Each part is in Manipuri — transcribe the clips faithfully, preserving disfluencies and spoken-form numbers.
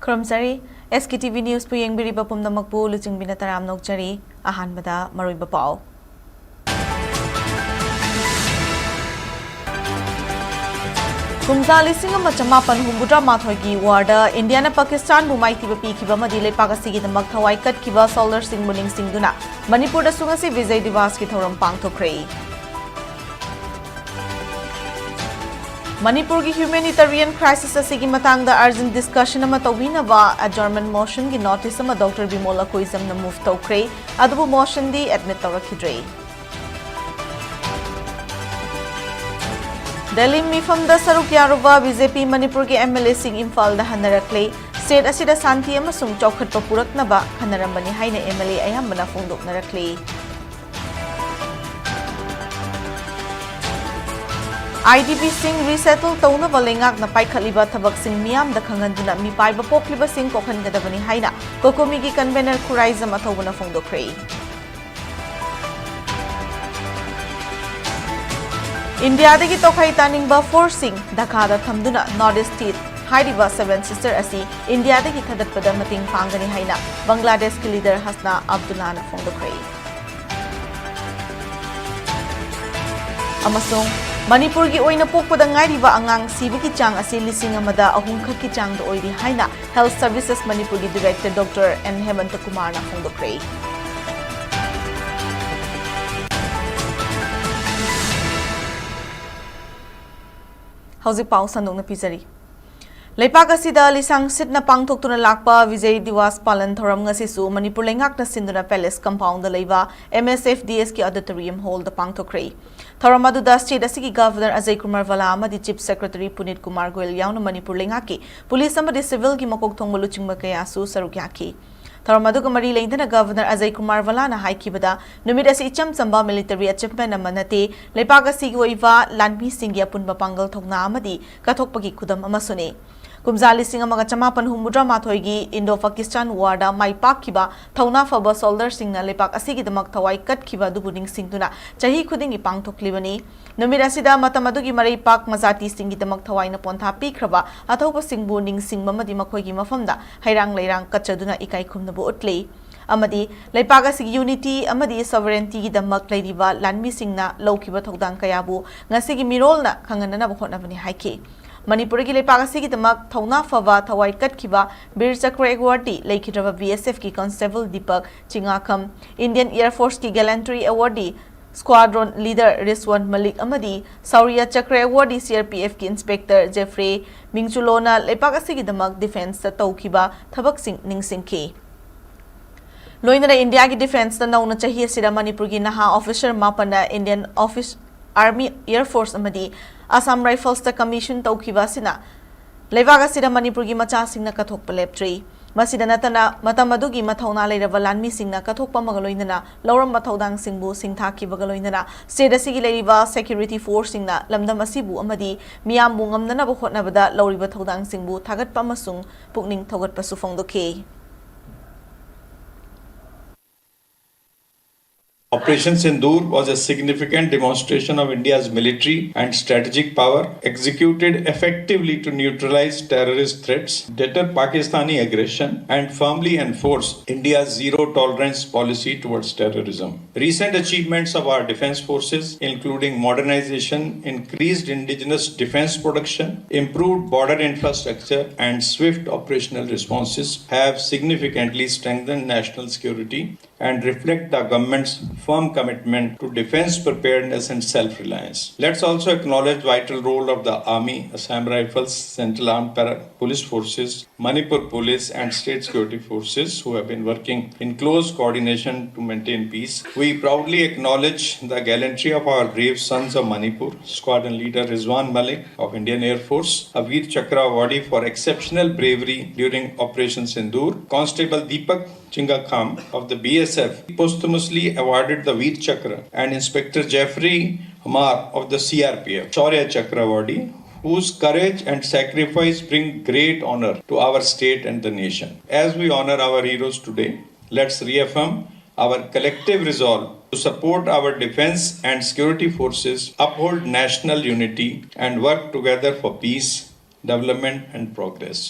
ꯈꯨꯔꯨꯝꯖꯔꯤ꯫ ꯑꯦꯁ ꯀꯦ ꯇꯤ ꯚꯤ ꯅ꯭ꯌꯨꯁꯄꯨ ꯌꯦꯡꯕꯤꯔꯤꯕ ꯄꯨꯝꯅꯃꯛꯄꯨ ꯂꯨꯆꯤꯡꯕꯤꯅ ꯇꯔꯥꯝꯅ ꯑꯣꯛꯆꯔꯤ꯫ ꯑꯍꯥꯟꯕꯗ ꯃꯔꯨꯑꯣꯏꯕ ꯄꯥꯎ꯫ ꯀꯨꯝꯖꯥ ꯂꯤꯁꯤꯡ ꯑꯃ ꯆꯃꯥꯄꯟ ꯍꯨꯝꯐꯨꯇꯔꯥ ꯃꯥꯊꯣꯏꯒꯤ ꯋꯥꯔꯗ ꯏꯟꯗꯤꯌꯥꯅ ꯄꯥꯀꯤꯁꯇꯥꯟꯕꯨ ꯃꯥꯏꯊꯤꯕ ꯄꯤꯈꯤꯕ ꯑꯃꯗꯤ ꯂꯩꯄꯥꯛ ꯑꯁꯤꯒꯤꯗꯃꯛ ꯊꯋꯥꯏ ꯀꯠꯈꯤꯕ ꯁꯣꯜꯗꯔꯁꯤꯡꯕꯨ ꯅꯤꯡꯁꯤꯡꯗꯨꯅ ꯃꯅꯤꯄꯨꯔꯗꯁꯨ ꯉꯁꯤ ꯕꯤꯖꯩ ꯗꯤꯋꯥꯁꯀꯤ ꯊꯧꯔꯝ ꯄꯥꯡꯊꯣꯛꯈ꯭ꯔꯦ꯫ ꯃꯅꯤꯄꯨꯔꯒꯤ humanitarian crisis ꯑꯁꯤꯒꯤ ꯃꯇꯥꯡꯗ urgent discussion ꯑꯃ ꯇꯧꯕꯤꯅꯕ adjournment motionꯒꯤ notice ꯑꯃ ꯗꯣꯛꯇꯔ ꯕꯤꯃꯣꯜ ꯑꯀꯣꯏꯖꯝꯅ move ꯇꯧꯈ꯭ꯔꯦ, ꯑꯗꯨꯕꯨ motionꯗꯤ admit ꯇꯧꯔꯛꯈꯤꯗ꯭ꯔꯦ꯫ ꯗꯦꯜꯂꯤ ꯃꯤꯐꯝꯗ ꯁꯔꯨꯛ ꯌꯥꯔꯨꯕ ꯕꯤ ꯖꯦ ꯄꯤ ꯃꯅꯤꯄꯨꯔꯒꯤ ꯑꯦꯝ ꯑꯦꯜ ꯑꯦꯁꯤꯡ ꯏꯝꯐꯥꯜꯗ ꯍꯟꯅꯔꯛꯂꯦ꯫ State ꯑꯁꯤꯗ ꯁꯥꯟꯇꯤ ꯑꯃꯁꯨꯡ ꯆꯥꯎꯈꯠꯄ ꯄꯨꯔꯛꯅꯕ ꯈꯟꯅꯔꯝꯕꯅꯤ ꯍꯥꯏꯅ ꯑꯦꯝ ꯑꯦꯜ ꯑꯦ ꯑꯌꯥꯝꯕꯅ ꯐꯣꯡꯗꯣꯛꯅꯔꯛꯂꯦ꯫ ꯑꯥꯏ ꯗꯤ ꯄꯤꯁꯤꯡ resettle ꯇꯧꯅꯕ ꯂꯩꯉꯥꯛꯅ ꯄꯥꯏꯈꯠꯂꯤꯕ ꯊꯕꯛꯁꯤꯡ ꯃꯤꯌꯥꯝꯗ ꯈꯪꯍꯟꯗꯨꯅ ꯃꯤꯄꯥꯏꯕ ꯄꯣꯛꯂꯤꯕꯁꯤꯡ ꯀꯣꯛꯍꯟꯒꯗꯕꯅꯤ ꯍꯥꯏꯅ ꯀꯣꯀꯣꯃꯤꯒꯤ convener ꯈꯨꯔꯥꯏꯖꯝ ꯑꯊꯧꯕꯅ ꯐꯣꯡꯗꯣꯛꯈ꯭ꯔꯦ꯫ ꯏꯟꯗꯤꯌꯥꯗꯒꯤ ꯇꯣꯈꯥꯏ ꯇꯥꯅꯤꯡꯕ forceꯁꯤꯡ ꯙꯥꯀꯥꯗ ꯊꯝꯗꯨꯅ North East State ꯍꯥꯏꯔꯤꯕ Seven Sister ꯑꯁꯤ ꯏꯟꯗꯤꯌꯥꯗꯒꯤ ꯊꯥꯗꯠꯄꯗ ꯃꯇꯦꯡ ꯄꯥꯡꯒꯅꯤ ꯍꯥꯏꯅ ꯕꯪꯒ꯭ꯂꯥꯗꯦꯁꯀꯤ leader ꯍꯁꯅꯥ ꯑꯕꯗꯨꯜꯂꯥꯅ ꯐꯣꯡꯗꯣꯛꯈ꯭ꯔꯦ꯫ ꯑꯃꯁꯨꯡ ꯃꯅꯤꯄꯨꯔꯒꯤ ꯑꯣꯏꯅ ꯄꯣꯛꯄꯗ ꯉꯥꯏꯔꯤꯕ ꯑꯉꯥꯡ ꯁꯤꯕꯒꯤ ꯆꯥꯡ ꯑꯁꯤ ꯂꯤꯁꯤꯡ ꯑꯃꯗ ꯑꯍꯨꯝ ꯈꯛꯀꯤ ꯆꯥꯡꯗ ꯑꯣꯏꯔꯤ ꯍꯥꯏꯅ Health Services ꯃꯅꯤꯄꯨꯔꯒꯤ director ꯗꯣꯛꯇꯔ ꯑꯦꯟ ꯍꯦꯃꯟꯇ ꯀꯨꯃꯥꯔꯅ ꯐꯣꯡꯗꯣꯛꯈ꯭ꯔꯦ꯫ ꯍꯧꯖꯤꯛ ꯄꯥꯎ ꯁꯟꯗꯣꯛꯅ ꯄꯤꯖꯔꯤ꯫ ꯂꯩꯄꯥꯛ ꯑꯁꯤꯗ ꯂꯤꯁꯥꯡ ꯁꯤꯠꯅ ꯄꯥꯡꯊꯣꯛꯇꯨꯅ ꯂꯥꯛꯄ ꯕꯤꯖꯩ ꯗꯤꯋꯥꯁ ꯄꯥꯂꯟ ꯊꯧꯔꯝ ꯉꯁꯤꯁꯨ ꯃꯅꯤꯄꯨꯔ ꯂꯩꯉꯥꯛꯅ ꯁꯤꯟꯗꯨꯅ Palace Compoundꯗ ꯂꯩꯕ M S F D Sꯀꯤ auditorium hallꯗ ꯄꯥꯡꯊꯣꯛꯈ꯭ꯔꯦ꯫ ꯊꯧꯔꯝ ꯑꯗꯨꯗ state ꯑꯁꯤꯒꯤ governor ꯑꯖꯌ ꯀꯨꯃꯥꯔ ꯚꯜꯂꯥ ꯑꯃꯗꯤ chief secretary ꯄꯨꯅꯤꯠ ꯀꯨꯃꯥꯔ ꯒꯣꯌꯜ ꯌꯥꯎꯅ ꯃꯅꯤꯄꯨꯔ ꯂꯩꯉꯥꯛꯀꯤ police ꯑꯃꯗꯤ civilꯒꯤ ꯃꯀꯣꯛ ꯊꯣꯡꯕ ꯂꯨꯆꯤꯡꯕ ꯀꯌꯥꯁꯨ ꯁꯔꯨꯛ ꯌꯥꯈꯤ꯫ ꯊꯧꯔꯝ ꯑꯗꯨꯒ ꯃꯔꯤ ꯂꯩꯅꯅ governor ꯑꯖꯌ ꯀꯨꯃꯥꯔ ꯚꯜꯂꯥꯅ ꯍꯥꯏꯈꯤꯕꯗ, ꯅꯨꯃꯤꯠ ꯑꯁꯤ ꯏꯆꯝ ꯆꯝꯕ military achievement ꯑꯃ ꯅꯠꯇꯦ, ꯂꯩꯄꯥꯛ ꯑꯁꯤꯒꯤ ꯑꯣꯏꯕ ꯂꯥꯟꯃꯤꯁꯤꯡꯒꯤ ꯑꯄꯨꯟꯕ ꯄꯥꯡꯒꯜ ꯊꯧꯅꯥ ꯑꯃꯗꯤ ꯀꯠꯊꯣꯛꯄꯒꯤ ꯈꯨꯗꯝ ꯑꯃꯁꯨꯅꯤ꯫ ꯀꯨꯝꯖꯥ ꯂꯤꯁꯤꯡ ꯑꯃꯒ ꯆꯃꯥꯄꯟ ꯍꯨꯝꯐꯨꯇꯔꯥ ꯃꯥꯊꯣꯏꯒꯤ Indo-Pakistan War ꯗ ꯃꯥꯏ ꯄꯥꯛꯈꯤꯕ ꯊꯧꯅꯥ ꯐꯕ soldierꯁꯤꯡꯅ ꯂꯩꯄꯥꯛ ꯑꯁꯤꯒꯤꯗꯃꯛ ꯊꯋꯥꯏ ꯀꯠꯈꯤꯕ ꯑꯗꯨꯕꯨ ꯅꯤꯡꯁꯤꯡꯗꯨꯅ ꯆꯍꯤ ꯈꯨꯗꯤꯡꯒꯤ ꯄꯥꯡꯊꯣꯛꯂꯤꯕꯅꯤ꯫ ꯅꯨꯃꯤꯠ ꯑꯁꯤꯗ ꯃꯇꯝ ꯑꯗꯨꯒꯤ ꯃꯔꯩ ꯄꯥꯛ ꯃꯖꯥꯇꯤꯁꯤꯡꯒꯤꯗꯃꯛ ꯊꯋꯥꯏꯅ ꯄꯣꯟꯊꯥ ꯄꯤꯈ꯭ꯔꯕ ꯑꯊꯧꯕꯁꯤꯡꯕꯨ ꯅꯤꯡꯁꯤꯡꯕ ꯑꯃꯗꯤ ꯃꯈꯣꯏꯒꯤ ꯃꯐꯝꯗ ꯍꯩꯔꯥꯡ ꯂꯩꯔꯥꯡ ꯀꯠꯆꯗꯨꯅ ꯏꯀꯥꯏ ꯈꯨꯝꯅꯕ ꯎꯠꯂꯤ꯫ ꯑꯃꯗꯤ ꯂꯩꯄꯥꯛ ꯑꯁꯤꯒꯤ unity ꯑꯃꯗꯤ sovereigntyꯒꯤꯗꯃꯛ ꯂꯩꯔꯤꯕ ꯂꯥꯟꯃꯤꯁꯤꯡꯅ ꯂꯧꯈꯤꯕ ꯊꯧꯗꯥꯡ ꯀꯌꯥꯕꯨ ꯉꯁꯤꯒꯤ ꯃꯤꯔꯣꯜꯅ ꯈꯪꯍꯟꯅꯅꯕ ꯍꯣꯠꯅꯕꯅꯤ ꯍꯥꯏꯈꯤ꯫ ꯃꯅꯤꯄꯨꯔꯒꯤ ꯂꯩꯄꯥꯛ ꯑꯁꯤꯒꯤꯗꯃꯛ ꯊꯧꯅꯥ ꯐꯕ ꯊꯋꯥꯏ ꯀꯠꯈꯤꯕ ꯕꯤꯔ ꯆꯀ꯭ꯔ awardee ꯂꯩꯈꯤꯗ꯭ꯔꯕ BSFꯀꯤ Constable Deepak Chingakham, Indian Air Forceꯀꯤ gallantry awardee squadron leader ꯔꯤꯁꯋꯟ Malik ꯑꯃꯗꯤ ꯁꯧꯔꯤꯌꯥ ꯆꯀ꯭ꯔ awardee CRPFꯀꯤ Inspector Jeffrey ꯃꯤꯡꯆꯨꯂꯣꯅ ꯂꯩꯄꯥꯛ ꯑꯁꯤꯒꯤꯗꯃꯛ defenceꯇ ꯇꯧꯈꯤꯕ ꯊꯕꯛꯁꯤꯡ ꯅꯤꯡꯁꯤꯡꯈꯤ꯫ ꯂꯣꯏꯅꯅ ꯏꯟꯗꯤꯌꯥꯒꯤ defenceꯇ ꯅꯧꯅ ꯆꯍꯤ ꯑꯁꯤꯗ ꯃꯅꯤꯄꯨꯔꯒꯤ ꯅꯍꯥ officer ꯃꯥꯄꯟꯅ Indian office, Army, Air Force ꯑꯃꯗꯤ Assam Riflesꯇ commission ꯇꯧꯈꯤꯕ ꯑꯁꯤꯅ ꯂꯩꯕꯥꯛ ꯑꯁꯤꯗ ꯃꯅꯤꯄꯨꯔꯒꯤ ꯃꯆꯥꯁꯤꯡꯅ ꯀꯠꯊꯣꯛꯄ ꯂꯦꯞꯇ꯭ꯔꯤ꯫ ꯃꯁꯤꯗ ꯅꯠꯇꯅ ꯃꯇꯝ ꯑꯗꯨꯒꯤ ꯃꯊꯧꯅꯥ ꯂꯩꯔꯕ ꯂꯥꯟꯃꯤꯁꯤꯡꯅ ꯀꯠꯊꯣꯛꯄ ꯑꯃꯒ ꯂꯣꯏꯅꯅ ꯂꯧꯔꯝꯕ ꯊꯧꯗꯥꯡꯁꯤꯡꯕꯨ ꯁꯤꯡꯊꯥꯈꯤꯕꯒ ꯂꯣꯏꯅꯅ state ꯑꯁꯤꯒꯤ ꯂꯩꯔꯤꯕ security forceꯁꯤꯡꯅ ꯂꯝꯗꯝ ꯑꯁꯤꯕꯨ ꯑꯃꯗꯤ ꯃꯤꯌꯥꯝꯕꯨ ꯉꯝꯅꯅꯕ ꯍꯣꯠꯅꯕꯗ ꯂꯧꯔꯤꯕ ꯊꯧꯗꯥꯡꯁꯤꯡꯕꯨ ꯊꯥꯒꯠꯄ ꯑꯃꯁꯨꯡ ꯄꯨꯛꯅꯤꯡ ꯊꯧꯒꯠꯄꯁꯨ ꯐꯣꯡꯗꯣꯛꯈꯤ꯫ Operation Sindoor was a significant demonstration of India's military and strategic power, executed effectively to neutralize terrorist threats, deter Pakistani aggression, and firmly enforce India's zero tolerance policy towards terrorism. Recent achievements of our defense forces, including modernization, increased indigenous defense production, improved border infrastructure, and swift operational responses, have significantly strengthened national security and reflect the government's firm commitment to defense preparedness and self-reliance. Let's also acknowledge vital role of the Army, Assam Rifles, Central Armed Para Police Forces, Manipur Police and State Security Forces who have been working in close coordination to maintain peace. We proudly acknowledge the gallantry of our brave sons of Manipur, Squadron Leader Rizwan Malik of Indian Air Force, a Veer Chakra awardee for exceptional bravery during Operation Sindoor, Constable Deepak Chingakham of the B S F, posthumously awarded the Veer Chakra, and Inspector Jeffrey Amar of the C R P F, Shaurya Chakra awardee, whose courage and sacrifice bring great honor to our state and the nation. As we honor our heroes today, let's reaffirm our collective resolve to support our defense and security forces, uphold national unity, and work together for peace, development, and progress.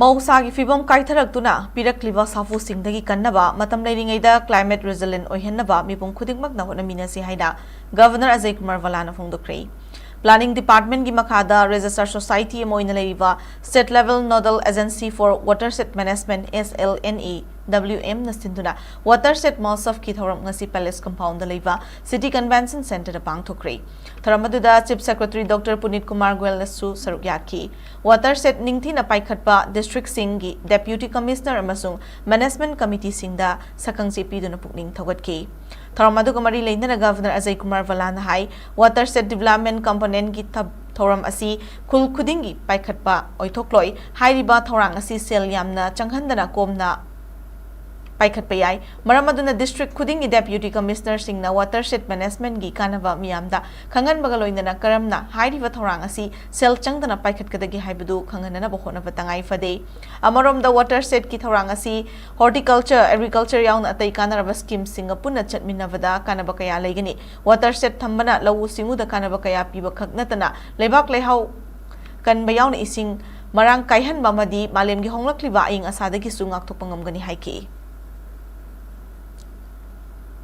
ꯃꯍꯧꯁꯥꯒꯤ ꯐꯤꯕꯝ ꯀꯥꯏꯊꯔꯛꯇꯨꯅ ꯄꯤꯔꯛꯂꯤꯕ ꯁꯥꯐꯨꯁꯤꯡꯗꯒꯤ ꯀꯟꯅꯕ, ꯃꯇꯝ ꯂꯩꯔꯤꯉꯩꯗ climate resilient ꯑꯣꯏꯍꯟꯅꯕ ꯃꯤꯄꯨꯝ ꯈꯨꯗꯤꯡꯃꯛꯅ ꯍꯣꯠꯅꯃꯤꯟꯅꯁꯤ ꯍꯥꯏꯅ Governor Ajay Kumar ꯚꯜꯂꯥꯅ ꯐꯣꯡꯗꯣꯛꯈ꯭ꯔꯦ꯫ Planning Department ꯀꯤ ꯃꯈꯥꯗ register society ꯑꯃ ꯑꯣꯏꯅ ꯂꯩꯔꯤꯕ State Level Nodal Agency for Watershed Management, S L N A W M ꯅ ꯁꯤꯟꯗꯨꯅ Watershed ꯃꯍꯣꯠꯁꯕꯀꯤ ꯊꯧꯔꯝ ꯉꯁꯤ Palace Compound ꯗ ꯂꯩꯕ City Convention Center ꯗ ꯄꯥꯡꯊꯣꯛꯈ꯭ꯔꯦ꯫ ꯊꯧꯔꯝ ꯑꯗꯨꯗ Chief Secretary Doctor ꯄꯨꯅꯤꯠ ꯀꯨꯃꯥꯔ ꯒꯣꯌꯜꯅꯁꯨ ꯁꯔꯨꯛ ꯌꯥꯈꯤ꯫ Watershed ꯅꯤꯡꯊꯤꯅ ꯄꯥꯏꯈꯠꯄ district ꯁꯤꯡꯒꯤ Deputy Commissioner ꯑꯃꯁꯨꯡ Management Committee ꯁꯤꯡꯗ ꯁꯛꯈꯪꯆꯦ ꯄꯤꯗꯨꯅ ꯄꯨꯛꯅꯤꯡ ꯊꯧꯒꯠꯈꯤ꯫ ꯊꯧꯔꯝ ꯑꯗꯨꯒ ꯃꯔꯤ ꯂꯩꯅꯅ Governor ꯑꯖꯌ ꯀꯨꯃꯥꯔ ꯚꯜꯂꯥꯅ ꯍꯥꯏ, Watershed Development Component ꯀꯤ ꯊꯕ-, ꯊꯧꯔꯝ ꯑꯁꯤ ꯈꯨꯜ ꯈꯨꯗꯤꯡꯒꯤ ꯄꯥꯏꯈꯠꯄ ꯑꯣꯏꯊꯣꯛꯂꯣꯏ꯫ ꯍꯥꯏꯔꯤꯕ ꯊꯧꯔꯥꯡ ꯑꯁꯤ ꯁꯦꯜ ꯌꯥꯝꯅ ꯆꯪꯍꯟꯗꯅ ꯀꯣꯝꯅ ꯄꯥꯏꯈꯠꯄ ꯌꯥꯏ꯫ ꯃꯔꯝ ꯑꯗꯨꯅ district ꯈꯨꯗꯤꯡꯒꯤ Deputy Commissioner ꯁꯤꯡꯅ Watershed Management ꯀꯤ ꯀꯥꯟꯅꯕ ꯃꯤꯌꯥꯝꯗ ꯈꯪꯍꯟꯕꯒ ꯂꯣꯏꯅꯅ ꯀꯔꯝꯅ ꯍꯥꯏꯔꯤꯕ ꯊꯧꯔꯥꯡ ꯑꯁꯤ ꯁꯦꯜ ꯆꯪꯗꯅ ꯄꯥꯏꯈꯠꯀꯗꯒꯦ ꯍꯥꯏꯕꯗꯨ ꯈꯪꯍꯟꯅꯅꯕ ꯍꯣꯠꯅꯕ ꯇꯉꯥꯏ ꯐꯗꯦ꯫ ꯑꯃꯔꯣꯝꯗ Watershed ꯀꯤ ꯊꯧꯔꯥꯡ ꯑꯁꯤ Horticulture, Agriculture ꯌꯥꯎꯅ ꯑꯇꯩ ꯀꯥꯟꯅꯔꯕ scheme ꯁꯤꯡꯒ ꯄꯨꯟꯅ ꯆꯠꯃꯤꯟꯅꯕꯗ ꯀꯥꯟꯅꯕ ꯀꯌꯥ ꯂꯩꯒꯅꯤ꯫ Watershed ꯊꯝꯕꯅ ꯂꯧꯎ ꯁꯤꯡꯎꯗ ꯀꯥꯟꯅꯕ ꯀꯌꯥ ꯄꯤꯕ ꯈꯛ ꯅꯠꯇꯅ ꯂꯩꯕꯥꯛ ꯂꯩꯍꯥꯎ ꯀꯟꯕ ꯌꯥꯎꯅ ꯏꯁꯤꯡ ꯃꯔꯥꯡ ꯀꯥꯏꯍꯟꯕ ꯑꯃꯗꯤ ꯃꯥꯂꯦꯝꯒꯤ ꯍꯣꯡꯂꯛꯂꯤꯕ ꯑꯏꯪ ꯑꯁꯥꯗꯒꯤꯁꯨ ꯉꯥꯛꯊꯣꯛꯄ ꯉꯝꯒꯅꯤ ꯍꯥꯏꯈꯤ꯫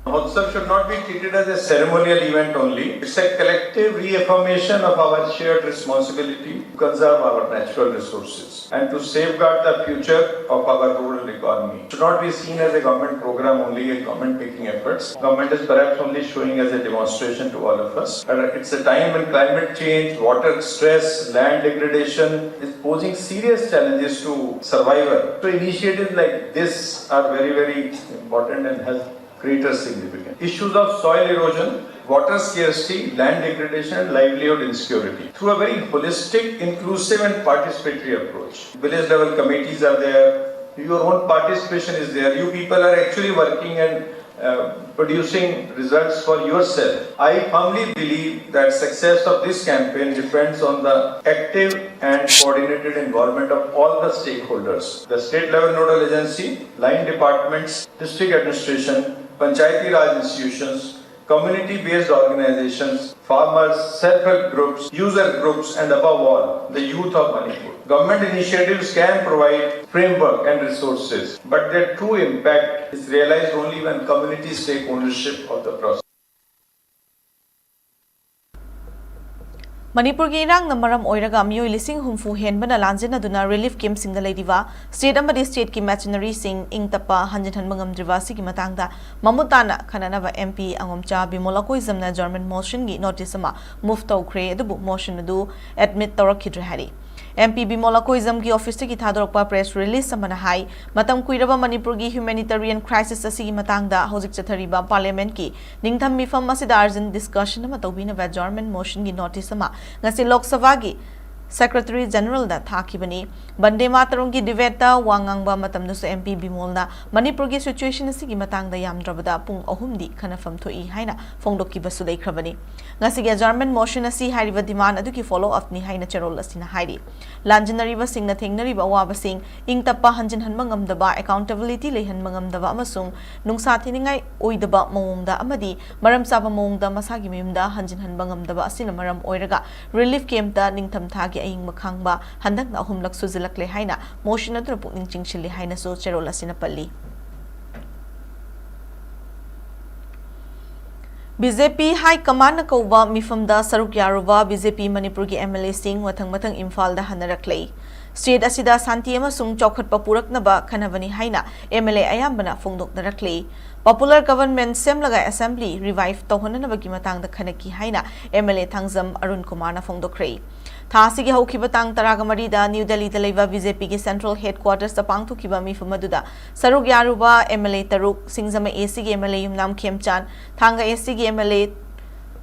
Mahotsav should not be treated as a ceremonial event only. It's a collective reaffirmation of our shared responsibility to conserve our natural resources and to safeguard the future of our rural economy. It should not be seen as a government program only, a government making efforts. Government is perhaps only showing as a demonstration to all of us. But it's a time when climate change, water stress, land degradation is posing serious challenges to survival. So initiatives like this are very, very important and has greater significance. Issues of soil erosion, water scarcity, land degradation, and livelihood insecurity. Through a very holistic, inclusive, and participatory approach, village level committees are there, your own participation is there, you people are actually working and uh, producing results for yourself. I firmly believe that success of this campaign depends on the active and coordinated involvement of all the stakeholders, the state level nodal agency, line departments, district administration, panchayati raj institutions, community-based organizations, farmers, self-help groups, user groups, and above all, the youth of Manipur. Government initiatives can provide framework and resources, but their true impact is realized only when communities take ownership of the process. ꯃꯅꯤꯄꯨꯔꯒꯤ ꯏꯔꯥꯡꯅ ꯃꯔꯝ ꯑꯣꯏꯔꯒ ꯃꯤꯑꯣꯏ ꯂꯤꯁꯤꯡ ꯍꯨꯝꯐꯨ ꯍꯦꯟꯕꯅ ꯂꯥꯟꯖꯦꯟꯅꯗꯨꯅ ꯔꯤꯂꯤꯐ ꯀꯦꯝꯞꯁꯤꯡꯗ ꯂꯩꯔꯤꯕ ꯁ꯭ꯇꯦꯠ ꯑꯃꯗꯤ ꯁ꯭ꯇꯦꯠꯀꯤ ꯃꯦꯆꯤꯅꯔꯤꯁꯤꯡ ꯏꯪ ꯇꯞꯄ ꯍꯟꯖꯤꯟꯍꯟꯕ ꯉꯝꯗ꯭ꯔꯤꯕ ꯑꯁꯤꯒꯤ ꯃꯇꯥꯡꯗ ꯃꯃꯨꯠ ꯇꯥꯅ ꯈꯟꯅꯅꯕ M P ꯑꯉꯣꯝꯆꯥ Bimol ꯑꯀꯣꯏꯖꯝꯅ German ꯃꯣꯁꯟꯒꯤ notice ꯑꯃ ꯃꯨꯚ ꯇꯧꯈ꯭ꯔꯦ, ꯑꯗꯨꯕꯨ ꯃꯣꯁꯟ ꯑꯗꯨ ꯑꯦꯗꯃꯤꯠ ꯇꯧꯔꯛꯈꯤꯗ꯭ꯔꯦ ꯍꯥꯏꯔꯤ꯫ M P Bimol ꯑꯀꯣꯏꯖꯝꯒꯤ ꯑꯣꯐꯤꯁꯇꯒꯤ ꯊꯥꯗꯣꯔꯛꯄ press release ꯑꯃꯅ ꯍꯥꯏ, ꯃꯇꯝ ꯀꯨꯏꯔꯕ ꯃꯅꯤꯄꯨꯔꯒꯤ ꯍ꯭ꯌꯨꯃꯦꯅꯤꯇꯔꯤꯌꯟ ꯀ꯭ꯔꯥꯏꯁꯤꯁ ꯑꯁꯤꯒꯤ ꯃꯇꯥꯡꯗ ꯍꯧꯖꯤꯛ ꯆꯠꯊꯔꯤꯕ ꯄꯥꯔꯂꯤꯌꯥꯃꯦꯟꯠꯀꯤ ꯅꯤꯡꯊꯝ ꯃꯤꯐꯝ ꯑꯁꯤꯗ ꯑꯔꯖꯦꯟ ꯗꯤꯁꯀꯁꯟ ꯑꯃ ꯇꯧꯕꯤꯅꯕ ꯖꯔꯃꯟ ꯃꯣꯁꯟꯒꯤ ꯅꯣꯇꯤꯁ ꯑꯃ ꯉꯁꯤ ꯂꯣꯛ ꯁꯚꯥꯒꯤ ꯁꯦꯀ꯭ꯔꯦꯇꯔꯤ ꯖꯦꯅꯔꯦꯜꯗ ꯊꯥꯈꯤꯕꯅꯤ꯫ ꯕꯟꯗꯦ ꯃꯥꯇꯔꯝꯒꯤ ꯗꯤꯕꯦꯠꯇ ꯋꯥ ꯉꯥꯡꯕ ꯃꯇꯝꯗꯁꯨ ꯑꯦꯝ ꯄꯤ ꯕꯤꯃꯣꯜꯅ ꯃꯅꯤꯄꯨꯔꯒꯤ ꯁꯤꯆꯨꯋꯦꯁꯟ ꯑꯁꯤꯒꯤ ꯃꯇꯥꯡꯗ ꯌꯥꯝꯗ꯭ꯔꯕꯗ ꯄꯨꯡ ꯑꯍꯨꯝꯗꯤ ꯈꯟꯅꯐꯝ ꯊꯣꯛꯏ ꯍꯥꯏꯅ ꯐꯣꯡꯗꯣꯛꯈꯤꯕꯁꯨ ꯂꯩꯈ꯭ꯔꯕꯅꯤ꯫ ꯉꯁꯤꯒꯤ ꯑꯦꯖꯥꯔꯃꯦꯟ ꯃꯣꯁꯟ ꯑꯁꯤ ꯍꯥꯏꯔꯤꯕ ꯗꯤꯃꯥꯟ ꯑꯗꯨꯒꯤ ꯐꯣꯂꯣ ꯑꯞꯅꯤ ꯍꯥꯏꯅ ꯆꯦꯔꯣꯜ ꯑꯁꯤꯅ ꯍꯥꯏꯔꯤ꯫ ꯂꯥꯟꯖꯤꯟꯅꯔꯤꯕꯁꯤꯡꯅ ꯊꯦꯡꯅꯔꯤꯕ ꯑꯋꯥꯕꯁꯤꯡ ꯏꯪ ꯇꯞꯄ ꯍꯟꯖꯤꯟꯍꯟꯕ ꯉꯝꯗꯕ, ꯑꯦꯀꯥꯎꯟꯇꯦꯕꯤꯂꯤꯇꯤ ꯂꯩꯍꯟꯕ ꯉꯝꯗꯕ ꯑꯃꯁꯨꯡ ꯅꯨꯡꯁꯥ ꯊꯤꯅꯤꯡꯉꯥꯏ ꯑꯣꯏꯗꯕ ꯃꯑꯣꯡꯗ ꯑꯃꯗꯤ ꯃꯔꯝ ꯆꯥꯕ ꯃꯑꯣꯡꯗ ꯃꯁꯥꯒꯤ ꯃꯌꯨꯝꯗ ꯍꯟꯖꯤꯟꯍꯟꯕ ꯉꯝꯗꯕ ꯑꯁꯤꯅ ꯃꯔꯝ ꯑꯣꯏꯔꯒ ꯔꯤꯂꯤꯐ ꯀꯦꯝꯞꯇ ꯅꯤꯡꯊꯝ ꯊꯥꯒꯤ ꯑꯏꯪꯕ ꯈꯥꯡꯕ ꯍꯟꯗꯛꯅ ꯑꯍꯨꯝꯂꯛ ꯁꯨꯖꯤꯜꯂꯛꯂꯦ ꯍꯥꯏꯅ ꯃꯣꯁꯟ ꯑꯗꯨꯅ ꯄꯨꯛꯅꯤꯡ ꯆꯤꯡꯁꯤꯜꯂꯤ ꯍꯥꯏꯅꯁꯨ ꯆꯦꯔꯣꯜ ꯑꯁꯤꯅ ꯄꯜꯂꯤ꯫ ꯕꯤ ꯖꯦ ꯄꯤ ꯍꯥꯏ ꯀꯃꯥꯟꯅ ꯀꯧꯕ ꯃꯤꯐꯝꯗ ꯁꯔꯨꯛ ꯌꯥꯔꯨꯕ ꯕꯤ ꯖꯦ ꯄꯤ ꯃꯅꯤꯄꯨꯔꯒꯤ ꯑꯦꯝ ꯑꯦꯜ ꯑꯦꯁꯤꯡ ꯃꯊꯪ ꯃꯊꯪ ꯏꯝꯐꯥꯜꯗ ꯍꯟꯅꯔꯛꯂꯦ꯫ ꯁ꯭ꯇꯦꯠ ꯑꯁꯤꯗ ꯁꯥꯟꯇꯤ ꯑꯃꯁꯨꯡ ꯆꯥꯎꯈꯠꯄ ꯄꯨꯔꯛꯅꯕ ꯈꯟꯅꯕꯅꯤ ꯍꯥꯏꯅ ꯑꯦꯝ ꯑꯦꯜ ꯑꯦ ꯑꯌꯥꯝꯕꯅ ꯐꯣꯡꯗꯣꯛꯅꯔꯛꯂꯤ꯫ ꯄꯣꯄꯨꯂꯔ ꯒꯚꯔꯟꯃꯦꯟꯠ ꯁꯦꯝꯂꯒ ꯑꯦꯁꯦꯝꯕ꯭ꯂꯤ ꯔꯤꯚꯥꯏꯚ ꯇꯧꯍꯟꯅꯅꯕꯒꯤ ꯃꯇꯥꯡꯗ ꯈꯟꯅꯈꯤ ꯍꯥꯏꯅ M L A Thangjam Arun ꯀꯨꯃꯥꯔꯅ ꯐꯣꯡꯗꯣꯛꯈ꯭ꯔꯦ꯫ ꯊꯥ ꯑꯁꯤꯒꯤ ꯍꯧꯈꯤꯕ ꯇꯥꯡ ꯇꯔꯥꯒ ꯃꯔꯤꯗ ꯅ꯭ꯌꯨ ꯗꯦꯜꯂꯤꯗ ꯂꯩꯕ ꯕꯤ ꯖꯦ ꯄꯤꯒꯤ ꯁꯦꯟꯇ꯭ꯔꯦꯜ ꯍꯦꯗꯀ꯭ꯋꯥꯇꯔꯁꯇ ꯄꯥꯡꯊꯣꯛꯈꯤꯕ ꯃꯤꯐꯝ ꯑꯗꯨꯗ ꯁꯔꯨꯛ ꯌꯥꯔꯨꯕ ꯑꯦꯝ ꯑꯦꯜ ꯑꯦ ꯇꯔꯨꯛ, ꯁꯤꯡꯖꯃꯩ ꯑꯦ ꯁꯤꯒꯤ M L A Yumnam ꯈꯦꯝꯆꯥꯟ, Thanga A ꯁꯤꯒꯤ M L A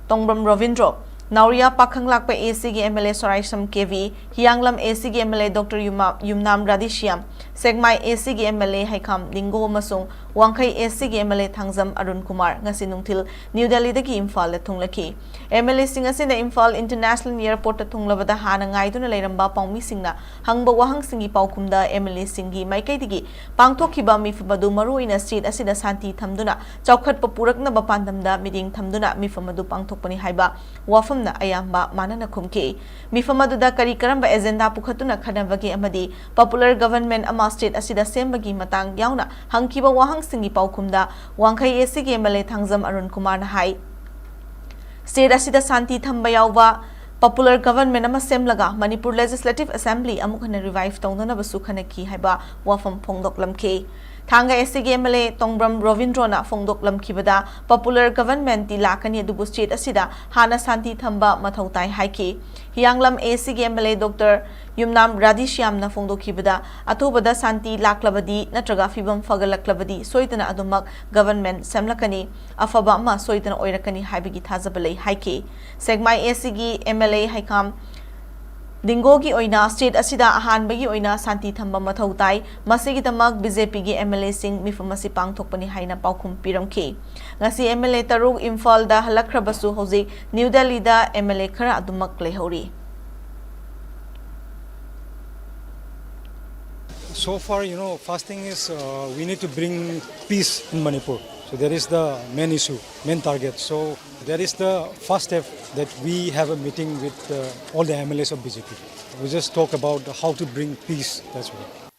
Tongbram Robindro, Nauriya Pakhang Lakpa A ꯁꯤꯒꯤ M L A Soraisam Kebi, Hiyanglam A ꯁꯤꯒꯤ M L A doctor Yumnam Radheshyam, Sekmai A ꯁꯤꯒꯤ ꯑꯦꯝ ꯑꯦꯜ ꯑꯦ ꯍꯩꯈꯥꯝ ꯂꯤꯡꯒꯣ ꯑꯃꯁꯨꯡ ꯋꯥꯡꯈꯩ ꯑꯦ ꯁꯤꯒꯤ M L A Thangjam Arun Kumar ꯉꯁꯤ ꯅꯨꯡꯊꯤꯜ ꯅ꯭ꯌꯨ ꯗꯦꯜꯂꯤꯗꯒꯤ ꯏꯝꯐꯥꯜꯗ ꯊꯨꯡꯂꯈꯤ꯫ ꯑꯦꯝ ꯑꯦꯜ ꯑꯦꯁꯤꯡ ꯑꯁꯤꯅ ꯏꯝꯐꯥꯜ ꯏꯟꯇꯔꯅꯦꯁꯅꯦꯜ ꯑꯦꯌꯔꯄꯣꯔꯠꯇ ꯊꯨꯡꯂꯕꯗ ꯍꯥꯟꯅ ꯉꯥꯏꯗꯨꯅ ꯂꯩꯔꯝꯕ ꯄꯥꯎꯃꯤꯁꯤꯡꯅ ꯍꯪꯕ ꯋꯥꯍꯪꯁꯤꯡꯒꯤ ꯄꯥꯎꯈꯨꯝꯗ ꯑꯦꯝ ꯑꯦꯜ ꯑꯦꯁꯤꯡꯒꯤ ꯃꯥꯏꯀꯩꯗꯒꯤ ꯄꯥꯡꯊꯣꯛꯈꯤꯕ ꯃꯤꯐꯝ ꯑꯗꯨ ꯃꯔꯨꯑꯣꯏꯅ ꯁ꯭ꯇꯦꯠ ꯑꯁꯤꯗ ꯁꯥꯟꯇꯤ ꯊꯝꯗꯨꯅ ꯆꯥꯎꯈꯠꯄ ꯄꯨꯔꯛꯅꯕ ꯄꯥꯟꯗꯝꯗ ꯃꯤꯠꯌꯦꯡ ꯊꯝꯗꯨꯅ ꯃꯤꯐꯝ ꯑꯗꯨ ꯄꯥꯡꯊꯣꯛꯄꯅꯤ ꯍꯥꯏꯕ ꯋꯥꯐꯝꯅ ꯑꯌꯥꯝꯕ ꯃꯥꯟꯅꯅ ꯈꯨꯝꯈꯤ꯫ ꯃꯤꯐꯝ ꯑꯗꯨꯗ ꯀꯔꯤ ꯀꯔꯝꯕ ꯑꯦꯖꯦꯟꯗꯥ ꯄꯨꯈꯠꯇꯨꯅ ꯈꯟꯅꯕꯒꯦ ꯑꯃꯗꯤ ꯄꯣꯄꯨꯂꯔ ꯒꯚꯔꯟꯃꯦꯟꯠ ꯑꯃ ꯁ꯭ꯇꯦꯠ ꯑꯁꯤꯗ ꯁꯦꯝꯕꯒꯤ ꯃꯇꯥꯡ ꯌꯥꯎꯅ ꯍꯪꯈꯤꯕ ꯋꯥꯍꯪꯁꯤꯡꯒꯤ ꯄꯥꯎꯈꯨꯝꯗ ꯋꯥꯡꯈꯩ ꯑꯦ ꯁꯤꯒꯤ M L A Thangjam Arun ꯀꯨꯃꯥꯔꯅ ꯍꯥꯏ, ꯁ꯭ꯇꯦꯠ ꯑꯁꯤꯗ ꯁꯥꯟꯇꯤ ꯊꯝꯕ ꯌꯥꯎꯕ ꯄꯣꯄꯨꯂꯔ ꯒꯚꯔꯟꯃꯦꯟꯠ ꯑꯃ ꯁꯦꯝꯂꯒ ꯃꯅꯤꯄꯨꯔ ꯂꯦꯖꯤꯁꯂꯦꯇꯤꯚ ꯑꯦꯁꯦꯝꯕ꯭ꯂꯤ ꯑꯃꯨꯛ ꯍꯟꯅ ꯔꯤꯚꯥꯏꯚ ꯇꯧꯅꯅꯕꯁꯨ ꯈꯟꯅꯈꯤ ꯍꯥꯏꯕ ꯋꯥꯐꯝ ꯐꯣꯡꯗꯣꯛꯂꯝꯈꯤ꯫ ꯊꯥꯡꯒ ꯑꯦ ꯁꯤꯒꯤ M L A Tongbram ꯔꯣꯕꯤꯟꯗ꯭ꯔꯣꯅ ꯐꯣꯡꯗꯣꯛꯂꯝꯈꯤꯕꯗ popular ꯒꯚꯔꯟꯃꯦꯟꯠꯇꯤ ꯂꯥꯛꯀꯅꯤ, ꯑꯗꯨꯕꯨ ꯁ꯭ꯇꯦꯠ ꯑꯁꯤꯗ ꯍꯥꯟꯅ ꯁꯥꯟꯇꯤ ꯊꯝꯕ ꯃꯊꯧ ꯇꯥꯏ ꯍꯥꯏꯈꯤ꯫ ꯍꯤꯌꯥꯡꯂꯝ ꯑꯦ ꯁꯤꯒꯤ ꯑꯦꯝ ꯑꯦꯜ ꯑꯦ ꯗꯣꯛꯇꯔ ꯌꯨꯝꯅꯥꯝ ꯔꯥꯙꯦꯁ꯭ꯌꯥꯝꯅ ꯐꯣꯡꯗꯣꯛꯈꯤꯕꯗ ꯑꯊꯨꯕꯗ ꯁꯥꯟꯇꯤ ꯂꯥꯛꯂꯕꯗꯤ ꯅꯠꯇ꯭ꯔꯒ ꯐꯤꯕꯝ ꯐꯒꯠꯂꯛꯂꯕꯗꯤ ꯁꯣꯏꯗꯅ ꯑꯗꯨꯃꯛ ꯒꯚꯔꯟꯃꯦꯟꯠ ꯁꯦꯝꯂꯛꯀꯅꯤ, ꯑꯐꯕ ꯑꯃ ꯁꯣꯏꯗꯅ ꯑꯣꯏꯔꯛꯀꯅꯤ ꯍꯥꯏꯕꯒꯤ ꯊꯥꯖꯕ ꯂꯩ ꯍꯥꯏꯈꯤ꯫ ꯁꯦꯛꯃꯥꯏ ꯑꯦ ꯁꯤꯒꯤ ꯑꯦꯝ ꯑꯦꯜ ꯑꯦ ꯍꯩꯈꯥꯝ ꯂꯤꯡꯒꯣꯒꯤ ꯑꯣꯏꯅ ꯁ꯭ꯇꯦꯠ ꯑꯁꯤꯗ ꯑꯍꯥꯟꯕꯒꯤ ꯑꯣꯏꯅ ꯁꯥꯟꯇꯤ ꯊꯝꯕ ꯃꯊꯧ ꯇꯥꯏ꯫ ꯃꯁꯤꯒꯤꯗꯃꯛ ꯕꯤ ꯖꯦ ꯄꯤꯒꯤ ꯑꯦꯝ ꯑꯦꯜ ꯑꯦꯁꯤꯡ ꯃꯤꯐꯝ ꯑꯁꯤ ꯄꯥꯡꯊꯣꯛꯄꯅꯤ ꯍꯥꯏꯅ ꯄꯥꯎꯈꯨꯝ ꯄꯤꯔꯝꯈꯤ꯫ ꯉꯁꯤ ꯑꯦꯝ ꯑꯦꯜ ꯑꯦ ꯇꯔꯨꯛ ꯏꯝꯐꯥꯜꯗ ꯍꯜꯂꯛꯈ꯭ꯔꯕꯁꯨ ꯍꯧꯖꯤꯛ ꯅ꯭ꯌꯨ ꯗꯦꯜꯂꯤꯗ ꯑꯦꯝ ꯑꯦꯜ ꯑꯦ ꯈꯔ ꯑꯗꯨꯃꯛ ꯂꯩꯍꯧꯔꯤ꯫ So far, you know, first thing is uh, we need to bring peace in Manipur. So that is the main issue, main target. So that is the first step that we have a meeting with uh, all the M L As of B J P. We just talk about how to bring peace. That's all.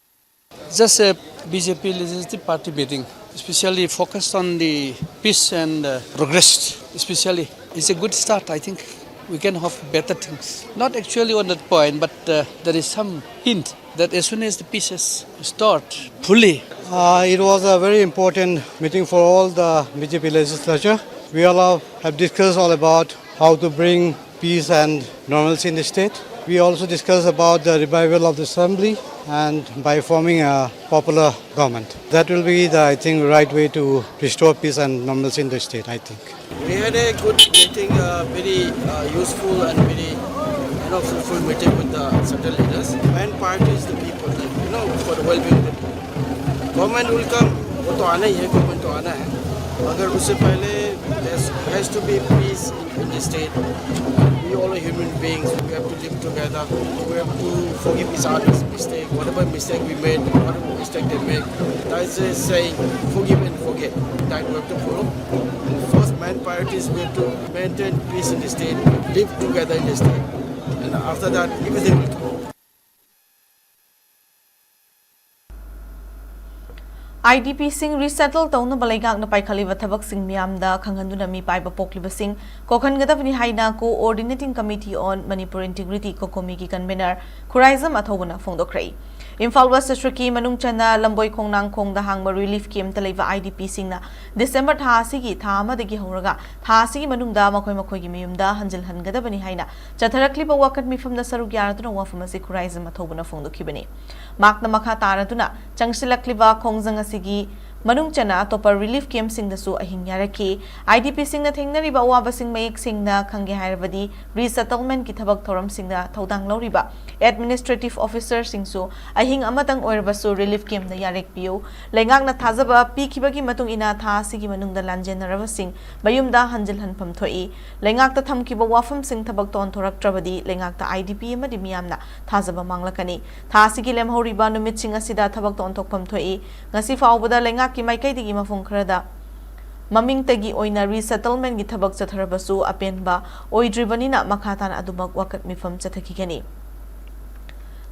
Just a B J P Legislative Party meeting, especially focused on the peace and uh, progress, especially. It's a good start, I think. We can hope better things. Not actually on that point, but uh, there is some hint that as soon as the peace is restored fully. Uh, it was a very important meeting for all the B J P legislature. We all have discussed all about how to bring peace and normalcy in the state. We also discussed about the revival of the assembly and by forming a popular government. That will be the, I think, right way to restore peace and normalcy in the state, I think. We had a good meeting, uh, very uh, useful and very, you know, fruitful meeting with the central leaders. Main priority is the people, you know, for the well-being of the people. Government will come, वो तो आना ही है, government तो आना है, मगर उससे पहले there has to be peace in the state. We all are human beings. We have to live together. We have to forgive each other's mistake. Whatever mistake we made, whatever mistake they make, that is a saying, forgive and forget. That we have to follow. And first, main priority is we have to maintain peace in the state, live together in the state, and after that, everything will come. IDPꯁꯤꯡ resettle ꯇꯧꯅꯕ ꯂꯩꯉꯥꯛꯅ ꯄꯥꯏꯈꯠꯂꯤꯕ ꯊꯕꯛꯁꯤꯡ ꯃꯤꯌꯥꯝꯗ ꯈꯪꯍꯟꯗꯨꯅ ꯃꯤ ꯄꯥꯏꯕ ꯄꯣꯛꯂꯤꯕꯁꯤꯡ ꯀꯣꯛꯍꯟꯒꯗꯕꯅꯤ ꯍꯥꯏꯅ Coordinating Committee on Manipur Integrity, COCOMIꯒꯤ convener Khuraijam ꯑꯊꯧꯕꯅ ꯐꯣꯡꯗꯣꯛꯈ꯭ꯔꯦ꯫ Imphal West Districtꯀꯤ ꯃꯅꯨꯡ ꯆꯟꯅ ꯂꯝꯕꯣꯏ ꯈꯣꯡꯅꯥꯡꯈꯣꯡꯗ ꯍꯥꯡꯕ relief campꯇ ꯂꯩꯕ IDPꯁꯤꯡꯅ December ꯊꯥ ꯑꯁꯤꯒꯤ ꯊꯥ ꯑꯃꯗꯒꯤ ꯍꯧꯔꯒ ꯊꯥ ꯑꯁꯤꯒꯤ ꯃꯅꯨꯡꯗ ꯃꯈꯣꯏ ꯃꯈꯣꯏꯒꯤ ꯃꯌꯨꯝꯗ ꯍꯟꯖꯤꯜꯍꯟꯒꯗꯕꯅꯤ ꯍꯥꯏꯅ ꯆꯠꯊꯔꯛꯂꯤꯕ ꯋꯥꯀꯠ ꯃꯤꯐꯝꯗ ꯁꯔꯨꯛ ꯌꯥꯔꯗꯨꯅ ꯋꯥꯐꯝ ꯑꯁꯤ ꯈꯨꯔꯥꯏꯖꯝ ꯑꯊꯧꯕꯅ ꯐꯣꯡꯗꯣꯛꯈꯤꯕꯅꯤ꯫ ꯃꯍꯥꯛꯅ ꯃꯈꯥ ꯇꯥꯔꯗꯨꯅ ꯆꯪꯁꯤꯜꯂꯛꯂꯤꯕ ꯈꯣꯡꯖꯪ ꯑꯁꯤꯒꯤ ꯃꯅꯨꯡ ꯆꯟꯅ ꯑꯇꯣꯞꯄ relief campꯁꯤꯡꯗꯁꯨ ꯑꯍꯤꯡ ꯌꯥꯔꯛꯈꯤ꯫ IDPꯁꯤꯡꯅ ꯊꯦꯡꯅꯔꯤꯕ ꯑꯋꯥꯕꯁꯤꯡ ꯃꯌꯦꯛ ꯁꯦꯡꯅ ꯈꯪꯒꯦ ꯍꯥꯏꯔꯕꯗꯤ resettlementꯀꯤ ꯊꯕꯛ ꯊꯧꯔꯝꯁꯤꯡꯗ ꯊꯧꯗꯥꯡ ꯂꯧꯔꯤꯕ administrative officerꯁꯤꯡꯁꯨ ꯑꯍꯤꯡ ꯑꯃꯇꯪ ꯑꯣꯏꯔꯕꯁꯨ relief campꯇ ꯌꯥꯔꯦꯛꯄꯤꯌꯨ꯫ ꯂꯩꯉꯥꯛꯅ ꯊꯥꯖꯕ ꯄꯤꯈꯤꯕꯒꯤ ꯃꯇꯨꯡ ꯏꯟꯅ ꯊꯥ ꯑꯁꯤꯒꯤ ꯃꯅꯨꯡꯗ ꯂꯥꯟꯖꯦꯟꯅꯔꯕꯁꯤꯡ ꯃꯌꯨꯝꯗ ꯍꯟꯖꯤꯜꯍꯟꯐꯝ ꯊꯣꯛꯏ꯫ ꯂꯩꯉꯥꯛꯇ ꯊꯝꯈꯤꯕ ꯋꯥꯐꯝꯁꯤꯡ ꯊꯕꯛꯇ ꯑꯣꯟꯊꯣꯔꯛꯇ꯭ꯔꯕꯗꯤ ꯂꯩꯉꯥꯛꯇ IDP ꯑꯃꯗꯤ ꯃꯤꯌꯥꯝꯅ ꯊꯥꯖꯕ ꯃꯥꯡꯂꯛꯀꯅꯤ꯫ ꯊꯥ ꯑꯁꯤꯒꯤ ꯂꯦꯝꯍꯧꯔꯤꯕ ꯅꯨꯃꯤꯠꯁꯤꯡ ꯑꯁꯤꯗ ꯊꯕꯛꯇ ꯑꯣꯟꯊꯣꯛꯐꯝ ꯊꯣꯛꯏ꯫ ꯉꯁꯤ ꯐꯥꯎꯕꯗ ꯂꯩꯉꯥꯛꯀꯤ ꯃꯥꯏꯀꯩꯗꯒꯤ ꯃꯐꯝ ꯈꯔꯗ ꯃꯃꯤꯡꯇꯒꯤ ꯑꯣꯏꯅ resettlementꯀꯤ ꯊꯕꯛ ꯆꯠꯊꯔꯕꯁꯨ ꯑꯄꯦꯟꯕ ꯑꯣꯏꯗ꯭ꯔꯤꯕꯅꯤꯅ ꯃꯈꯥ ꯇꯥꯅ ꯑꯗꯨꯃꯛ ꯋꯥꯀꯠ ꯃꯤꯐꯝ ꯆꯠꯊꯈꯤꯒꯅꯤ꯫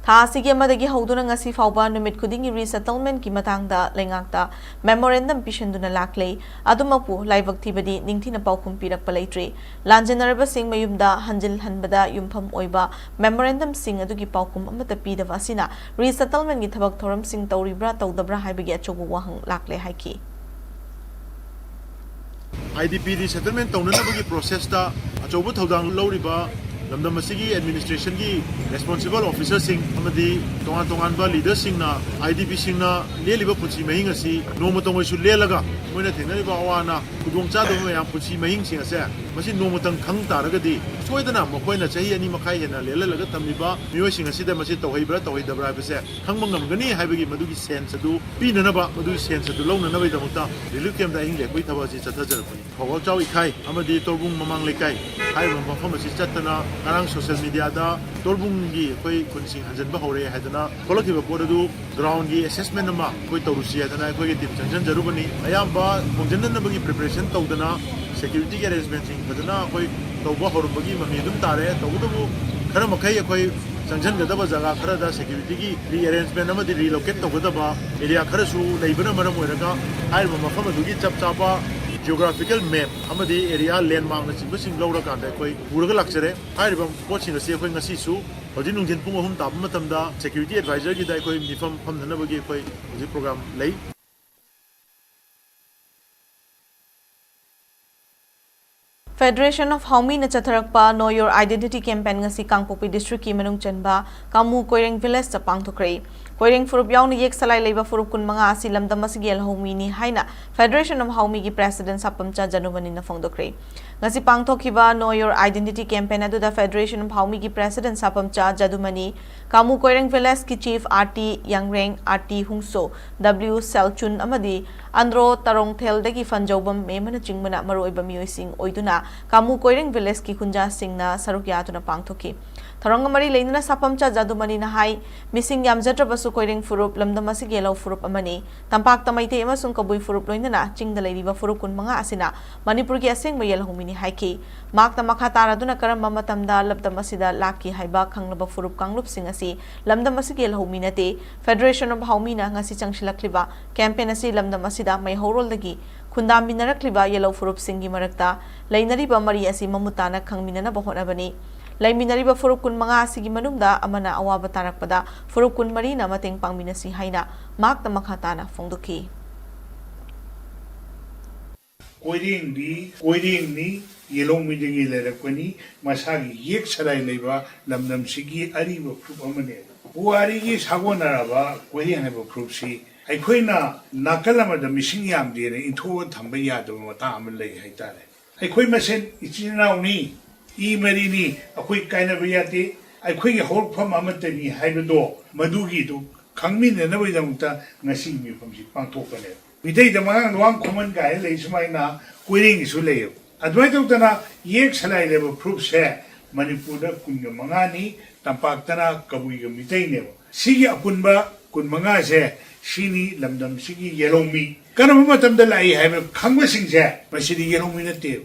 ꯊꯥ ꯑꯁꯤꯒꯤ ꯑꯃꯗꯒꯤ ꯍꯧꯗꯨꯅ ꯉꯁꯤ ꯐꯥꯎꯕ ꯅꯨꯃꯤꯠ ꯈꯨꯗꯤꯡꯒꯤ resettlementꯀꯤ ꯃꯇꯥꯡꯗ ꯂꯩꯉꯥꯛꯇ memorandum ꯄꯤꯁꯤꯟꯗꯨꯅ ꯂꯥꯛꯂꯦ꯫ ꯑꯗꯨꯃꯛꯄꯨ ꯂꯥꯏꯕꯛ ꯊꯤꯕꯗꯤ ꯅꯤꯡꯊꯤꯅ ꯄꯥꯎꯈꯨꯝ ꯄꯤꯔꯛꯄ ꯂꯩꯇ꯭ꯔꯤ꯫ ꯂꯥꯟꯖꯦꯟꯅꯔꯕꯁꯤꯡ ꯃꯌꯨꯝꯗ ꯍꯟꯖꯤꯜꯍꯟꯕꯗ ꯌꯨꯝꯐꯝ ꯑꯣꯏꯕ memorandumꯁꯤꯡ ꯑꯗꯨꯒꯤ ꯄꯥꯎꯈꯨꯝ ꯑꯃꯠꯇ ꯄꯤꯗꯕ ꯑꯁꯤꯅ resettlementꯀꯤ ꯊꯕꯛ ꯊꯧꯔꯝꯁꯤꯡ ꯇꯧꯔꯤꯕ꯭ꯔꯥ ꯇꯧꯗꯕ꯭ꯔꯥ ꯍꯥꯏꯕꯒꯤ ꯑꯆꯧꯕ ꯋꯥꯍꯪ ꯂꯥꯛꯂꯦ ꯍꯥꯏꯈꯤ꯫ IDP resettlement ꯇꯧꯅꯅꯕꯒꯤ processꯇ ꯑꯆꯧꯕ ꯊꯧꯗꯥꯡ ꯂꯧꯔꯤꯕ ꯂꯝꯗꯝ ꯑꯁꯤꯒꯤ ꯑꯦꯗꯃꯤꯅꯤꯁꯇ꯭ꯔꯦꯁꯟꯒꯤ ꯔꯦꯁꯄꯣꯟꯁꯤꯕꯜ ꯑꯣꯐꯤꯁꯔꯁꯤꯡ ꯑꯃꯗꯤ ꯇꯣꯉꯥꯟ ꯇꯣꯉꯥꯟꯕ ꯂꯤꯗꯔꯁꯤꯡꯅ, ꯑꯥꯏ ꯗꯤ ꯄꯤꯁꯤꯡꯅ ꯂꯦꯜꯂꯤꯕ ꯄꯨꯟꯁꯤ ꯃꯍꯤꯡ ꯑꯁꯤ ꯅꯣꯡꯃꯇꯪ ꯑꯣꯏꯁꯨ ꯂꯦꯜꯂꯒ, ꯃꯣꯏꯅ ꯊꯦꯡꯅꯔꯤꯕ ꯑꯋꯥ ꯑꯅꯥ, ꯈꯨꯗꯣꯡꯆꯥꯗꯕ ꯃꯌꯥꯝ, ꯄꯨꯟꯁꯤ ꯃꯍꯤꯡꯁꯤꯡ ꯑꯁꯦ ꯃꯁꯤ ꯅꯣꯡꯃꯇꯪ ꯈꯪ ꯇꯥꯔꯒꯗꯤ, ꯁꯣꯏꯗꯅ ꯃꯈꯣꯏꯅ ꯆꯍꯤ ꯑꯅꯤ ꯃꯈꯥꯏ ꯍꯦꯟꯅ ꯂꯦꯜꯍꯜꯂꯒ ꯊꯝꯂꯤꯕ ꯃꯤꯑꯣꯏꯁꯤꯡ ꯑꯁꯤꯗ ꯃꯁꯤ ꯇꯧꯍꯩꯕ꯭ꯔꯥ ꯇꯧꯍꯩꯗꯕ꯭ꯔꯥ ꯍꯥꯏꯕꯁꯦ ꯈꯪꯕ ꯉꯝꯒꯅꯤ ꯍꯥꯏꯕꯒꯤ ꯃꯗꯨꯒꯤ ꯁꯦꯟꯁ ꯑꯗꯨ ꯄꯤꯅꯅꯕ, ꯃꯗꯨꯒꯤ ꯁꯦꯟꯁ ꯑꯗꯨ ꯂꯧꯅꯅꯕꯒꯤꯗꯃꯛꯇ ꯔꯤꯂꯤꯐ ꯀꯦꯝꯞꯇ ꯑꯍꯤꯡ ꯂꯦꯛꯄꯒꯤ ꯊꯕꯛ ꯑꯁꯤ ꯆꯠꯊꯖꯔꯛꯄꯅꯤ꯫ ꯈꯧꯒꯥꯎꯆꯥꯎ ꯏꯈꯥꯏ ꯑꯃꯗꯤ ꯇꯣꯔꯕꯨꯡ ꯃꯃꯥꯡ ꯂꯩꯀꯥꯏ ꯍꯥꯏꯔꯤꯕ ꯃꯐꯝ ꯑꯁꯤ ꯆꯠꯇꯅ, ꯉꯔꯥꯡ ꯁꯣꯁꯤꯌꯦꯜ ꯃꯤꯗꯤꯌꯥꯗ ꯇꯣꯔꯕꯨꯡꯒꯤ ꯑꯩꯈꯣꯏ ꯈꯨꯟꯁꯤꯡ ꯍꯟꯖꯤꯟꯕ ꯍꯧꯔꯦ ꯍꯥꯏꯗꯅ ꯊꯣꯛꯂꯛꯈꯤꯕ ꯄꯣꯠ ꯑꯗꯨ ꯒ꯭ꯔꯥꯎꯟꯒꯤ ꯑꯦꯁꯦꯁꯃꯦꯟ ꯑꯃ ꯑꯩꯈꯣꯏ ꯇꯧꯔꯨꯁꯤ ꯍꯥꯏꯗꯅ ꯑꯩꯈꯣꯏꯒꯤ ꯇꯤꯝ ꯆꯪꯁꯤꯟꯖꯔꯨꯕꯅꯤ꯫ ꯑꯌꯥꯝꯕ ꯈꯣꯡꯖꯤꯟꯅꯅꯕꯒꯤ ꯄ꯭ꯔꯤꯄꯦꯔꯦꯁꯟ ꯇꯧꯗꯅ, ꯁꯦꯀ꯭ꯌꯨꯔꯤꯇꯤꯒꯤ ꯑꯦꯔꯦꯟꯖꯃꯦꯟꯁꯤꯡ ꯐꯖꯅ ꯑꯩꯈꯣꯏ ꯇꯧꯕ ꯍꯧꯔꯝꯕꯒꯤ ꯃꯃꯤ ꯑꯗꯨꯝ ꯇꯥꯔꯦ꯫ ꯇꯧꯕꯇꯕꯨ ꯈꯔ ꯃꯈꯩ ꯑꯩꯈꯣꯏ ꯆꯪꯁꯤꯟꯒꯗꯕ ꯖꯒꯥ ꯈꯔꯗ ꯁꯦꯀ꯭ꯌꯨꯔꯤꯇꯤꯒꯤ ꯔꯤꯑꯦꯔꯦꯟꯖꯃꯦꯟ ꯑꯃꯗꯤ ꯔꯤꯂꯣꯀꯦꯠ ꯇꯧꯒꯗꯕ ꯑꯦꯔꯤꯌꯥ ꯈꯔꯁꯨ ꯂꯩꯕꯅ ꯃꯔꯝ ꯑꯣꯏꯔꯒ, ꯍꯥꯏꯔꯤꯕ ꯃꯐꯝ ꯑꯗꯨꯒꯤ ꯆꯞ ꯆꯥꯕ ꯖꯤꯑꯣꯒ꯭ꯔꯥꯐꯤꯀꯦꯜ ꯃꯦꯞ ꯑꯃꯗꯤ ꯑꯦꯔꯤꯌꯥ ꯂꯦꯟꯃꯥꯔꯛꯅꯆꯤꯡꯕꯁꯤꯡ ꯂꯧꯔꯀꯥꯟꯗ ꯑꯩꯈꯣꯏ ꯄꯨꯔꯒ ꯂꯥꯛꯆꯔꯦ꯫ ꯍꯥꯏꯔꯤꯕ ꯄꯣꯠꯁꯤꯡ ꯑꯁꯤ ꯑꯩꯈꯣꯏ ꯉꯁꯤꯁꯨ ꯍꯧꯖꯤꯛ ꯅꯨꯡꯊꯤꯟ ꯄꯨꯡ ꯑꯍꯨꯝ ꯇꯥꯕ ꯃꯇꯝꯗ ꯁꯦꯀ꯭ꯌꯨꯔꯤꯇꯤ ꯑꯦꯗꯚꯥꯏꯖꯔꯒꯤꯗ ꯑꯩꯈꯣꯏ ꯃꯤꯐꯝ ꯐꯝꯅꯅꯕꯒꯤ ꯑꯩꯈꯣꯏ ꯍꯧꯖꯤꯛ ꯄ꯭ꯔꯣꯒ꯭ꯔꯥꯝ ꯂꯩ꯫ Federation of ꯍꯥꯎꯃꯤꯅ ꯆꯠꯊꯔꯛꯄ Know Your Identity campaign ꯉꯁꯤ ꯀꯥꯡꯄꯣꯛꯄꯤ ꯗꯤꯁꯇ꯭ꯔꯤꯛꯀꯤ ꯃꯅꯨꯡ ꯆꯟꯕ ꯀꯥꯃꯨ ꯀꯣꯏꯔꯦꯡ ꯚꯤꯂꯦꯖꯇ ꯄꯥꯡꯊꯣꯛꯈ꯭ꯔꯦ꯫ ꯀꯣꯏꯔꯦꯡ ꯐꯨꯔꯨꯞ ꯌꯥꯎꯅ ꯌꯦꯛ ꯁꯂꯥꯏ ꯂꯩꯕ ꯐꯨꯔꯨꯞ ꯀꯨꯟꯃꯉꯥ ꯑꯁꯤ ꯂꯝꯗꯝ ꯑꯁꯤꯒꯤ ꯌꯦꯜꯍꯧꯃꯤꯅꯤ ꯍꯥꯏꯅ Federation of ꯍꯥꯎꯃꯤꯒꯤ ꯄ꯭ꯔꯦꯁꯤꯗꯦꯟ ꯁꯥꯄꯝꯆꯥ ꯖꯅꯨꯃꯅꯤꯅ ꯐꯣꯡꯗꯣꯛꯈ꯭ꯔꯦ꯫ ꯉꯁꯤ ꯄꯥꯡꯊꯣꯛꯈꯤꯕ Know Your Identity campaign ꯑꯗꯨꯗ Federation of ꯍꯥꯎꯃꯤꯒꯤ ꯄ꯭ꯔꯦꯁꯤꯗꯦꯟ ꯁꯥꯄꯝꯆꯥ ꯖꯗꯨꯃꯅꯤ, ꯀꯥꯃꯨ ꯀꯣꯏꯔꯦꯡ ꯚꯤꯂꯦꯖꯀꯤ chief R T Yangreng, R T Hungso, W Selchun ꯑꯃꯗꯤ ꯑꯟꯗ꯭ꯔꯣ ꯇꯔꯣꯡꯊꯦꯜꯗꯒꯤ ꯐꯟꯖꯧꯕꯝ ꯃꯦꯝꯕꯅꯆꯤꯡꯕꯅ ꯃꯔꯨꯑꯣꯏꯕ ꯃꯤꯑꯣꯏꯁꯤꯡ ꯑꯣꯏꯗꯨꯅ ꯀꯥꯃꯨ ꯀꯣꯏꯔꯦꯡ ꯚꯤꯂꯦꯖꯀꯤ ꯈꯨꯟꯖꯥꯁꯤꯡꯅ ꯁꯔꯨꯛ ꯌꯥꯗꯨꯅ ꯄꯥꯡꯊꯣꯛꯈꯤ꯫ ꯊꯧꯔꯝꯒ ꯃꯔꯤ ꯂꯩꯅꯅ ꯁꯥꯄꯝꯆꯥ ꯖꯗꯨꯃꯅꯤꯅ ꯍꯥꯏ, ꯃꯤꯁꯤꯡ ꯌꯥꯝꯖꯗ꯭ꯔꯕꯁꯨ ꯀꯣꯏꯔꯦꯡ ꯐꯨꯔꯨꯞ ꯂꯝꯗꯝ ꯑꯁꯤꯒꯤ ꯌꯦꯜꯍꯧ ꯐꯨꯔꯨꯞ ꯑꯃꯅꯤ꯫ ꯇꯝꯄꯥꯛꯇ ꯃꯩꯇꯩ ꯑꯃꯁꯨꯡ ꯀꯕꯨꯏ ꯐꯨꯔꯨꯞ ꯂꯣꯏꯅꯅ ꯆꯤꯡꯗ ꯂꯩꯔꯤꯕ ꯐꯨꯔꯨꯞ ꯀꯨꯟꯃꯉꯥ ꯑꯁꯤꯅ ꯃꯅꯤꯄꯨꯔꯒꯤ ꯑꯁꯦꯡꯕ ꯌꯦꯜꯍꯧꯃꯤꯅꯤ ꯍꯥꯏꯈꯤ꯫ ꯃꯍꯥꯛꯅ ꯃꯈꯥ ꯇꯥꯔꯗꯨꯅ ꯀꯔꯝꯕ ꯃꯇꯝꯗ ꯂꯝꯗꯝ ꯑꯁꯤꯗ ꯂꯥꯛꯈꯤ ꯍꯥꯏꯕ ꯈꯪꯂꯕ ꯐꯨꯔꯨꯞ ꯀꯥꯡꯂꯨꯞꯁꯤꯡ ꯑꯁꯤ ꯂꯝꯗꯝ ꯑꯁꯤꯒꯤ ꯌꯦꯜꯍꯧꯃꯤ ꯅꯠꯇꯦ꯫ Federation of ꯍꯥꯎꯃꯤꯅ ꯉꯁꯤ ꯆꯪꯁꯤꯜꯂꯛꯂꯤꯕ campaign ꯑꯁꯤ ꯂꯝꯗꯝ ꯑꯁꯤꯗ ꯃꯩꯍꯧꯔꯣꯜꯗꯒꯤ ꯈꯨꯟꯗꯥꯃꯤꯟꯅꯔꯛꯂꯤꯕ ꯌꯦꯜꯍꯧ ꯐꯨꯔꯨꯞꯁꯤꯡꯒꯤ ꯃꯔꯛꯇ ꯂꯩꯅꯔꯤꯕ ꯃꯔꯤ ꯑꯁꯤ ꯃꯃꯨꯠ ꯇꯥꯅ ꯈꯪꯃꯤꯟꯅꯅꯕ ꯍꯣꯠꯅꯕꯅꯤ꯫ ꯂꯩꯃꯤꯟꯅꯔꯤꯕ ꯐꯨꯔꯨꯞ ꯀꯨꯟꯃꯉꯥ ꯑꯁꯤꯒꯤ ꯃꯅꯨꯡꯗ ꯑꯃꯅ ꯑꯋꯥꯕ ꯇꯥꯔꯛꯄꯗ ꯐꯨꯔꯨꯞ ꯀꯨꯟꯃꯔꯤꯅ ꯃꯇꯦꯡ ꯄꯥꯡꯃꯤꯟꯅꯁꯤ ꯍꯥꯏꯅ ꯃꯍꯥꯛꯅ ꯃꯈꯥ ꯇꯥꯅ ꯐꯣꯡꯗꯣꯛꯈꯤ꯫ ꯀꯣꯏꯔꯦꯡꯕꯤ, ꯀꯣꯏꯔꯦꯡꯅꯤ, ꯌꯦꯂꯣꯡꯃꯤꯗꯒꯤ ꯂꯩꯔꯛꯄꯅꯤ꯫ ꯃꯁꯥꯒꯤ ꯌꯦꯛ ꯁꯂꯥꯏ ꯂꯩꯕ ꯂꯝꯗꯝꯁꯤꯒꯤ ꯑꯔꯤꯕ ꯐꯨꯔꯨꯞ ꯑꯃꯅꯦꯕ꯫ ꯄꯨꯋꯥꯔꯤꯒꯤ ꯁꯥꯒꯣꯟꯅꯔꯕ ꯀꯣꯏꯔꯦꯡ ꯍꯥꯏꯕ ꯐꯨꯔꯨꯞꯁꯤ ꯑꯩꯈꯣꯏꯅ ꯅꯥꯀꯜ ꯑꯃꯗ ꯃꯤꯁꯤꯡ ꯌꯥꯝꯗꯦꯅ ꯏꯟꯊꯣꯛꯑ ꯊꯝꯕ ꯌꯥꯗꯕ ꯃꯇꯥꯡ ꯑꯃ ꯂꯩ ꯍꯥꯏꯇꯥꯔꯦ꯫ ꯑꯩꯈꯣꯏ ꯃꯁꯦꯟ ꯏꯆꯤꯟ ꯏꯅꯥꯎꯅꯤ, ꯏ ꯃꯔꯤꯅꯤ, ꯑꯩꯈꯣꯏ ꯀꯥꯏꯅꯕ ꯌꯥꯗꯦ, ꯑꯩꯈꯣꯏꯒꯤ ꯍꯧꯔꯛꯐꯝ ꯑꯃꯠꯇꯅꯤ ꯍꯥꯏꯕꯗꯣ, ꯃꯗꯨꯒꯤꯗꯨ ꯈꯪꯃꯤꯟꯅꯅꯕꯒꯤꯗꯃꯛꯇ ꯉꯁꯤꯒꯤ ꯃꯤꯐꯝꯁꯤ ꯄꯥꯡꯊꯣꯛꯄꯅꯦꯕ꯫ ꯃꯤꯇꯩꯗ ꯃꯉꯥꯡꯗ ꯋꯥꯡ ꯈꯨꯃꯟ ꯀꯥꯏꯅ ꯂꯩ, ꯁꯨꯃꯥꯏꯅ ꯀꯣꯏꯔꯦꯡꯒꯤꯁꯨ ꯂꯩꯌꯦꯕ꯫ ꯑꯗꯨꯃꯥꯏꯅ ꯇꯧꯗꯅ ꯌꯦꯛ ꯁꯂꯥꯏ ꯂꯩꯕ ꯐꯨꯔꯨꯞꯁꯦ ꯃꯅꯤꯄꯨꯔꯗ ꯀꯨꯟꯒ ꯃꯉꯥꯅꯤ, ꯇꯝꯄꯥꯛꯇꯅ ꯀꯕꯨꯏꯒ ꯃꯤꯇꯩꯅꯦꯕ꯫ ꯁꯤꯒꯤ ꯑꯄꯨꯟꯕ ꯀꯨꯟ ꯃꯉꯥꯁꯦ ꯁꯤꯅꯤ ꯂꯝꯗꯝꯁꯤꯒꯤ ꯌꯦꯂꯣꯡꯃꯤ꯫ ꯀꯔꯝꯕ ꯃꯇꯝꯗ ꯂꯥꯛꯏ ꯍꯥꯏꯕ ꯈꯪꯕꯁꯤꯡꯁꯦ ꯃꯁꯤꯗꯤ ꯌꯦꯂꯣꯡꯃꯤ ꯅꯠꯇꯦꯕ꯫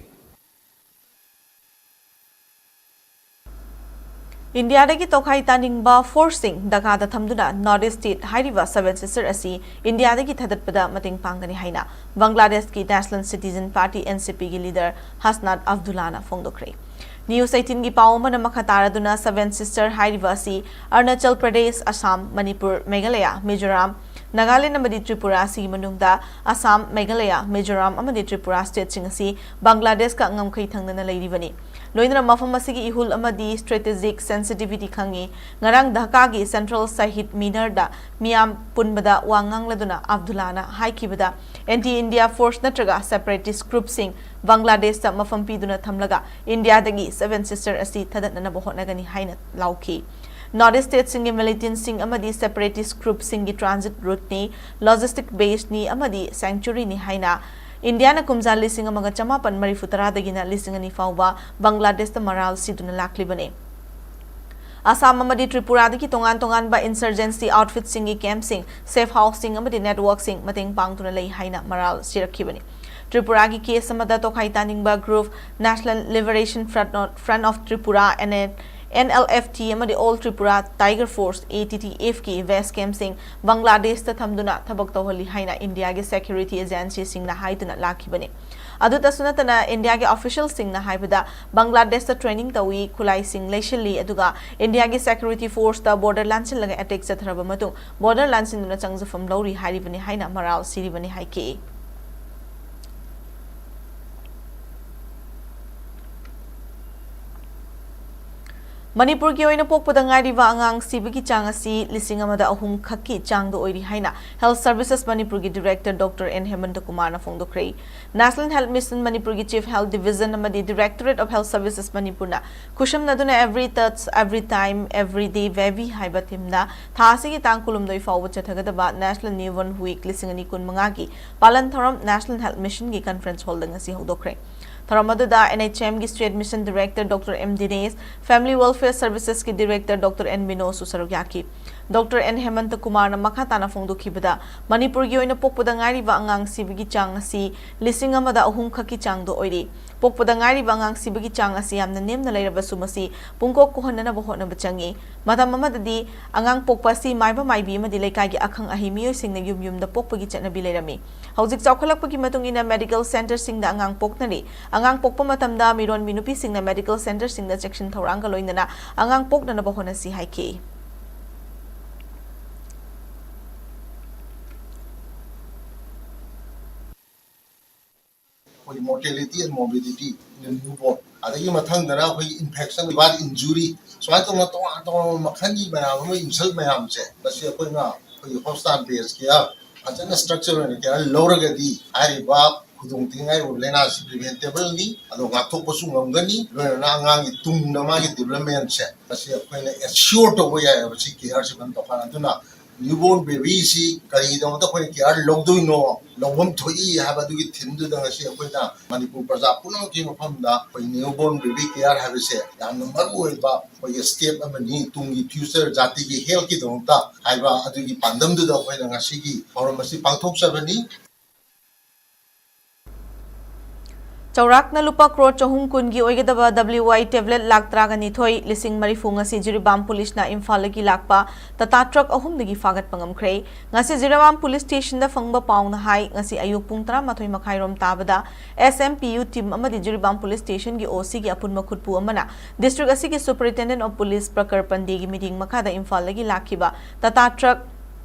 ꯏꯟꯗꯤꯌꯥꯗꯒꯤ ꯇꯣꯈꯥꯏ ꯇꯥꯅꯤꯡꯕ ꯐꯣꯔꯁꯁꯤꯡ ꯗꯒꯥꯗ ꯊꯝꯗꯨꯅ ꯅꯣꯔꯠ ꯏꯁ ꯁ꯭ꯇꯦꯠ ꯍꯥꯏꯔꯤꯕ ꯁꯚꯦꯟ ꯁꯤꯁꯇꯔ ꯑꯁꯤ ꯏꯟꯗꯤꯌꯥꯗꯒꯤ ꯊꯥꯗꯠꯄꯗ ꯃꯇꯦꯡ ꯄꯥꯡꯒꯅꯤ ꯍꯥꯏꯅ ꯕꯪꯒ꯭ꯂꯥꯗꯦꯁꯀꯤ national citizen party, N C ꯄꯤꯒꯤ ꯂꯤꯗꯔ ꯍꯁꯅꯥꯠ ꯑꯕꯗꯨꯜꯂꯥꯅ ꯐꯣꯡꯗꯣꯛꯈ꯭ꯔꯦ꯫ ꯅ꯭ꯌꯨꯁ ꯑꯩꯠꯇꯤꯟꯒꯤ ꯄꯥꯎ ꯑꯃꯅ ꯃꯈꯥ ꯇꯥꯔꯗꯨꯅ, ꯁꯚꯦꯟ ꯁꯤꯁꯇꯔ ꯍꯥꯏꯔꯤꯕ ꯑꯁꯤ ꯑꯔꯨꯅꯥꯆꯜ ꯄ꯭ꯔꯗꯦꯁ, ꯑꯁꯥꯝ, ꯃꯅꯤꯄꯨꯔ, ꯃꯦꯘꯥꯂꯌꯥ, ꯃꯤꯖꯣꯔꯥꯝ, ꯅꯥꯒꯥꯂꯦꯟ ꯑꯃꯗꯤ ꯇ꯭ꯔꯤꯄꯨꯔꯥ ꯑꯁꯤꯒꯤ ꯃꯅꯨꯡꯗ ꯑꯁꯥꯝ, ꯃꯦꯘꯥꯂꯌꯥ, ꯃꯤꯖꯣꯔꯥꯝ ꯑꯃꯗꯤ ꯇ꯭ꯔꯤꯄꯨꯔꯥ ꯁ꯭ꯇꯦꯠꯁꯤꯡ ꯑꯁꯤ ꯕꯪꯒ꯭ꯂꯥꯗꯦꯁꯀ ꯉꯝꯈꯩ ꯊꯪꯅꯅ ꯂꯩꯔꯤꯕꯅꯤ꯫ ꯂꯣꯏꯅꯅ ꯃꯐꯝ ꯑꯁꯤꯒꯤ ꯏꯍꯨꯜ ꯑꯃꯗꯤ ꯁ꯭ꯇ꯭ꯔꯦꯇꯦꯖꯤꯛ ꯁꯦꯟꯁꯤꯇꯤꯚꯤꯇꯤ ꯈꯪꯏ꯫ ꯉꯔꯥꯡ ꯙꯥꯀꯥꯒꯤ ꯁꯦꯟꯇ꯭ꯔꯦꯜ ꯁꯍꯤꯗ ꯃꯤꯅꯔꯗ ꯃꯤꯌꯥꯝ ꯄꯨꯟꯕꯗ ꯋꯥ ꯉꯥꯡꯂꯗꯨꯅ ꯑꯕꯗꯨꯜꯂꯥꯅ ꯍꯥꯏꯈꯤꯕꯗ, ꯑꯦꯟꯇꯤ ꯏꯟꯗꯤꯌꯥ ꯐꯣꯔꯁ ꯅꯠꯇ꯭ꯔꯒ ꯁꯦꯄꯔꯦꯇꯤꯁ ꯒ꯭ꯔꯨꯞꯁꯤꯡ ꯕꯪꯒ꯭ꯂꯥꯗꯦꯁꯇ ꯃꯐꯝ ꯄꯤꯗꯨꯅ ꯊꯝꯂꯒ ꯏꯟꯗꯤꯌꯥꯗꯒꯤ ꯁꯚꯦꯟ ꯁꯤꯁꯇꯔ ꯑꯁꯤ ꯊꯥꯗꯠꯅꯅꯕ ꯍꯣꯠꯅꯒꯅꯤ ꯍꯥꯏꯅ ꯂꯥꯎꯈꯤ꯫ ꯅꯣꯔꯠ ꯏꯁ ꯁ꯭ꯇꯦꯠꯁꯤꯡꯒꯤ ꯃꯤꯂꯤꯇꯦꯟꯠꯁꯤꯡ ꯑꯃꯗꯤ ꯁꯦꯄꯔꯦꯇꯤꯁ ꯒ꯭ꯔꯨꯞꯁꯤꯡꯒꯤ ꯇ꯭ꯔꯥꯟꯖꯤꯠ ꯔꯨꯠꯅꯤ, ꯂꯣꯖꯤꯁꯇꯤꯛ ꯕꯦꯁꯅꯤ ꯑꯃꯗꯤ ꯁꯦꯡꯆꯨꯔꯤꯅꯤ ꯍꯥꯏꯅ ꯏꯟꯗꯤꯌꯥꯅ ꯀꯨꯝꯖꯥ ꯂꯤꯁꯤꯡ ꯑꯃꯒ ꯆꯃꯥꯄꯟ ꯃꯔꯤꯐꯨ ꯇꯔꯥꯗꯒꯤꯅ ꯂꯤꯁꯤꯡ ꯑꯅꯤ ꯐꯥꯎꯕ ꯕꯪꯒ꯭ꯂꯥꯗꯦꯁꯇ ꯃꯔꯥꯜ ꯁꯤꯗꯨꯅ ꯂꯥꯛꯂꯤꯕꯅꯤ꯫ ꯑꯁꯥꯝ ꯑꯃꯗꯤ ꯇ꯭ꯔꯤꯄꯨꯔꯥꯗꯒꯤ ꯇꯣꯉꯥꯟ ꯇꯣꯉꯥꯟꯕ ꯏꯟꯁꯔꯖꯦꯟꯁꯤ ꯑꯥꯎꯠꯐꯤꯠꯁꯤꯡꯒꯤ ꯀꯦꯝꯞꯁꯤꯡ, ꯁꯦꯐ ꯍꯥꯎꯁꯁꯤꯡ ꯑꯃꯗꯤ ꯅꯦꯠꯋꯥꯔꯛꯁꯤꯡ ꯃꯇꯦꯡ ꯄꯥꯡꯗꯨꯅ ꯂꯩ ꯍꯥꯏꯅ ꯃꯔꯥꯜ ꯁꯤꯔꯛꯈꯤꯕꯅꯤ꯫ ꯇ꯭ꯔꯤꯄꯨꯔꯥꯒꯤ ꯀꯦꯁ ꯑꯃꯗ ꯇꯣꯈꯥꯏ ꯇꯥꯅꯤꯡꯕ group national liberation front of Tripura, N L F T, ꯑꯃꯗꯤ all Tripura tiger force, A T T ꯑꯦꯐꯀꯤ ꯕꯦꯁ ꯀꯦꯝꯞꯁꯤꯡ ꯕꯪꯒ꯭ꯂꯥꯗꯦꯁꯇ ꯊꯝꯗꯨꯅ ꯊꯕꯛ ꯇꯧꯍꯜꯂꯤ ꯍꯥꯏꯅ ꯏꯟꯗꯤꯌꯥꯒꯤ ꯁꯦꯀ꯭ꯌꯨꯔꯤꯇꯤ ꯑꯦꯖꯦꯟꯁꯤꯁꯤꯡꯅ ꯍꯥꯏꯗꯨꯅ ꯂꯥꯛꯈꯤꯕꯅꯤ꯫ ꯑꯗꯨꯇꯁꯨ ꯅꯠꯇꯅ ꯏꯟꯗꯤꯌꯥꯒꯤ ꯑꯣꯐꯤꯁꯤꯌꯦꯜꯁꯤꯡꯅ ꯍꯥꯏꯕꯗ ꯕꯪꯒ꯭ꯂꯥꯗꯦꯁꯇ ꯇ꯭ꯔꯦꯅꯤꯡ ꯇꯧꯏ, ꯈꯨꯠꯂꯥꯏꯁꯤꯡ ꯂꯩꯁꯤꯜꯂꯤ, ꯑꯗꯨꯒ ꯏꯟꯗꯤꯌꯥꯒꯤ ꯁꯦꯀ꯭ꯌꯨꯔꯤꯇꯤ ꯐꯣꯔꯁꯇ ꯕꯣꯔꯗꯔ ꯂꯥꯟꯁꯤꯜꯂꯒ ꯑꯦꯇꯦꯛ ꯆꯠꯊꯔꯕ ꯃꯇꯨꯡ ꯕꯣꯔꯗꯔ ꯂꯥꯟꯁꯤꯟꯗꯨꯅ ꯆꯪꯖꯐꯝ ꯂꯧꯔꯤ ꯍꯥꯏꯔꯤꯕꯅꯤ ꯍꯥꯏꯅ ꯃꯔꯥꯜ ꯁꯤꯔꯤꯕꯅꯤ ꯍꯥꯏꯈꯤ꯫ ꯃꯅꯤꯄꯨꯔꯒꯤ ꯑꯣꯏꯅ ꯄꯣꯛꯄꯗ ꯉꯥꯏꯔꯤꯕ ꯑꯉꯥꯡ ꯁꯤꯕꯒꯤ ꯆꯥꯡ ꯑꯁꯤ ꯂꯤꯁꯤꯡ ꯑꯃꯗ ꯑꯍꯨꯝ ꯈꯛꯀꯤ ꯆꯥꯡꯗ ꯑꯣꯏꯔꯤ ꯍꯥꯏꯅ Health Services ꯃꯅꯤꯄꯨꯔꯒꯤ Director Doctor N ꯍꯦꯃꯟꯇ ꯀꯨꯃꯥꯔꯅ ꯐꯣꯡꯗꯣꯛꯈ꯭ꯔꯦ꯫ National Health Mission ꯃꯅꯤꯄꯨꯔꯒꯤ Chief Health Division ꯑꯃꯗꯤ Directorate of Health Services ꯃꯅꯤꯄꯨꯔꯅ ꯈꯨꯠꯁꯝꯅꯗꯨꯅ Every Touch, Every Time, Every Day Baby ꯍꯥꯏꯕ ꯊꯤꯝꯅ ꯊꯥ ꯑꯁꯤꯒꯤ ꯇꯥꯡ ꯀꯨꯟꯍꯨꯝꯗꯣꯏ ꯐꯥꯎꯕ ꯆꯠꯊꯒꯗꯕ National Newborn Week ꯂꯤꯁꯤꯡ ꯑꯅꯤ ꯀꯨꯟꯃꯉꯥꯒꯤ ꯄꯥꯂꯟ ꯊꯧꯔꯝ National Health Missionꯒꯤ Conference Hallꯗ ꯉꯁꯤ ꯍꯧꯗꯣꯛꯈ꯭ꯔꯦ꯫ ꯊꯧꯔꯝ ꯑꯗꯨꯗ NHMꯒꯤ State Mission Director Doctor M ꯗꯤꯅꯦꯁ, Family Welfare Servicesꯀꯤ Director Doctor N ꯕꯤꯅꯣꯁꯁꯨ ꯁꯔꯨꯛ ꯌꯥꯈꯤ꯫ Doctor N ꯍꯦꯃꯟꯇ ꯀꯨꯃꯥꯔꯅ ꯃꯈꯥ ꯇꯥꯅ ꯐꯣꯡꯗꯣꯛꯈꯤꯕꯗ, ꯃꯅꯤꯄꯨꯔꯒꯤ ꯑꯣꯏꯅ ꯄꯣꯛꯄꯗ ꯉꯥꯏꯔꯤꯕ ꯑꯉꯥꯡ ꯁꯤꯕꯒꯤ ꯆꯥꯡ ꯑꯁꯤ ꯂꯤꯁꯤꯡ ꯑꯃꯗ ꯑꯍꯨꯝ ꯈꯛꯀꯤ ꯆꯥꯡꯗ ꯑꯣꯏꯔꯤ꯫ ꯄꯣꯛꯄꯗ ꯉꯥꯏꯔꯤꯕ ꯑꯉꯥꯡ ꯁꯤꯕꯒꯤ ꯆꯥꯡ ꯑꯁꯤ ꯌꯥꯝꯅ ꯅꯦꯝꯅ ꯂꯩꯔꯕꯁꯨ, ꯃꯁꯤ ꯄꯨꯡꯀꯣꯛ ꯀꯣꯛꯍꯟꯅꯅꯕ ꯍꯣꯠꯅꯕ ꯆꯪꯏ꯫ ꯃꯇꯝ ꯑꯃꯗꯗꯤ ꯑꯉꯥꯡ ꯄꯣꯛꯄ ꯑꯁꯤ ꯃꯥꯏꯕ ꯃꯥꯏꯕꯤ ꯑꯃꯗꯤ ꯂꯩꯀꯥꯏꯒꯤ ꯑꯈꯪ ꯑꯍꯩ ꯃꯤꯑꯣꯏꯁꯤꯡꯅ ꯌꯨꯝ ꯌꯨꯝꯗ ꯄꯣꯛꯄꯒꯤ ꯆꯠꯅꯕꯤ ꯂꯩꯔꯝꯃꯤ꯫ ꯍꯧꯖꯤꯛ ꯆꯥꯎꯈꯠꯂꯛꯄꯒꯤ ꯃꯇꯨꯡ ꯏꯟꯅ medical centreꯁꯤꯡꯗ ꯑꯉꯥꯡ ꯄꯣꯛꯅꯔꯤ꯫ ꯑꯉꯥꯡ ꯄꯣꯛꯄ ꯃꯇꯝꯗ ꯃꯤꯔꯣꯟꯕꯤ ꯅꯨꯄꯤꯁꯤꯡꯅ medical centreꯁꯤꯡꯗ ꯆꯦꯛꯁꯤꯟ ꯊꯧꯔꯥꯡꯒ ꯂꯣꯏꯅꯅ ꯑꯉꯥꯡ ꯄꯣꯛꯅꯅꯕ ꯍꯣꯠꯅꯁꯤ ꯍꯥꯏꯈꯤ꯫ ꯑꯩꯈꯣꯏꯒꯤ mortality and morbidity in newborn, ꯑꯗꯒꯤ ꯃꯊꯪꯗꯅ ꯑꯩꯈꯣꯏꯒꯤ infection, liver injury, ꯁꯨꯃꯥꯏꯅ ꯇꯧꯅ ꯇꯣꯉꯥꯟ ꯇꯣꯉꯥꯟꯕ ꯃꯈꯜꯒꯤ ꯃꯌꯥꯝ ꯑꯃ, insult ꯃꯌꯥꯝꯁꯦ, ꯃꯁꯤ ꯑꯩꯈꯣꯏꯅ ꯑꯩꯈꯣꯏꯒꯤ hospital based care ꯐꯖꯅ structure ꯑꯣꯏꯅ care ꯂꯧꯔꯒꯗꯤ ꯍꯥꯏꯔꯤꯕ ꯈꯨꯗꯣꯡꯊꯤꯅꯤꯡꯉꯥꯏ ꯑꯣꯏꯕ ꯂꯥꯏꯅꯥꯁꯤ preventableꯅꯤ, ꯑꯗꯣ ꯉꯥꯛꯊꯣꯛꯄꯁꯨ ꯉꯝꯒꯅꯤ, ꯂꯣꯏꯅꯅ ꯑꯉꯥꯡꯒꯤ ꯇꯨꯡꯗ ꯃꯥꯒꯤ developmentꯁꯦ ꯃꯁꯤ ꯑꯩꯈꯣꯏꯅ assure ꯇꯧꯕ ꯌꯥꯏꯑꯕ ꯁꯤ careꯁꯤ ꯐꯖꯅ ꯇꯧꯀꯥꯟꯗ꯫ ꯑꯗꯨꯅ newborn babyꯁꯤ ꯀꯔꯤꯒꯤꯗꯃꯛꯇ ꯑꯩꯈꯣꯏꯅ care ꯂꯧꯗꯣꯏꯅꯣ, ꯂꯧꯐꯝ ꯊꯣꯛꯏ ꯍꯥꯏꯕ ꯑꯗꯨꯒꯤ themeꯗꯨꯗ ꯉꯁꯤ ꯑꯩꯈꯣꯏꯅ ꯃꯅꯤꯄꯨꯔ ꯄ꯭ꯔꯖꯥ ꯄꯨꯝꯅꯃꯛꯀꯤ ꯃꯐꯝꯗ ꯑꯩꯈꯣꯏ newborn baby care ꯍꯥꯏꯕꯁꯦ ꯌꯥꯝꯅ ꯃꯔꯨ ꯑꯣꯏꯕ ꯑꯩꯈꯣꯏꯒꯤ step ꯑꯃꯅꯤ꯫ ꯇꯨꯡꯒꯤ future ꯖꯥꯇꯤꯒꯤ healthꯀꯤꯗꯃꯛꯇ ꯍꯥꯏꯕ ꯑꯗꯨꯒꯤ ꯄꯥꯟꯗꯝꯗꯨꯗ ꯑꯩꯈꯣꯏꯅ ꯉꯁꯤꯒꯤ ꯊꯧꯔꯝ ꯑꯁꯤ ꯄꯥꯡꯊꯣꯛꯆꯕꯅꯤ꯫ ꯆꯥꯎꯔꯥꯛꯅ ꯂꯨꯄꯥ ꯀ꯭ꯔꯣꯔ ꯆꯍꯨꯝ ꯀꯨꯟꯒꯤ ꯑꯣꯏꯒꯗꯕ WY tablet ꯂꯥꯈ ꯇꯔꯥꯒ ꯅꯤꯊꯣꯏ ꯂꯤꯁꯤꯡ ꯃꯔꯤꯐꯨ ꯉꯁꯤ ꯖꯤꯔꯤꯕꯥꯝ ꯄꯨꯂꯤꯁꯅ ꯏꯝꯐꯥꯜꯗꯒꯤ ꯂꯥꯛꯄ ꯇꯥꯇꯥ ꯇ꯭ꯔꯛ ꯑꯍꯨꯝꯗꯒꯤ ꯐꯥꯒꯠꯄ ꯉꯝꯈ꯭ꯔꯦ꯫ ꯉꯁꯤ ꯖꯤꯔꯤꯕꯥꯝ ꯄꯨꯂꯤꯁ ꯁ꯭ꯇꯦꯁꯟꯗ ꯐꯪꯕ ꯄꯥꯎꯅ ꯍꯥꯏ, ꯉꯁꯤ ꯑꯌꯨꯛ ꯄꯨꯡ ꯇꯔꯥꯃꯥꯊꯣꯏ ꯃꯈꯥꯏꯔꯣꯝ ꯇꯥꯕꯗ SMPU team ꯑꯃꯗꯤ ꯖꯤꯔꯤꯕꯥꯝ ꯄꯨꯂꯤꯁ ꯁ꯭ꯇꯦꯁꯟꯒꯤ OCꯒꯤ ꯑꯄꯨꯟꯕ ꯈꯨꯠꯄꯨ ꯑꯃꯅ district ꯑꯁꯤꯒꯤ Superintendent of Police ꯄ꯭ꯔꯀꯔ ꯄꯟꯗꯦꯒꯤ ꯃꯤꯠꯌꯦꯡ ꯃꯈꯥꯗ ꯏꯝꯐꯥꯜꯗꯒꯤ ꯂꯥꯛꯈꯤꯕ ꯇꯥꯇꯥ ꯇ꯭ꯔꯛ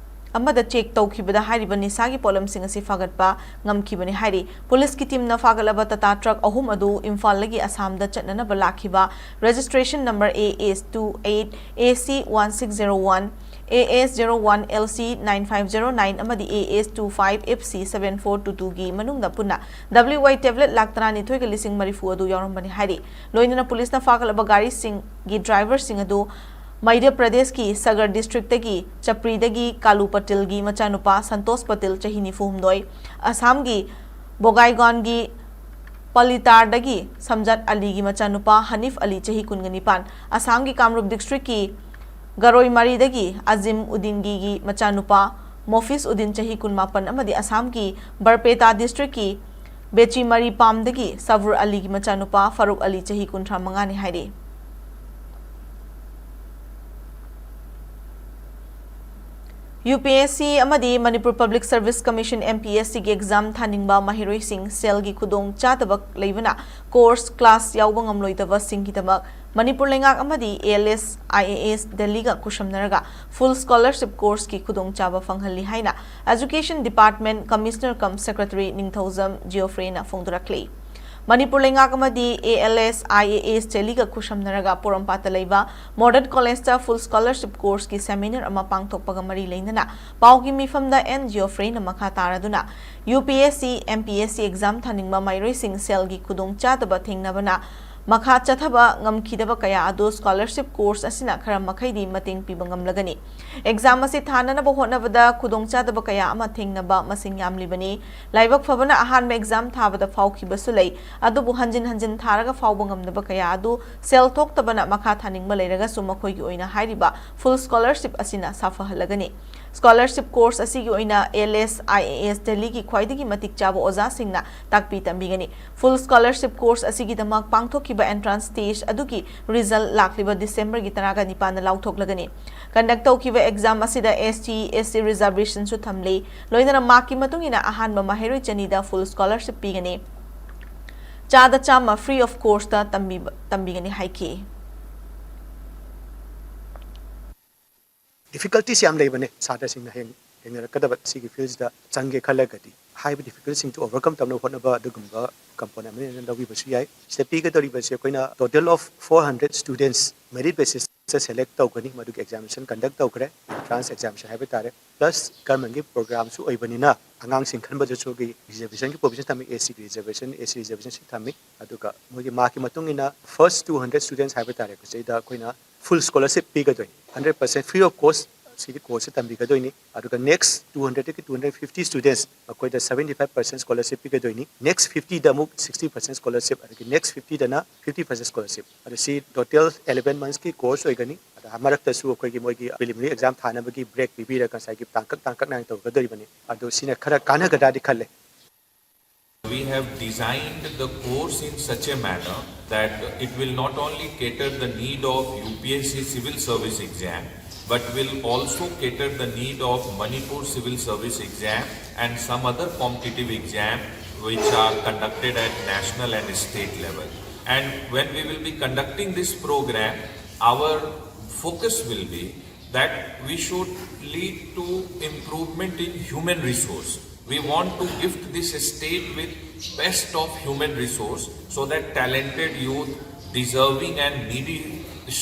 ꯑꯃꯗ ꯆꯦꯛ ꯇꯧꯈꯤꯕꯗ ꯍꯥꯏꯔꯤꯕ ꯅꯤꯁꯥꯒꯤ ꯄꯣꯠꯂꯝꯁꯤꯡ ꯑꯁꯤ ꯐꯥꯒꯠꯄ ꯉꯝꯈꯤꯕꯅꯤ ꯍꯥꯏꯔꯤ꯫ ꯄꯨꯂꯤꯁꯀꯤ ꯇꯤꯝꯅ ꯐꯥꯒꯠꯂꯕ ꯇꯥꯇꯥ ꯇ꯭ꯔꯛ ꯑꯍꯨꯝ ꯑꯗꯨ ꯏꯝꯐꯥꯜꯗꯒꯤ ꯑꯁꯥꯝꯗ ꯆꯠꯅꯅꯕ ꯂꯥꯛꯈꯤꯕ registration number A S two eight A C one six zero one, A S zero one L C nine five zero nine ꯑꯃꯗꯤ A S two five F C seven four two two ꯒꯤ ꯃꯅꯨꯡꯗ ꯄꯨꯟꯅ W Y tablet ꯂꯥꯈ ꯇꯔꯥꯅꯤꯊꯣꯏꯒ ꯂꯤꯁꯤꯡ ꯃꯔꯤꯐꯨ ꯑꯗꯨ ꯌꯥꯎꯔꯝꯕꯅꯤ ꯍꯥꯏꯔꯤ꯫ ꯂꯣꯏꯅꯅ ꯄꯨꯂꯤꯁꯅ ꯐꯥꯒꯠꯂꯕ ꯒꯥꯔꯤꯁꯤꯡꯒꯤ ꯗ꯭ꯔꯥꯏꯚꯔꯁꯤꯡ ꯑꯗꯨ ꯃꯙ꯭ꯌ ꯄ꯭ꯔꯗꯦꯁꯀꯤ ꯁꯒꯔ ꯗꯤꯁꯇ꯭ꯔꯤꯛꯇꯒꯤ, ꯆꯄ꯭ꯔꯤꯗꯒꯤ, ꯀꯥꯂꯨ ꯄꯇꯤꯜꯒꯤ ꯃꯆꯥꯅꯨꯄꯥ ꯁꯟꯇꯣꯁ ꯄꯇꯤꯜ, ꯆꯍꯤ ꯅꯤꯐꯨ ꯍꯨꯝꯗꯣꯏ, ꯑꯁꯥꯝꯒꯤ ꯕꯣꯒꯥꯏꯒꯥꯟꯒꯤ ꯄꯂꯤꯇꯥꯔꯗꯒꯤ ꯁꯝꯖꯥꯠ ꯑꯂꯤꯒꯤ ꯃꯆꯥꯅꯨꯄꯥ ꯍꯅꯤꯐ ꯑꯂꯤ, ꯆꯍꯤ ꯀꯨꯟꯒ ꯅꯤꯄꯥꯟ, ꯑꯁꯥꯝꯒꯤ ꯀꯥꯃꯔꯨꯞ ꯗꯤꯁꯇ꯭ꯔꯤꯛꯀꯤ ꯒꯔꯣꯏꯃꯥꯔꯤꯗꯒꯤ ꯑꯖꯤꯝ ꯎꯗꯤꯟꯒꯤꯒꯤ ꯃꯆꯥꯅꯨꯄꯥ ꯃꯣꯐꯤꯁ ꯎꯗꯤꯟ, ꯆꯍꯤ ꯀꯨꯟꯃꯥꯄꯟ, ꯑꯃꯗꯤ ꯑꯁꯥꯝꯒꯤ ꯕꯔꯄꯦꯇꯥ ꯗꯤꯁꯇ꯭ꯔꯤꯛꯀꯤ ꯕꯦꯆꯤꯃꯥꯔꯤ ꯄꯥꯝꯗꯒꯤ ꯁꯕꯨꯔ ꯑꯂꯤꯒꯤ ꯃꯆꯥꯅꯨꯄꯥ ꯐꯥꯔꯨꯛ ꯑꯂꯤ, ꯆꯍꯤ ꯀꯨꯟꯊ꯭ꯔꯥ ꯃꯉꯥꯅꯤ ꯍꯥꯏꯔꯤ꯫ U P S C ꯑꯃꯗꯤ Manipur Public Service Commission, M P S C ꯒꯤ exam ꯊꯥꯅꯤꯡꯕ ꯃꯍꯩꯔꯣꯏꯁꯤꯡ ꯁꯦꯜꯒꯤ ꯈꯨꯗꯣꯡ ꯆꯥꯗꯕ ꯂꯩꯕꯅ course class ꯌꯥꯎꯕ ꯉꯝꯂꯣꯏꯗꯕꯁꯤꯡꯒꯤꯗꯃꯛ ꯃꯅꯤꯄꯨꯔ ꯂꯩꯉꯥꯛ ꯑꯃꯗꯤ A L S I A S ꯗꯦꯜꯂꯤꯒ ꯈꯨꯠꯁꯝꯅꯔꯒ full scholarship course ꯀꯤ ꯈꯨꯗꯣꯡꯆꯥꯕ ꯐꯪꯍꯜꯂꯤ ꯍꯥꯏꯅ Education Department Commissioner cum Secretary ꯅꯤꯡꯊꯧꯖꯝ ꯖꯤꯑꯣꯐ꯭ꯔꯦꯅ ꯐꯣꯡꯗꯣꯔꯛꯂꯤ꯫ ꯃꯅꯤꯄꯨꯔ ꯂꯩꯉꯥꯛ ꯑꯃꯗꯤ A L S I A S ꯗꯦꯜꯂꯤꯒ ꯈꯨꯠꯁꯝꯅꯔꯒ ꯄꯣꯔꯣꯝꯄꯥꯠꯇ ꯂꯩꯕ Model College ꯇ full scholarship course ꯀꯤ seminar ꯑꯃ ꯄꯥꯡꯊꯣꯛꯄꯒ ꯃꯔꯤ ꯂꯩꯅꯅ ꯄꯥꯎꯒꯤ ꯃꯤꯐꯝꯗ ꯑꯦꯟ ꯖꯤꯑꯣꯐ꯭ꯔꯦꯅ ꯃꯈꯥ ꯇꯥꯔꯗꯨꯅ, U P S C, M P S C exam ꯊꯥꯅꯤꯡꯕ ꯃꯍꯩꯔꯣꯏꯁꯤꯡ ꯁꯦꯜꯒꯤ ꯈꯨꯗꯣꯡꯆꯥꯗꯕ ꯊꯦꯡꯅꯕꯅ ꯃꯈꯥ ꯆꯠꯊꯕ ꯉꯝꯈꯤꯗꯕ ꯀꯌꯥ ꯑꯗꯨ scholarship course ꯑꯁꯤꯅ ꯈꯔ ꯃꯈꯩꯗꯤ ꯃꯇꯦꯡ ꯄꯤꯕ ꯉꯝꯂꯒꯅꯤ꯫ Exam ꯑꯁꯤ ꯊꯥꯅꯅꯕ ꯍꯣꯠꯅꯕꯗ ꯈꯨꯗꯣꯡꯆꯥꯗꯕ ꯀꯌꯥ ꯑꯃ ꯊꯦꯡꯅꯕ ꯃꯁꯤꯡ ꯌꯥꯝꯂꯤꯕꯅꯤ꯫ ꯂꯥꯏꯕꯛ ꯐꯕꯅ ꯑꯍꯥꯟꯕ exam ꯊꯥꯕꯗ ꯐꯥꯎꯈꯤꯕꯁꯨ ꯂꯩ, ꯑꯗꯨꯕꯨ ꯍꯟꯖꯤꯟ ꯍꯟꯖꯤꯟ ꯊꯥꯔꯒ ꯐꯥꯎꯕ ꯉꯝꯗꯕ ꯀꯌꯥ ꯑꯗꯨ ꯁꯦꯜ ꯊꯣꯛꯇꯕꯅ ꯃꯈꯥ ꯊꯥꯅꯤꯡꯕ ꯂꯩꯔꯒꯁꯨ ꯃꯈꯣꯏꯒꯤ ꯑꯣꯏꯅ ꯍꯥꯏꯔꯤꯕ full scholarship ꯑꯁꯤꯅ ꯁꯥꯐꯍꯜꯂꯒꯅꯤ꯫ Scholarship course ꯑꯁꯤꯒꯤ ꯑꯣꯏꯅ L S I A S ꯗꯦꯜꯂꯤꯒꯤ ꯈ꯭ꯋꯥꯏꯗꯒꯤ ꯃꯇꯤꯛ ꯆꯥꯕ ꯑꯣꯖꯥꯁꯤꯡꯅ ꯇꯥꯛꯄꯤ ꯇꯝꯕꯤꯒꯅꯤ꯫ Full scholarship course ꯑꯁꯤꯒꯤꯗꯃꯛ ꯄꯥꯡꯊꯣꯛꯈꯤꯕ entrance test ꯑꯗꯨꯒꯤ result ꯂꯥꯛꯂꯤꯕ ꯗꯤꯁꯦꯝꯕꯔꯒꯤ ꯇꯔꯥꯒ ꯅꯤꯄꯥꯟꯗ ꯂꯥꯎꯊꯣꯛꯂꯒꯅꯤ꯫ Conduct ꯇꯧꯈꯤꯕ exam ꯑꯁꯤꯗ S T, S C reservation ꯁꯨ ꯊꯝꯂꯤ꯫ ꯂꯣꯏꯅꯅ mark ꯀꯤ ꯃꯇꯨꯡ ꯏꯟꯅ ꯑꯍꯥꯟꯕ ꯃꯍꯩꯔꯣꯏ ꯆꯅꯤꯗ full scholarship ꯄꯤꯒꯅꯤ꯫ ꯆꯥꯗ ꯆꯥꯝꯃ free of cost ꯇ ꯇꯝꯕꯤꯕ-, ꯇꯝꯕꯤꯒꯅꯤ ꯍꯥꯏꯈꯤ꯫ Difficulties ꯌꯥꯝ ꯂꯩꯕꯅꯦ ꯁꯥꯇ꯭ꯔꯁꯤꯡꯅ ꯍꯌꯦꯡ ꯊꯦꯡꯅꯔꯛꯀꯗꯕ ꯁꯤꯒꯤ ꯐꯤꯜꯁꯤꯗ ꯆꯪꯒꯦ ꯈꯜꯂꯒꯗꯤ ꯍꯥꯏꯔꯤꯕ ꯗꯤꯐꯤꯀꯜꯁꯤꯡꯗꯨ ꯑꯣꯚꯔꯀꯝ ꯇꯧꯅꯕ ꯍꯣꯠꯅꯕ ꯑꯗꯨꯒꯨꯝꯕ ꯀꯝꯄꯣꯅꯦꯟ ꯑꯃꯅꯤ ꯂꯧꯕꯤꯕꯁꯨ ꯌꯥꯏ꯫ ꯁꯤꯗ ꯄꯤꯒꯗꯧꯔꯤꯕꯁꯦ ꯑꯩꯈꯣꯏꯅ total of four hundred students merit basisꯇ select ꯇꯧꯒꯅꯤ꯫ ꯃꯗꯨꯒꯤ examination conduct ꯇꯧꯈ꯭ꯔꯦ, entrance examination ꯍꯥꯏꯕ ꯇꯥꯔꯦ꯫ Plus governmentꯀꯤ programꯁꯨ ꯑꯣꯏꯕꯅꯤꯅ ꯑꯉꯥꯡꯁꯤꯡ ꯈꯟꯕꯗꯁꯨ ꯑꯩꯈꯣꯏꯒꯤ reservationꯒꯤ provision ꯊꯝꯃꯤ, SCꯒꯤ reservation, SC reservationꯁꯨ ꯊꯝꯃꯤ꯫ ꯑꯗꯨꯒ ꯃꯣꯏꯒꯤ markꯀꯤ ꯃꯇꯨꯡ ꯏꯟꯅ first two hundred students ꯍꯥꯏꯕ ꯇꯥꯔꯦ, ꯁꯤꯗꯩꯗ ꯑꯩꯈꯣꯏꯅ full scholarship ꯄꯤꯒꯗꯣꯏꯅꯤ, hundred percent free of cost꯫ ꯁꯤꯒꯤ courseꯁꯦ ꯇꯝꯕꯤꯒꯗꯣꯏꯅꯤ꯫ ꯑꯗꯨꯒ next two hundredꯗꯒꯤ two hundred fifty students ꯃꯈꯣꯏꯗ seventy five percent scholarship ꯄꯤꯒꯗꯣꯏꯅꯤ꯫ Next fiftyꯗ ꯑꯃꯨꯛ sixty percent scholarship, ꯑꯗꯒꯤ next fiftyꯗꯅ fifty percent scholarship꯫ ꯑꯗꯣ ꯁꯤ total eleven monthsꯀꯤ course ꯑꯣꯏꯒꯅꯤ꯫ ꯑꯗ ꯃꯔꯛꯇꯁꯨ ꯑꯩꯈꯣꯏꯒꯤ ꯃꯣꯏꯒꯤ preliminary exam ꯊꯥꯅꯕꯒꯤ break ꯄꯤꯕꯤꯔꯒ ꯉꯁꯥꯏꯒꯤ ꯇꯥꯡꯀꯛ ꯇꯥꯡꯀꯛ ꯅꯥꯏꯅ ꯇꯧꯒꯗꯧꯔꯤꯕꯅꯤ꯫ ꯑꯗꯣ ꯁꯤꯅ ꯈꯔ ꯀꯥꯟꯅꯒꯗ꯭ꯔꯥꯗꯤ ꯈꯜꯂꯦ꯫ We have designed the course in such a manner that it will not only cater the need of UPSC civil service exam, but will also cater the need of Manipur civil service exam and some other competitive exam which are conducted at national and state level. And when we will be conducting this program, our focus will be that we should lead to improvement in human resource. We want to gift this state with best of human resource so that talented youth, deserving and needy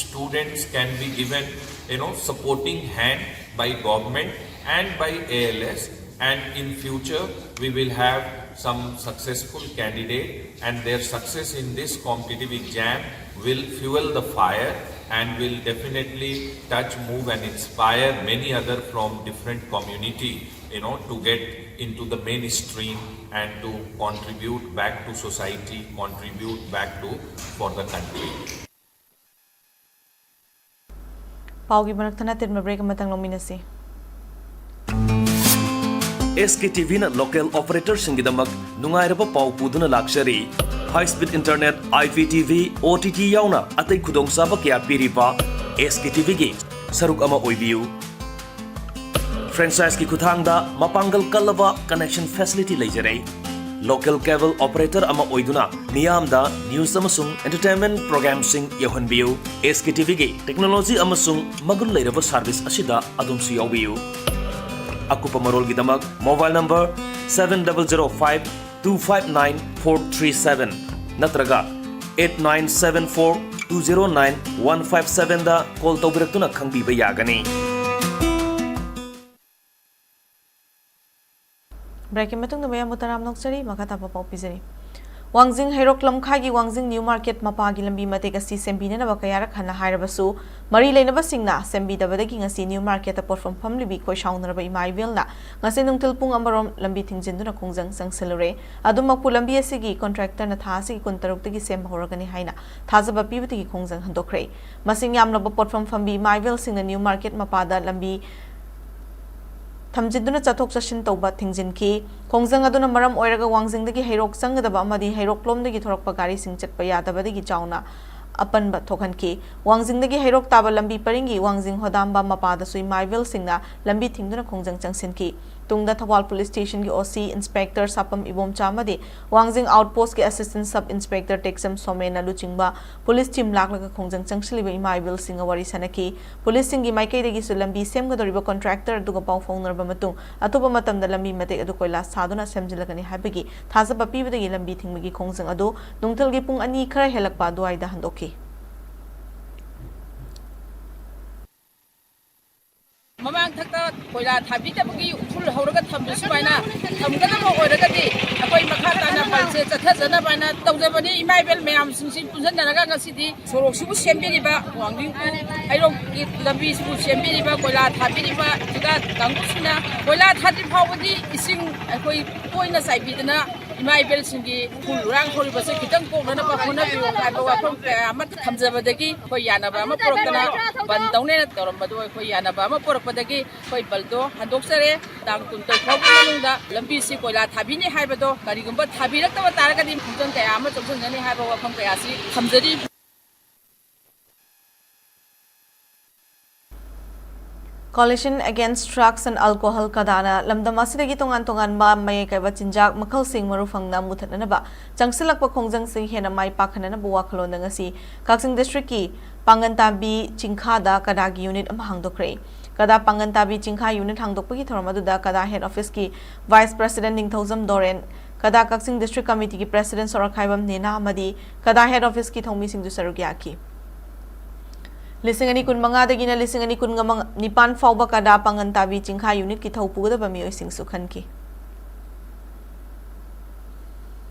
students can be given, you know, supporting hand by government and by ALS, and in future we will have some successful candidate, and their success in this competitive exam will fuel the fire and will definitely touch, move and inspire many other from different community, you know, to get into the mainstream and to contribute back to society, contribute back to, for the country. ꯄꯥꯎꯒꯤ ꯃꯔꯛꯇ ꯅꯠꯇꯦꯟꯕ break ꯑꯃꯇꯪ ꯂꯧꯃꯤꯟꯅꯁꯤ꯫ SKTVꯅ local operatorꯁꯤꯡꯒꯤꯗꯃꯛ ꯅꯨꯡꯉꯥꯏꯔꯕ ꯄꯥꯎ ꯄꯨꯗꯨꯅ ꯂꯥꯛꯆꯔꯤ꯫ High speed internet, IPTV, OTT ꯌꯥꯎꯅ ꯑꯇꯩ ꯈꯨꯗꯣꯡꯆꯥꯕ ꯀꯌꯥ ꯄꯤꯔꯤꯕ SKTVꯒꯤ ꯁꯔꯨꯛ ꯑꯃ ꯑꯣꯏꯕꯤꯌꯨ꯫ Franchiseꯀꯤ ꯈꯨꯠꯊꯥꯡꯗ ꯃꯄꯥꯡꯒꯜ ꯀꯜꯂꯕ connection facility ꯂꯩꯖꯔꯦ꯫ Local cable operator ꯑꯃ ꯑꯣꯏꯗꯨꯅ ꯃꯤꯌꯥꯝꯗ news ꯑꯃꯁꯨꯡ entertainment programꯁꯤꯡ ꯌꯧꯍꯟꯕꯤꯌꯨ꯫ SKTVꯒꯤ technology ꯑꯃꯁꯨꯡ ꯃꯒꯨꯟ ꯂꯩꯔꯕ service ꯑꯁꯤꯗ ꯑꯗꯣꯝꯁꯨ ꯌꯥꯎꯕꯤꯌꯨ꯫ ꯑꯀꯨꯞꯄ ꯃꯔꯣꯜꯒꯤꯗꯃꯛ mobile number seven double zero five two five nine four three seven ꯅꯠꯇ꯭ꯔꯒ eight nine seven four two zero nine one five seven ꯗ call ꯇꯧꯕꯤꯔꯛꯇꯨꯅ ꯈꯪꯕꯤꯕ ꯌꯥꯒꯅꯤ꯫ Break ꯀꯤ ꯃꯇꯨꯡꯗ ꯃꯌꯥꯝꯕꯨ ꯇꯔꯥꯝꯅ ꯑꯣꯛꯆꯔꯤ꯫ ꯃꯈꯥ ꯇꯥꯕ ꯄꯥꯎ ꯄꯤꯖꯔꯤ꯫ ꯋꯥꯡꯖꯤꯡ ꯍꯩꯔꯣꯛ ꯂꯝꯈꯥꯏꯒꯤ ꯋꯥꯡꯖꯤꯡ ꯅ꯭ꯌꯨ ꯃꯥꯔꯀꯦꯠ ꯃꯄꯥꯒꯤ ꯂꯝꯕꯤ ꯃꯇꯦꯛ ꯑꯁꯤ ꯁꯦꯝꯕꯤꯅꯅꯕ ꯀꯌꯥꯔꯛ ꯍꯟꯅ ꯍꯥꯏꯔꯕꯁꯨ, ꯃꯔꯤ ꯂꯩꯅꯕꯁꯤꯡꯅ ꯁꯦꯝꯕꯤꯗꯕꯗꯒꯤ ꯉꯁꯤ ꯅ꯭ꯌꯨ ꯃꯥꯔꯀꯦꯠꯇ ꯄꯣꯠꯐꯝ ꯐꯝꯂꯤꯕꯤ ꯈꯣꯏ ꯁꯥꯎꯅꯔꯕ ꯏꯃꯥ ꯏꯕꯦꯜꯅ ꯉꯁꯤ ꯅꯨꯡꯊꯤꯜ ꯄꯨꯡ ꯑꯃꯔꯣꯝ ꯂꯝꯕꯤ ꯊꯤꯡꯖꯤꯟꯗꯨꯅ ꯈꯣꯡꯖꯪ ꯆꯪꯁꯤꯜꯂꯨꯔꯦ꯫ ꯑꯗꯨꯃꯛꯄꯨ ꯂꯝꯕꯤ ꯑꯁꯤꯒꯤ ꯀꯣꯟꯇ꯭ꯔꯦꯛꯇꯔꯅ ꯊꯥ ꯑꯁꯤꯒꯤ ꯀꯨꯟꯇꯔꯨꯛꯇꯒꯤ ꯁꯦꯝꯕ ꯍꯧꯔꯒꯅꯤ ꯍꯥꯏꯅ ꯊꯥꯖꯕ ꯄꯤꯕꯗꯒꯤ ꯈꯣꯡꯖꯪ ꯍꯟꯗꯣꯛꯈ꯭ꯔꯦ꯫ ꯃꯁꯤꯡ ꯌꯥꯝꯂꯕ ꯄꯣꯠꯐꯝ ꯐꯝꯕꯤ ꯏꯃꯥ ꯏꯕꯦꯜꯁꯤꯡꯅ ꯅ꯭ꯌꯨ ꯃꯥꯔꯀꯦꯠ ꯃꯄꯥꯗ ꯂꯝꯕꯤ ꯊꯝꯖꯤꯟꯗꯨꯅ ꯆꯠꯊꯣꯛ ꯆꯠꯁꯤꯟ ꯇꯧꯕ ꯊꯤꯡꯖꯤꯟꯈꯤ꯫ ꯈꯣꯡꯖꯪ ꯑꯗꯨꯅ ꯃꯔꯝ ꯑꯣꯏꯔꯒ ꯋꯥꯡꯖꯤꯡꯗꯒꯤ ꯍꯩꯔꯣꯛ ꯆꯪꯒꯗꯕ ꯑꯃꯗꯤ ꯍꯩꯔꯣꯛꯂꯣꯝꯗꯒꯤ ꯊꯣꯔꯛꯄ ꯒꯥꯔꯤꯁꯤꯡ ꯆꯠꯄ ꯌꯥꯗꯕꯗꯒꯤ ꯆꯥꯎꯅ ꯑꯄꯟꯕ ꯊꯣꯛꯍꯟꯈꯤ꯫ ꯋꯥꯡꯖꯤꯡꯗꯒꯤ ꯍꯩꯔꯣꯛ ꯇꯥꯕ ꯂꯝꯕꯤ ꯄꯔꯤꯡꯒꯤ ꯋꯥꯡꯖꯤꯡ ꯍꯣꯗꯥꯝꯕ ꯃꯄꯥꯗꯁꯨ ꯏꯃꯥ ꯏꯕꯦꯜꯁꯤꯡꯅ ꯂꯝꯕꯤ ꯊꯤꯡꯗꯨꯅ ꯈꯣꯡꯖꯪ ꯆꯪꯁꯤꯟꯈꯤ꯫ ꯇꯨꯡꯗ ꯊꯧꯕꯥꯜ ꯄꯨꯂꯤꯁ ꯁ꯭ꯇꯦꯁꯟꯒꯤ ꯑꯣ ꯁꯤ ꯏꯟꯁꯄꯦꯛꯇꯔ ꯁꯥꯄꯝ ꯏꯕꯣꯝꯆꯥ ꯑꯃꯗꯤ ꯋꯥꯡꯖꯤꯡ ꯑꯥꯎꯠꯄꯣꯁꯠꯀꯤ ꯑꯦꯁꯤꯁꯇꯦꯟꯠ ꯁꯕ ꯏꯟꯁꯄꯦꯛꯇꯔ ꯇꯦꯛꯆꯝ ꯁꯣꯃꯦꯟꯅ ꯂꯨꯆꯤꯡꯕ ꯄꯨꯂꯤꯁ ꯇꯤꯝ ꯂꯥꯛꯂꯒ ꯈꯣꯡꯖꯪ ꯆꯪꯁꯤꯜꯂꯤꯕ ꯏꯃꯥ ꯏꯕꯦꯜꯁꯤꯡꯒ ꯋꯥꯔꯤ ꯁꯥꯅꯈꯤ꯫ ꯄꯨꯂꯤꯁꯁꯤꯡꯒꯤ ꯃꯥꯏꯀꯩꯗꯒꯤꯁꯨ ꯂꯝꯕꯤ ꯁꯦꯝꯒꯗꯧꯔꯤꯕ ꯀꯣꯟꯇ꯭ꯔꯦꯛꯇꯔ ꯑꯗꯨꯒ ꯄꯥꯎ ꯐꯥꯎꯅꯔꯕ ꯃꯇꯨꯡ, ꯑꯊꯨꯕ ꯃꯇꯝꯗ ꯂꯝꯕꯤ ꯃꯇꯦꯛ ꯑꯗꯨ ꯀꯣꯏꯂꯥꯁ ꯊꯥꯗꯨꯅ ꯁꯦꯝꯖꯤꯜꯂꯒꯅꯤ ꯍꯥꯏꯕꯒꯤ ꯊꯥꯖꯕ ꯄꯤꯕꯗꯒꯤ ꯂꯝꯕꯤ ꯊꯤꯡꯕꯒꯤ ꯈꯣꯡꯖꯪ ꯑꯗꯨ ꯅꯨꯡꯊꯤꯜꯒꯤ ꯄꯨꯡ ꯑꯅꯤ ꯈꯔ ꯍꯦꯜꯂꯛꯄ ꯑꯗꯨꯋꯥꯏꯗ ꯍꯟꯗꯣꯛꯈꯤ꯫ ꯃꯃꯥꯡꯊꯛꯇ ꯀꯣꯏꯂꯥ ꯊꯥꯕꯤꯗꯕꯒꯤ ꯎꯐꯨꯜ ꯍꯧꯔꯒ ꯊꯝꯕ ꯁꯨꯃꯥꯏꯅ ꯊꯝꯒꯗꯕ ꯑꯣꯏꯔꯒꯗꯤ ꯑꯩꯈꯣꯏ ꯃꯈꯥ ꯇꯥꯅ ꯕꯟꯁꯦ ꯆꯠꯊꯖꯅꯕ ꯍꯥꯏꯅ ꯇꯧꯖꯕꯅꯤ꯫ ꯏꯃꯥ ꯏꯕꯦꯜ ꯃꯌꯥꯝꯁꯤꯡꯁꯤ ꯄꯨꯟꯁꯤꯟꯅꯔꯒ ꯉꯁꯤꯗꯤ ꯁꯣꯔꯣꯛꯁꯤꯕꯨ ꯁꯦꯝꯕꯤꯔꯤꯕ ꯋꯥꯡꯖꯤꯡ ꯍꯩꯔꯣꯛꯀꯤ ꯂꯝꯕꯤꯁꯤꯕꯨ ꯁꯦꯝꯕꯤꯔꯤꯕ, ꯀꯣꯏꯂꯥ ꯊꯥꯕꯤꯔꯤꯕ ꯊꯤꯀꯥ ꯀꯥꯡꯕꯨꯁꯤꯡꯅ ꯀꯣꯏꯂꯥ ꯊꯥꯗ꯭ꯔꯤ ꯐꯥꯎꯕꯗꯤ ꯏꯁꯤꯡ ꯑꯩꯈꯣꯏ ꯇꯣꯏꯅ ꯆꯥꯏꯕꯤꯗꯅ ꯏꯃꯥ ꯏꯕꯦꯜꯁꯤꯡꯒꯤ ꯎꯐꯨꯜ ꯂꯨꯔꯥꯡ ꯍꯧꯔꯤꯕꯁꯦ ꯈꯤꯇꯪ ꯀꯣꯛꯅꯅꯕ ꯍꯣꯠꯅꯕꯤꯌꯨ ꯍꯥꯏꯕ ꯋꯥꯐꯝ ꯀꯌꯥ ꯑꯃ ꯊꯝꯖꯕꯗꯒꯤ ꯑꯩꯈꯣꯏ ꯌꯥꯅꯕ ꯑꯃ ꯄꯨꯔꯛꯇꯅ ꯕꯟ ꯇꯧꯅꯦꯅ ꯇꯧꯔꯝꯕꯗꯨ ꯑꯩꯈꯣꯏ ꯌꯥꯅꯕ ꯑꯃ ꯄꯨꯔꯛꯄꯗꯒꯤ ꯑꯩꯈꯣꯏ ꯕꯟꯗꯣ ꯍꯟꯗꯣꯛꯆꯔꯦ꯫ ꯇꯥꯡ ꯀꯨꯟꯇꯔꯨꯛ ꯐꯥꯎꯕꯒꯤ ꯃꯅꯨꯡꯗ ꯂꯝꯕꯤꯁꯤ ꯀꯣꯏꯂꯥ ꯊꯥꯕꯤꯅꯤ ꯍꯥꯏꯕꯗꯣ, ꯀꯔꯤꯒꯨꯝꯕ ꯊꯥꯕꯤꯔꯛꯇꯕ ꯇꯥꯔꯒꯗꯤ ꯈꯣꯡꯖꯪ ꯀꯌꯥ ꯑꯃ ꯆꯪꯁꯤꯟꯒꯅꯤ ꯍꯥꯏꯕ ꯋꯥꯐꯝ ꯀꯌꯥꯁꯤ ꯊꯝꯖꯔꯤ꯫ Coalition Against Drugs and Alcohol, ꯀꯗꯥꯅ ꯂꯝꯗꯝ ꯑꯁꯤꯗꯒꯤ ꯇꯣꯉꯥꯟ ꯇꯣꯉꯥꯟꯕ ꯃꯌꯥꯏ ꯀꯥꯏꯕ ꯆꯤꯟꯖꯥꯛ ꯃꯈꯜꯁꯤꯡ ꯃꯔꯨ ꯐꯪꯅ ꯃꯨꯊꯠꯅꯅꯕ ꯆꯪꯁꯤꯜꯂꯛꯄ ꯈꯣꯡꯖꯪꯁꯤꯡ ꯍꯦꯟꯅ ꯃꯥꯏ ꯄꯥꯛꯍꯟꯅꯅꯕ ꯋꯥꯈꯜꯂꯣꯟꯗ ꯉꯁꯤ ꯀꯛꯆꯤꯡ districtꯀꯤ ꯄꯥꯡꯒꯟ ꯇꯥꯕꯤ ꯆꯤꯡꯈꯥꯗ ꯀꯗꯥꯒꯤ unit ꯑꯃ ꯍꯥꯡꯗꯣꯛꯈ꯭ꯔꯦ꯫ ꯀꯗꯥ ꯄꯥꯡꯒꯟ ꯇꯥꯕꯤ ꯆꯤꯡꯈꯥ unit ꯍꯥꯡꯗꯣꯛꯄꯒꯤ ꯊꯧꯔꯝ ꯑꯗꯨꯗ ꯀꯗꯥ head officeꯀꯤ vice president ꯅꯤꯡꯊꯧꯖꯝ ꯗꯣꯔꯦꯟ, ꯀꯗꯥ ꯀꯛꯆꯤꯡ district committeeꯒꯤ president ꯁꯣꯔꯛꯈꯥꯏꯕꯝ ꯅꯦꯅꯥ ꯑꯃꯗꯤ ꯀꯗꯥ head officeꯀꯤ ꯊꯧꯃꯤꯁꯤꯡꯁꯨ ꯁꯔꯨꯛ ꯌꯥꯈꯤ꯫ ꯂꯤꯁꯤꯡ ꯑꯅꯤ ꯀꯨꯟꯃꯉꯥꯗꯒꯤꯅ ꯂꯤꯁꯤꯡ ꯑꯅꯤ ꯀꯨꯟꯅꯤꯄꯥꯟ ꯐꯥꯎꯕ ꯀꯗꯥ ꯄꯥꯡꯒꯟ ꯇꯥꯕꯤ ꯆꯤꯡꯈꯥ unitꯀꯤ ꯊꯧ ꯄꯨꯒꯗꯕ ꯃꯤꯑꯣꯏꯁꯤꯡꯁꯨ ꯈꯟꯈꯤ꯫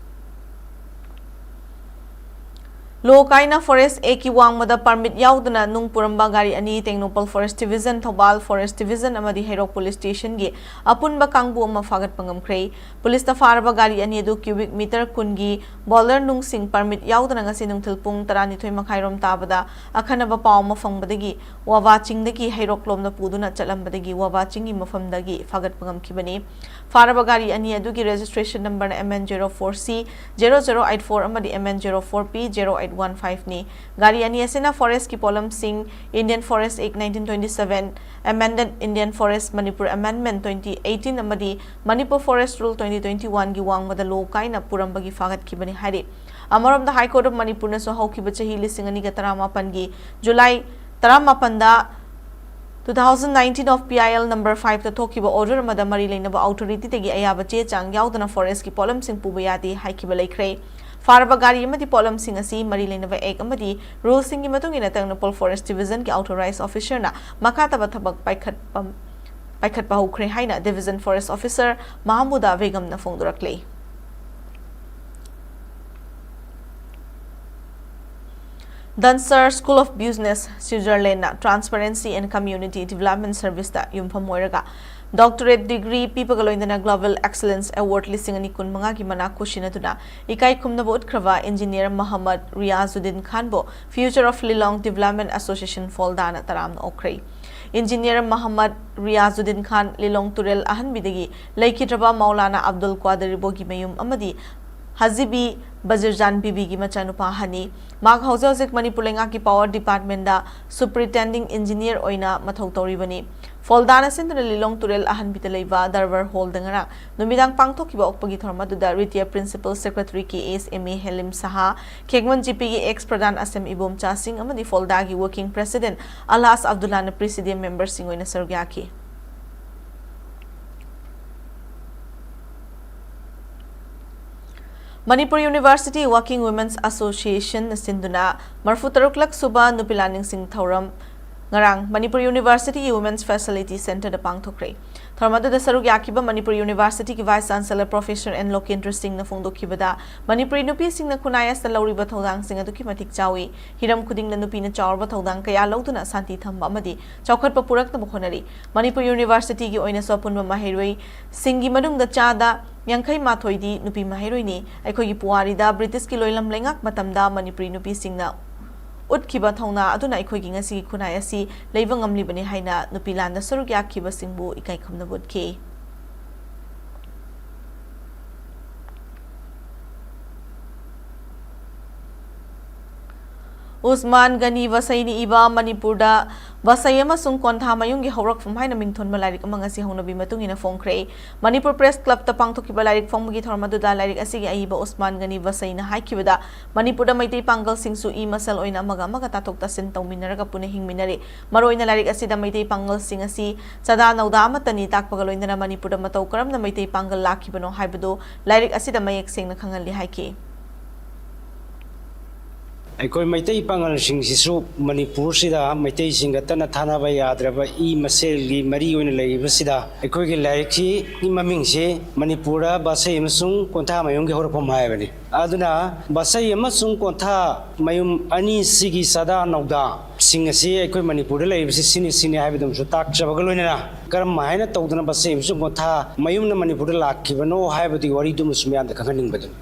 Law ꯀꯥꯏꯅ Forest Actꯀꯤ ꯋꯥꯡꯃꯗ permit ꯌꯥꯎꯗꯅ ꯅꯨꯡ ꯄꯨꯔꯝꯕ ꯒꯥꯔꯤ ꯑꯅꯤ Tengnoupal Forest Division, Thoubal Forest Division ꯑꯃꯗꯤ ꯍꯩꯔꯣꯛ Police Stationꯒꯤ ꯑꯄꯨꯟꯕ ꯀꯥꯡꯕꯨ ꯑꯃ ꯐꯥꯒꯠꯄ ꯉꯝꯈ꯭ꯔꯦ꯫ Policeꯅ ꯐꯥꯔꯕ ꯒꯥꯔꯤ ꯑꯅꯤ ꯑꯗꯨ cubic meter ꯀꯨꯟꯒꯤ boulder ꯅꯨꯡꯁꯤꯡ permit ꯌꯥꯎꯗꯅ ꯉꯁꯤ ꯅꯨꯡꯊꯤꯜ ꯄꯨꯡ ꯇꯔꯥꯅꯤꯊꯣꯏ ꯃꯈꯥꯏꯔꯣꯝ ꯇꯥꯕꯗ ꯑꯈꯟꯅꯕ ꯄꯥꯎ ꯑꯃ ꯐꯪꯕꯗꯒꯤ ꯋꯥꯕꯥ ꯆꯤꯡꯗꯒꯤ ꯍꯩꯔꯣꯛ ꯂꯣꯝꯗ ꯄꯨꯗꯨꯅ ꯆꯠꯂꯝꯕꯗꯒꯤ ꯋꯥꯕꯥ ꯆꯤꯡꯒꯤ ꯃꯐꯝꯗꯒꯤ ꯐꯥꯒꯠꯄ ꯉꯝꯈꯤꯕꯅꯤ꯫ ꯐꯥꯔꯕ ꯒꯥꯔꯤ ꯑꯅꯤ ꯑꯗꯨꯒꯤ registration numberꯅ M N zero four C zero zero eight four ꯑꯃꯗꯤ M N zero four P zero eight one fiveꯅꯤ꯫ ꯒꯥꯔꯤ ꯑꯅꯤ ꯑꯁꯤꯅ forestꯀꯤ ꯄꯣꯠꯂꯝꯁꯤꯡ Indian Forest Act nineteen twenty seven, amended Indian Forest Manipur Amendment twenty eighteen ꯑꯃꯗꯤ Manipur Forest Rule twenty twenty oneꯒꯤ ꯋꯥꯡꯃꯗ law ꯀꯥꯏꯅ ꯄꯨꯔꯝꯕꯒꯤ ꯐꯥꯒꯠꯈꯤꯕꯅꯤ ꯍꯥꯏꯔꯤ꯫ ꯑꯃꯔꯣꯝꯗ High Court of Manipurꯅꯁꯨ ꯍꯧꯈꯤꯕ ꯆꯍꯤ ꯂꯤꯁꯤꯡ ꯑꯅꯤꯒ ꯇꯔꯥꯃꯥꯄꯟꯒꯤ July ꯇꯔꯥꯃꯥꯄꯟꯗ two thousand nineteen of P I L number fiveꯇ ꯊꯣꯛꯈꯤꯕ order ꯑꯃꯗ ꯃꯔꯤ ꯂꯩꯅꯕ authorityꯗꯒꯤ ꯑꯌꯥꯕ ꯆꯦ ꯆꯥꯡ ꯌꯥꯎꯗꯅ forestꯀꯤ ꯄꯣꯠꯂꯝꯁꯤꯡ ꯄꯨꯕ ꯌꯥꯗꯦ ꯍꯥꯏꯈꯤꯕ ꯂꯩꯈ꯭ꯔꯦ꯫ ꯐꯥꯔꯕ ꯒꯥꯔꯤ ꯑꯃꯗꯤ ꯄꯣꯠꯂꯝꯁꯤꯡ ꯑꯁꯤ ꯃꯔꯤ ꯂꯩꯅꯕ Act ꯑꯃꯗꯤ ruleꯁꯤꯡꯒꯤ ꯃꯇꯨꯡ ꯏꯟꯅ ꯇꯦꯡꯅꯧꯄꯜ Forest Divisionꯒꯤ authorized officerꯅ ꯃꯈꯥ ꯇꯥꯕ ꯊꯕꯛ ꯄꯥꯏꯈꯠꯄ, ꯄꯥꯏꯈꯠꯄ ꯍꯧꯈ꯭ꯔꯦ ꯍꯥꯏꯅ Division Forest Officer ꯃꯍꯃꯨꯗꯥ ꯕꯦꯒꯝꯅ ꯐꯣꯡꯗꯣꯔꯛꯂꯤ꯫ Dunsar School of Business, Switzerlandꯅ Transparency and Community Development Serviceꯇ ꯌꯨꯝꯐꯝ ꯑꯣꯏꯔꯒ doctorate degree ꯄꯤꯕꯒ ꯂꯣꯏꯅꯅ Global Excellence Award ꯂꯤꯁꯤꯡ ꯑꯅꯤ ꯀꯨꯟꯃꯉꯥꯒꯤ ꯃꯅꯥ ꯈꯨꯁꯤꯟꯅꯗꯨꯅ ꯏꯀꯥꯏ ꯈꯨꯝꯅꯕ ꯎꯠꯈ꯭ꯔꯕ engineer ꯃꯍꯝꯃꯗ Riyazuddin ꯈꯥꯟꯕꯨ Future of Lilong Development Association, ꯐꯣꯜꯗꯥꯅ ꯇꯔꯥꯝꯅ ꯑꯣꯛꯈ꯭ꯔꯦ꯫ Engineer ꯃꯍꯝꯃꯗ ꯔꯤꯌꯥꯖꯨꯗꯤꯟ ꯈꯥꯟ ꯂꯤꯂꯣꯡ ꯇꯨꯔꯦꯜ ꯑꯍꯟꯕꯤꯗꯒꯤ ꯂꯩꯈꯤꯗ꯭ꯔꯕ ꯃꯧꯂꯥꯅꯥ ꯑꯕꯗꯨꯜ ꯀ꯭ꯋꯥꯗꯔ ꯔꯤꯕꯣꯒꯤ ꯃꯌꯨꯝ ꯑꯃꯗꯤ ꯍꯖꯤꯕꯤ ꯕꯖꯤꯔꯖꯥꯟ ꯕꯤꯕꯤꯒꯤ ꯃꯆꯥꯅꯨꯄꯥ ꯑꯍꯟꯅꯤ꯫ ꯃꯍꯥꯛ ꯍꯧꯖꯤꯛ ꯍꯧꯖꯤꯛ ꯃꯅꯤꯄꯨꯔ ꯂꯩꯉꯥꯛꯀꯤ power departmentꯗ superintending engineer ꯑꯣꯏꯅ ꯃꯊꯧ ꯇꯧꯔꯤꯕꯅꯤ꯫ ꯐꯣꯜꯗꯥꯅ ꯁꯤꯟꯗꯨꯅ ꯂꯤꯂꯣꯡ ꯇꯨꯔꯦꯜ ꯑꯍꯟꯕꯤꯗ ꯂꯩꯕ ꯗꯔꯕꯥꯔ ꯍꯣꯜꯗ ꯉꯔꯥꯡ ꯅꯨꯃꯤꯗꯥꯡ ꯄꯥꯡꯊꯣꯛꯈꯤꯕ ꯑꯣꯛꯄꯒꯤ ꯊꯧꯔꯝ ꯑꯗꯨꯗ retired principal secretary K S M A Helim Saha, Khekman ꯖꯤꯄꯤꯒꯤ ꯑꯦꯛꯁ ꯄ꯭ꯔꯙꯥꯟ ꯑꯁꯦꯝ ꯏꯕꯣꯝꯆꯥ ꯁꯤꯡ ꯑꯃꯗꯤ ꯐꯣꯜꯗꯥꯒꯤ ꯋꯥꯔꯀꯤꯡ ꯄ꯭ꯔꯦꯁꯤꯗꯦꯟꯠ ꯑꯜꯍꯥꯖ ꯑꯕꯗꯨꯜꯂꯥꯅ ꯄ꯭ꯔꯤꯁꯤꯗꯤꯌꯝ ꯃꯦꯝꯕꯔꯁꯤꯡ ꯑꯣꯏꯅ ꯁꯔꯨꯛ ꯌꯥꯈꯤ꯫ ꯃꯅꯤꯄꯨꯔ ꯌꯨꯅꯤꯚꯔꯁꯤꯇꯤ ꯋꯥꯔꯀꯤꯡ ꯋꯨꯃꯦꯟꯁ ꯑꯦꯁꯣꯁꯤꯌꯦꯁꯟꯅ ꯁꯤꯟꯗꯨꯅ ꯃꯔꯐꯨ ꯇꯔꯨꯛꯂꯛ ꯁꯨꯕ ꯅꯨꯄꯤ ꯂꯥꯟ ꯅꯤꯡꯁꯤꯡ ꯊꯧꯔꯝ ꯉꯔꯥꯡ ꯃꯅꯤꯄꯨꯔ ꯌꯨꯅꯤꯚꯔꯁꯤꯇꯤꯒꯤ ꯋꯨꯃꯦꯟꯁ ꯐꯦꯁꯤꯂꯤꯇꯤ ꯁꯦꯟꯇꯔꯗ ꯄꯥꯡꯊꯣꯛꯈ꯭ꯔꯦ꯫ ꯊꯧꯔꯝ ꯑꯗꯨꯗ ꯁꯔꯨꯛ ꯌꯥꯈꯤꯕ ꯃꯅꯤꯄꯨꯔ ꯌꯨꯅꯤꯚꯔꯁꯤꯇꯤꯒꯤ vice chancellor professor N Lokendra ꯁꯤꯡꯅ ꯐꯣꯡꯗꯣꯛꯈꯤꯕꯗ, ꯃꯅꯤꯄꯨꯔꯤ ꯅꯨꯄꯤꯁꯤꯡꯅ ꯈꯨꯟꯅꯥꯏ ꯑꯁꯤꯗ ꯂꯧꯔꯤꯕ ꯊꯧꯗꯥꯡꯁꯤꯡ ꯑꯗꯨꯛꯀꯤ ꯃꯇꯤꯛ ꯆꯥꯎꯏ꯫ ꯍꯤꯔꯝ ꯈꯨꯗꯤꯡꯗ ꯅꯨꯄꯤꯅ ꯆꯥꯎꯔꯕ ꯊꯧꯗꯥꯡ ꯀꯌꯥ ꯂꯧꯗꯨꯅ ꯁꯥꯟꯇꯤ ꯊꯝꯕ ꯑꯃꯗꯤ ꯆꯥꯎꯈꯠꯄ ꯄꯨꯔꯛꯅꯕ ꯍꯣꯠꯅꯔꯤ꯫ ꯃꯅꯤꯄꯨꯔ ꯌꯨꯅꯤꯚꯔꯁꯤꯇꯤꯒꯤ ꯑꯣꯏꯅꯁꯨ ꯑꯄꯨꯟꯕ ꯃꯍꯩꯔꯣꯏꯁꯤꯡꯒꯤ ꯃꯅꯨꯡꯗ ꯆꯥꯗ ꯌꯥꯡꯈꯩ ꯃꯥꯊꯣꯏꯗꯤ ꯅꯨꯄꯤ ꯃꯍꯩꯔꯣꯏꯅꯤ꯫ ꯑꯩꯈꯣꯏꯒꯤ ꯄꯨꯋꯥꯔꯤꯗ ꯕ꯭ꯔꯤꯇꯤꯁꯀꯤ ꯂꯣꯏꯂꯝ ꯂꯩꯉꯥꯛ ꯃꯇꯝꯗ ꯃꯅꯤꯄꯨꯔꯤ ꯅꯨꯄꯤꯁꯤꯡꯅ ꯎꯠꯈꯤꯕ ꯊꯧꯅꯥ ꯑꯗꯨꯅ ꯑꯩꯈꯣꯏꯒꯤ ꯉꯁꯤꯒꯤ ꯈꯨꯟꯅꯥꯏ ꯑꯁꯤ ꯂꯩꯕ ꯉꯝꯂꯤꯕꯅꯤ ꯍꯥꯏꯅ ꯅꯨꯄꯤ ꯂꯥꯟꯗ ꯁꯔꯨꯛ ꯌꯥꯈꯤꯕꯁꯤꯡꯕꯨ ꯏꯀꯥꯏ ꯈꯨꯝꯅꯕ ꯎꯠꯈꯤ꯫ ꯎꯁꯃꯥꯟ ꯒꯅꯤ ꯕꯁꯩꯅ ꯏꯕ ꯃꯅꯤꯄꯨꯔꯗ ꯕꯁꯩ ꯑꯃꯁꯨꯡ ꯀꯣꯟꯊꯥ ꯃꯌꯨꯝꯒꯤ ꯍꯧꯔꯛꯐꯝ ꯍꯥꯏꯅ ꯃꯤꯡꯊꯣꯟꯕ ꯂꯥꯏꯔꯤꯛ ꯑꯃ ꯉꯁꯤ ꯍꯧꯅꯕꯤ ꯃꯇꯨꯡ ꯏꯟꯅ ꯐꯣꯡꯈ꯭ꯔꯦ꯫ ꯃꯅꯤꯄꯨꯔ ꯄ꯭ꯔꯦꯁ ꯀ꯭ꯂꯕꯇ ꯄꯥꯡꯊꯣꯛꯈꯤꯕ ꯂꯥꯏꯔꯤꯛ ꯐꯣꯡꯕꯒꯤ ꯊꯧꯔꯝ ꯑꯗꯨꯗ ꯂꯥꯏꯔꯤꯛ ꯑꯁꯤꯒꯤ ꯑꯏꯕ ꯎꯁꯃꯥꯟ ꯒꯅꯤ ꯕꯁꯩꯅ ꯍꯥꯏꯈꯤꯕꯗ, ꯃꯅꯤꯄꯨꯔꯗ ꯃꯩꯇꯩ ꯄꯥꯡꯒꯜꯁꯤꯡꯁꯨ ꯏ ꯃꯁꯦꯜ ꯑꯣꯏꯅ ꯑꯃꯒ ꯑꯃꯒ ꯇꯥꯊꯣꯛ ꯇꯥꯁꯤꯟ ꯇꯧꯃꯤꯟꯅꯔꯒ ꯄꯨꯟꯅ ꯍꯤꯡꯃꯤꯟꯅꯔꯤ꯫ ꯃꯔꯨꯑꯣꯏꯅ ꯂꯥꯏꯔꯤꯛ ꯑꯁꯤꯗ ꯃꯩꯇꯩ ꯄꯥꯡꯒꯜꯁꯤꯡ ꯑꯁꯤ ꯆꯥꯗꯥ ꯅꯧꯗꯥ ꯑꯃꯠꯇꯅꯤ ꯇꯥꯛꯄꯒ ꯂꯣꯏꯅꯅ ꯃꯅꯤꯄꯨꯔꯗ ꯃꯇꯧ ꯀꯔꯝꯅ ꯃꯩꯇꯩ ꯄꯥꯡꯒꯜ ꯂꯥꯛꯈꯤꯕꯅꯣ ꯍꯥꯏꯕꯗꯨ ꯂꯥꯏꯔꯤꯛ ꯑꯁꯤꯗ ꯃꯌꯦꯛ ꯁꯦꯡꯅ ꯈꯪꯍꯜꯂꯤ ꯍꯥꯏꯈꯤ꯫ ꯑꯩꯈꯣꯏ ꯃꯩꯇꯩ ꯄꯥꯉꯜꯁꯤꯡꯁꯤꯁꯨ ꯃꯅꯤꯄꯨꯔꯁꯤꯗ ꯃꯩꯇꯩꯁꯤꯡꯒ ꯇꯠꯅ ꯊꯥꯅꯕ ꯌꯥꯗ꯭ꯔꯕ ꯏ ꯃꯁꯦꯜꯒꯤ ꯃꯔꯤ ꯑꯣꯏꯅ ꯂꯩꯔꯤꯕꯁꯤꯗ, ꯑꯩꯈꯣꯏꯒꯤ ꯂꯥꯏꯔꯤꯛꯁꯤ ꯃꯃꯤꯡꯁꯤ ꯃꯅꯤꯄꯨꯔꯗ ꯕꯁꯩ ꯑꯃꯁꯨꯡ ꯀꯣꯟꯊꯥ ꯃꯌꯨꯝꯒꯤ ꯍꯧꯔꯛꯐꯝ ꯍꯥꯏꯕꯅꯤ꯫ ꯑꯗꯨꯅ ꯕꯁꯩ ꯑꯃꯁꯨꯡ ꯀꯣꯟꯊꯥ ꯃꯌꯨꯝ ꯑꯅꯤꯁꯤꯒꯤ ꯆꯥꯗꯥ ꯅꯧꯗꯥꯁꯤꯡ ꯑꯁꯤ ꯑꯩꯈꯣꯏ ꯃꯅꯤꯄꯨꯔꯗ ꯂꯩꯔꯤꯕꯁꯤ ꯁꯤꯅꯤ, ꯁꯤꯅꯤ ꯍꯥꯏꯕꯗꯨꯃꯁꯨ ꯇꯥꯛꯆꯕꯒ ꯂꯣꯏꯅꯅ, ꯀꯔꯝ ꯍꯥꯏꯅ ꯇꯧꯗꯅ ꯕꯁꯩ ꯑꯃꯁꯨꯡ ꯀꯣꯟꯊꯥ ꯃꯌꯨꯝꯅ ꯃꯅꯤꯄꯨꯔꯗ ꯂꯥꯛꯈꯤꯕꯅꯣ ꯍꯥꯏꯕꯗꯨꯒꯤ ꯋꯥꯔꯤꯗꯨꯃꯁꯨ ꯃꯤꯌꯥꯝꯗ ꯈꯪꯍꯟꯅꯤꯡꯕꯗꯨꯅꯤ꯫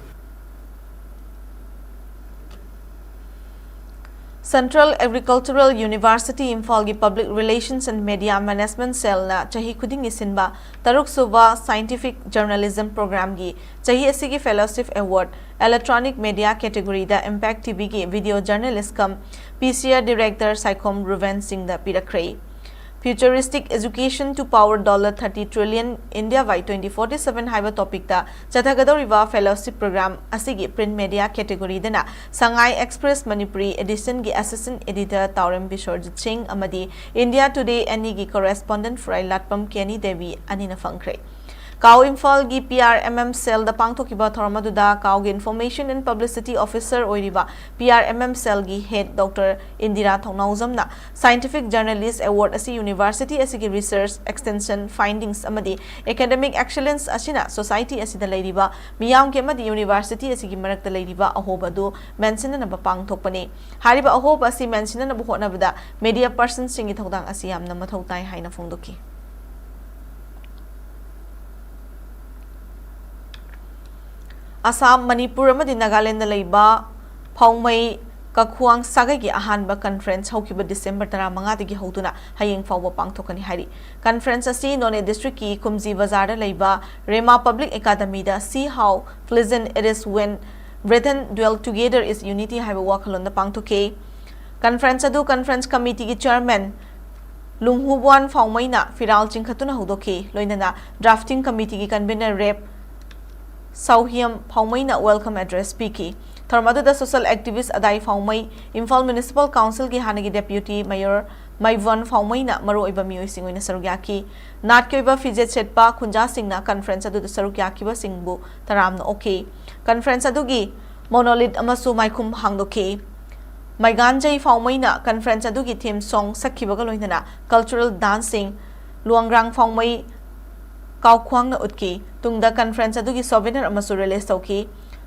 Central Agricultural University ꯏꯝꯐꯥꯜꯒꯤ Public Relations and Media Management Cellꯅ ꯆꯍꯤ ꯈꯨꯗꯤꯡꯒꯤ ꯁꯤꯟꯕ ꯇꯔꯨꯛ ꯁꯨꯕ Scientific Journalism Programꯒꯤ ꯆꯍꯤ ꯑꯁꯤꯒꯤ Fellowship Award Electronic Media categoryꯗ Impact TVꯒꯤ Video Journalist cum PCR Director Saikhom ꯔꯨꯕꯦꯟ ꯁꯤꯡꯗ ꯄꯤꯔꯛꯈ꯭ꯔꯦ꯫ Futuristic Education to Power Dollar thirty trillion India by twenty forty-seven ꯍꯥꯏꯕ ꯇꯣꯄꯤꯛꯇ ꯆꯠꯊꯒꯗꯧꯔꯤꯕ ꯐꯦꯂꯣꯁꯤꯞ ꯄ꯭ꯔꯣꯒ꯭ꯔꯥꯝ ꯑꯁꯤꯒꯤ ꯄ꯭ꯔꯤꯟꯠ ꯃꯦꯗꯤꯌꯥ ꯀꯦꯇꯦꯒꯣꯔꯤꯗꯅ ꯁꯉꯥꯏ ꯑꯦꯛꯁꯄ꯭ꯔꯦꯁ ꯃꯅꯤꯄꯨꯔꯤ ꯑꯦꯗꯤꯁꯟꯒꯤ ꯑꯦꯁꯤꯁꯇꯦꯟꯠ ꯑꯦꯗꯤꯇꯔ ꯇꯥꯎꯔꯦꯝ ꯕꯤꯁ꯭ꯋꯔꯖꯤꯠ ꯁꯤꯡ ꯑꯃꯗꯤ ꯏꯟꯗꯤꯌꯥ ꯇꯨꯗꯦ ꯑꯅꯤꯒꯤ ꯀꯣꯔꯦꯁꯄꯣꯟꯗꯦꯟꯠ ꯐ꯭ꯔꯥꯏ ꯂꯥꯠꯄꯝ ꯀꯦꯅꯤ ꯗꯦꯕꯤ ꯑꯅꯤꯅ ꯐꯪꯈ꯭ꯔꯦ꯫ ꯀꯥꯎ ꯏꯝꯐꯥꯜꯒꯤ P R M M cellꯗ ꯄꯥꯡꯊꯣꯛꯈꯤꯕ ꯊꯧꯔꯝ ꯑꯗꯨꯗ ꯀꯥꯎꯒꯤ Information and Publicity Officer ꯑꯣꯏꯔꯤꯕ P R M M cellꯒꯤ head Doctor Indira ꯊꯧꯅꯥꯎꯖꯝꯅ Scientific Journalist Award ꯑꯁꯤ university ꯑꯁꯤꯒꯤ research, extension, findings ꯑꯃꯗꯤ academic excellence ꯑꯁꯤꯅ society ꯑꯁꯤꯗ ꯂꯩꯔꯤꯕ ꯃꯤꯌꯥꯝꯒꯤ ꯑꯃꯗꯤ university ꯑꯁꯤꯒꯤ ꯃꯔꯛꯇ ꯂꯩꯔꯤꯕ ꯑꯍꯣꯕ ꯑꯗꯨ ꯃꯦꯟꯁꯤꯟꯅꯅꯕ ꯄꯥꯡꯊꯣꯛꯄꯅꯤ꯫ ꯍꯥꯏꯔꯤꯕ ꯑꯍꯣꯕ ꯑꯁꯤ ꯃꯦꯟꯁꯤꯟꯅꯅꯕ ꯍꯣꯠꯅꯕꯗ media personꯁꯤꯡꯒꯤ ꯊꯧꯗꯥꯡ ꯑꯁꯤ ꯌꯥꯝꯅ ꯃꯊꯧ ꯇꯥꯏ ꯍꯥꯏꯅ ꯐꯣꯡꯗꯣꯛꯈꯤ꯫ ꯑꯁꯥꯝ, ꯃꯅꯤꯄꯨꯔ ꯑꯃꯗꯤ ꯅꯥꯒꯥꯂꯦꯟꯗ ꯂꯩꯕ ꯐꯥꯎꯃꯩ ꯀꯈꯨꯋꯥꯡ ꯁꯥꯒꯩꯒꯤ ꯑꯍꯥꯟꯕ conference ꯍꯧꯈꯤꯕ ꯗꯤꯁꯦꯝꯕꯔ ꯇꯔꯥꯃꯉꯥꯗꯒꯤ ꯍꯧꯗꯨꯅ ꯍꯌꯦꯡ ꯐꯥꯎꯕ ꯄꯥꯡꯊꯣꯛꯀꯅꯤ ꯍꯥꯏꯔꯤ꯫ Conference ꯑꯁꯤ ꯅꯣꯅꯦ districtꯀꯤ ꯀꯨꯝꯖꯤ ꯕꯖꯥꯔꯗ ꯂꯩꯕ ꯔꯦꯃꯥ Public Academyꯗ See How Pleasant It Is When Brethren Dwell Together is Unity ꯍꯥꯏꯕ ꯋꯥꯈꯜꯂꯣꯟꯗ ꯄꯥꯡꯊꯣꯛꯈꯤ꯫ Conference ꯑꯗꯨ conference committeeꯒꯤ chairman ꯂꯨꯡꯍꯨꯕ꯭ꯋꯥꯟ ꯐꯥꯎꯃꯩꯅ ꯐꯤꯔꯥꯜ ꯆꯤꯡꯈꯠꯇꯨꯅ ꯍꯧꯗꯣꯛꯈꯤ꯫ ꯂꯣꯏꯅꯅ drafting committeeꯒꯤ convener ꯔꯦꯞ ꯁꯥꯎꯍꯤꯌꯝ ꯐꯥꯎꯃꯩꯅ welcome address ꯄꯤꯈꯤ꯫ ꯊꯧꯔꯝ ꯑꯗꯨꯗ social activist ꯑꯗꯥꯏ ꯐꯥꯎꯃꯩ, ꯏꯝꯐꯥꯜ Municipal Councilꯒꯤ ꯍꯥꯟꯅꯒꯤ deputy mayor ꯃꯥꯏꯕꯣꯟ ꯐꯥꯎꯃꯩꯅ ꯃꯔꯨꯑꯣꯏꯕ ꯃꯤꯑꯣꯏꯁꯤꯡ ꯑꯣꯏꯅ ꯁꯔꯨꯛ ꯌꯥꯈꯤ꯫ ꯅꯥꯠꯀꯤ ꯑꯣꯏꯕ ꯐꯤꯖꯦꯠ ꯁꯦꯠꯄ ꯈꯨꯟꯖꯥꯁꯤꯡꯅ conference ꯑꯗꯨꯗ ꯁꯔꯨꯛ ꯌꯥꯈꯤꯕꯁꯤꯡꯕꯨ ꯇꯔꯥꯝꯅ ꯑꯣꯛꯈꯤ꯫ Conference ꯑꯗꯨꯒꯤ monolith ꯑꯃꯁꯨ ꯃꯥꯏꯈꯨꯝ ꯍꯥꯡꯗꯣꯛꯈꯤ꯫ ꯃꯩꯒꯥꯟꯖꯩ ꯐꯥꯎꯃꯩꯅ conference ꯑꯗꯨꯒꯤ theme song ꯁꯛꯈꯤꯕꯒ ꯂꯣꯏꯅꯅ cultural danceꯁꯤꯡ ꯂꯨꯋꯥꯡꯒ꯭ꯔꯥꯡ ꯐꯥꯎꯃꯩ ꯀꯥꯎꯈ꯭ꯋꯥꯡꯅ ꯎꯠꯈꯤ꯫ ꯇꯨꯡꯗ conference ꯑꯗꯨꯒꯤ souvenir ꯑꯃꯁꯨ release ꯇꯧꯈꯤ꯫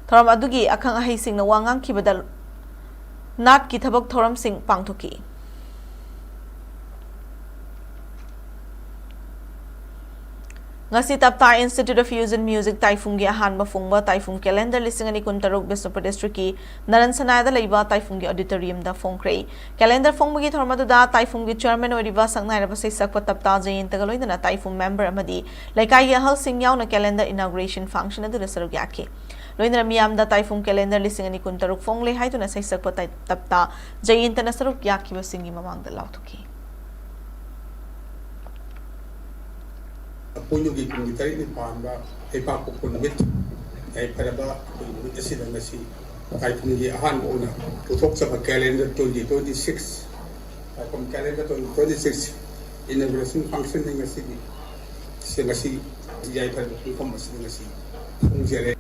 ꯊꯧꯔꯝ ꯑꯗꯨꯒꯤ ꯑꯈꯪ ꯑꯍꯩꯁꯤꯡꯅ ꯋꯥ ꯉꯥꯡꯈꯤꯕꯗ ꯅꯥꯠꯀꯤ ꯊꯕꯛ ꯊꯧꯔꯝꯁꯤꯡ ꯄꯥꯡꯊꯣꯛꯈꯤ꯫ ꯉꯁꯤ ꯇꯞꯇꯥ Institute of Fusion Music ꯇꯥꯏꯐꯨꯡꯒꯤ ꯑꯍꯥꯟꯕ ꯐꯣꯡꯕ ꯇꯥꯏꯐꯨꯡ calendar ꯂꯤꯁꯤꯡ ꯑꯅꯤ ꯀꯨꯟꯇꯔꯨꯛ ꯕꯤꯁꯅꯨꯄꯨꯔ districtꯀꯤ ꯅꯔꯟ ꯁꯅꯥꯗ ꯂꯩꯕ ꯇꯥꯏꯐꯨꯡꯒꯤ auditoriumꯗ ꯐꯣꯡꯈ꯭ꯔꯦ꯫ Calendar ꯐꯣꯡꯕꯒꯤ ꯊꯧꯔꯝ ꯑꯗꯨꯗ ꯇꯥꯏꯐꯨꯡꯒꯤ chairman ꯑꯣꯏꯔꯤꯕ ꯁꯛꯅꯥꯏꯔꯕ ꯁꯩꯁꯛꯄ ꯇꯞꯇꯥ ꯖꯌꯟꯇꯒ ꯂꯣꯏꯅꯅ ꯇꯥꯏꯐꯨꯡ member ꯑꯃꯗꯤ ꯂꯩꯀꯥꯏꯒꯤ ꯑꯍꯜꯁꯤꯡ ꯌꯥꯎꯅ calendar inauguration function ꯑꯗꯨꯗ ꯁꯔꯨꯛ ꯌꯥꯈꯤ꯫ ꯂꯣꯏꯅꯅ ꯃꯤꯌꯥꯝꯗ ꯇꯥꯏꯐꯨꯡ calendar ꯂꯤꯁꯤꯡ ꯑꯅꯤ ꯀꯨꯟꯇꯔꯨꯛ ꯐꯣꯡꯂꯦ ꯍꯥꯏꯗꯨꯅ ꯁꯩꯁꯛꯄ ꯇꯥꯏ-, ꯇꯞꯇꯥ ꯖꯌꯟꯇꯅ ꯁꯔꯨꯛ ꯌꯥꯈꯤꯕꯁꯤꯡꯒꯤ ꯃꯃꯥꯡꯗ ꯂꯥꯎꯊꯣꯛꯈꯤ꯫ ꯄꯣꯏꯅꯨꯒꯤ ꯀꯨꯟꯒꯤ ꯇꯔꯦꯠꯅꯤ ꯄꯥꯟꯕ ꯂꯩꯄꯥꯛꯄꯣꯛꯄ ꯅꯨꯃꯤꯠ, ꯌꯥꯏꯐꯔꯕ ꯑꯩꯈꯣꯏꯒꯤ ꯅꯨꯃꯤꯠ ꯑꯁꯤꯗ ꯉꯁꯤ ꯇꯥꯏꯕꯪꯒꯤ ꯑꯍꯥꯟꯕ ꯑꯣꯏꯅ ꯄꯨꯊꯣꯛꯆꯕ calendar twenty twenty six, ꯇꯥꯏꯕꯪ calendar twenty twenty six inauguration functionꯅꯤ ꯉꯁꯤꯒꯤ꯫ ꯁꯤ ꯉꯁꯤ ꯌꯥꯏꯐꯔꯕ ꯄꯨꯡꯐꯝ ꯑꯁꯤꯗ ꯉꯁꯤ ꯐꯣꯡꯖꯔꯦ꯫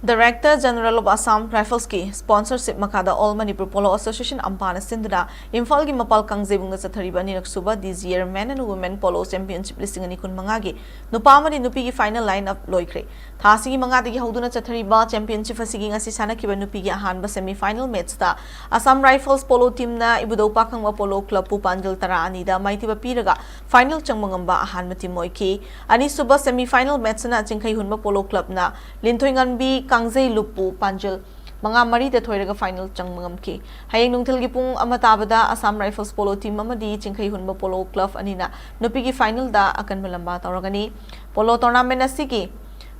Director General of Assam Riflesꯀꯤ sponsorship ꯃꯈꯥꯗ All Manipur Polo Association ꯑꯝꯄꯥꯅ ꯁꯤꯟꯗꯨꯅ ꯏꯝꯐꯥꯜꯒꯤ ꯃꯄꯥꯜ ꯀꯥꯡꯖꯩꯕꯨꯡꯗ ꯆꯠꯊꯔꯤꯕ ꯑꯅꯤꯔꯛ ꯁꯨꯕ DGR Men and Women Polo Championship ꯂꯤꯁꯤꯡ ꯑꯅꯤ ꯀꯨꯟ ꯃꯉꯥꯒꯤ ꯅꯨꯄꯥ ꯑꯃꯗꯤ ꯅꯨꯄꯤꯒꯤ final line up ꯂꯣꯏꯈ꯭ꯔꯦ꯫ ꯊꯥ ꯑꯁꯤꯒꯤ ꯃꯉꯥꯗꯒꯤ ꯍꯧꯗꯨꯅ ꯆꯠꯊꯔꯤꯕ championship ꯑꯁꯤꯒꯤ ꯉꯁꯤ ꯁꯥꯟꯅꯈꯤꯕ ꯅꯨꯄꯤꯒꯤ ꯑꯍꯥꯟꯕ semi final matchꯇ Assam Rifles Polo teamꯅ ꯏꯕꯨꯙꯧ ꯄꯥꯈꯪꯕ Polo Clubꯄꯨ ꯄꯥꯟꯖꯜ ꯇꯔꯥ ꯑꯅꯤꯗ ꯃꯥꯏꯊꯤꯕ ꯄꯤꯔꯒ final ꯆꯪꯕ ꯉꯝꯕ ꯑꯍꯥꯟꯕ team ꯑꯣꯏꯈꯤ꯫ ꯑꯅꯤꯁꯨꯕ semi final matchꯅ ꯆꯤꯡꯈꯩꯍꯨꯟꯕ Polo Clubꯅ ꯂꯤꯟꯊꯣꯏꯉꯝꯕꯤ ꯀꯥꯡꯖꯩꯂꯨꯞꯄꯨ ꯄꯥꯟꯖꯜ ꯃꯉꯥ ꯃꯔꯤꯗ ꯊꯣꯏꯔꯒ final ꯆꯪꯕ ꯉꯝꯈꯤ꯫ ꯍꯌꯦꯡ ꯅꯨꯡꯊꯤꯜꯒꯤ ꯄꯨꯡ ꯑꯃ ꯇꯥꯕꯗ Assam Rifles Polo team ꯑꯃꯗꯤ ꯆꯤꯡꯈꯩꯍꯨꯟꯕ Polo Club ꯑꯅꯤꯅ ꯅꯨꯄꯤꯒꯤ finalꯗ ꯑꯀꯟꯕ ꯂꯝꯕꯥ ꯇꯧꯔꯒꯅꯤ꯫ Polo tournament ꯑꯁꯤꯒꯤ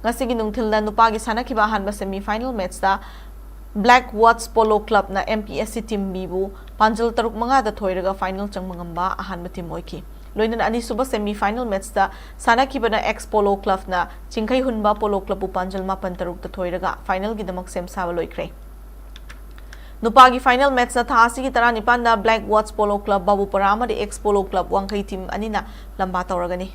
ꯉꯁꯤꯒꯤ ꯅꯨꯡꯊꯤꯜꯗ ꯅꯨꯄꯥꯒꯤ ꯁꯥꯟꯅꯈꯤꯕ ꯑꯍꯥꯟꯕ semi final matchꯇ Black Watch Polo Clubꯅ MPSC team Bꯕꯨ ꯄꯥꯟꯖꯜ ꯇꯔꯨꯛ ꯃꯉꯥꯗ ꯊꯣꯏꯔꯒ final ꯆꯪꯕ ꯉꯝꯕ ꯑꯍꯥꯟꯕ team ꯑꯣꯏꯈꯤ꯫ ꯂꯣꯏꯅꯅ ꯑꯅꯤꯁꯨꯕ semi final matchꯇ ꯁꯥꯟꯅꯈꯤꯕꯅ X Polo Clubꯅ ꯆꯤꯡꯈꯩꯍꯨꯟꯕ Polo Clubꯄꯨ ꯄꯥꯟꯖꯜ ꯃꯥꯄꯟ ꯇꯔꯨꯛꯇ ꯊꯣꯏꯔꯒ finalꯒꯤꯗꯃꯛ ꯁꯦꯝ ꯁꯥꯕ ꯂꯣꯏꯈ꯭ꯔꯦ꯫ ꯅꯨꯄꯥꯒꯤ final matchꯇ ꯊꯥ ꯑꯁꯤꯒꯤ ꯇꯔꯥꯅꯤꯄꯥꯟꯗ Black Watch Polo Club ꯕꯥꯕꯨꯄꯔꯥ ꯑꯃꯗꯤ X Polo Club ꯋꯥꯡꯈꯩ team ꯑꯅꯤꯅ ꯂꯝꯕꯥ ꯇꯧꯔꯒꯅꯤ꯫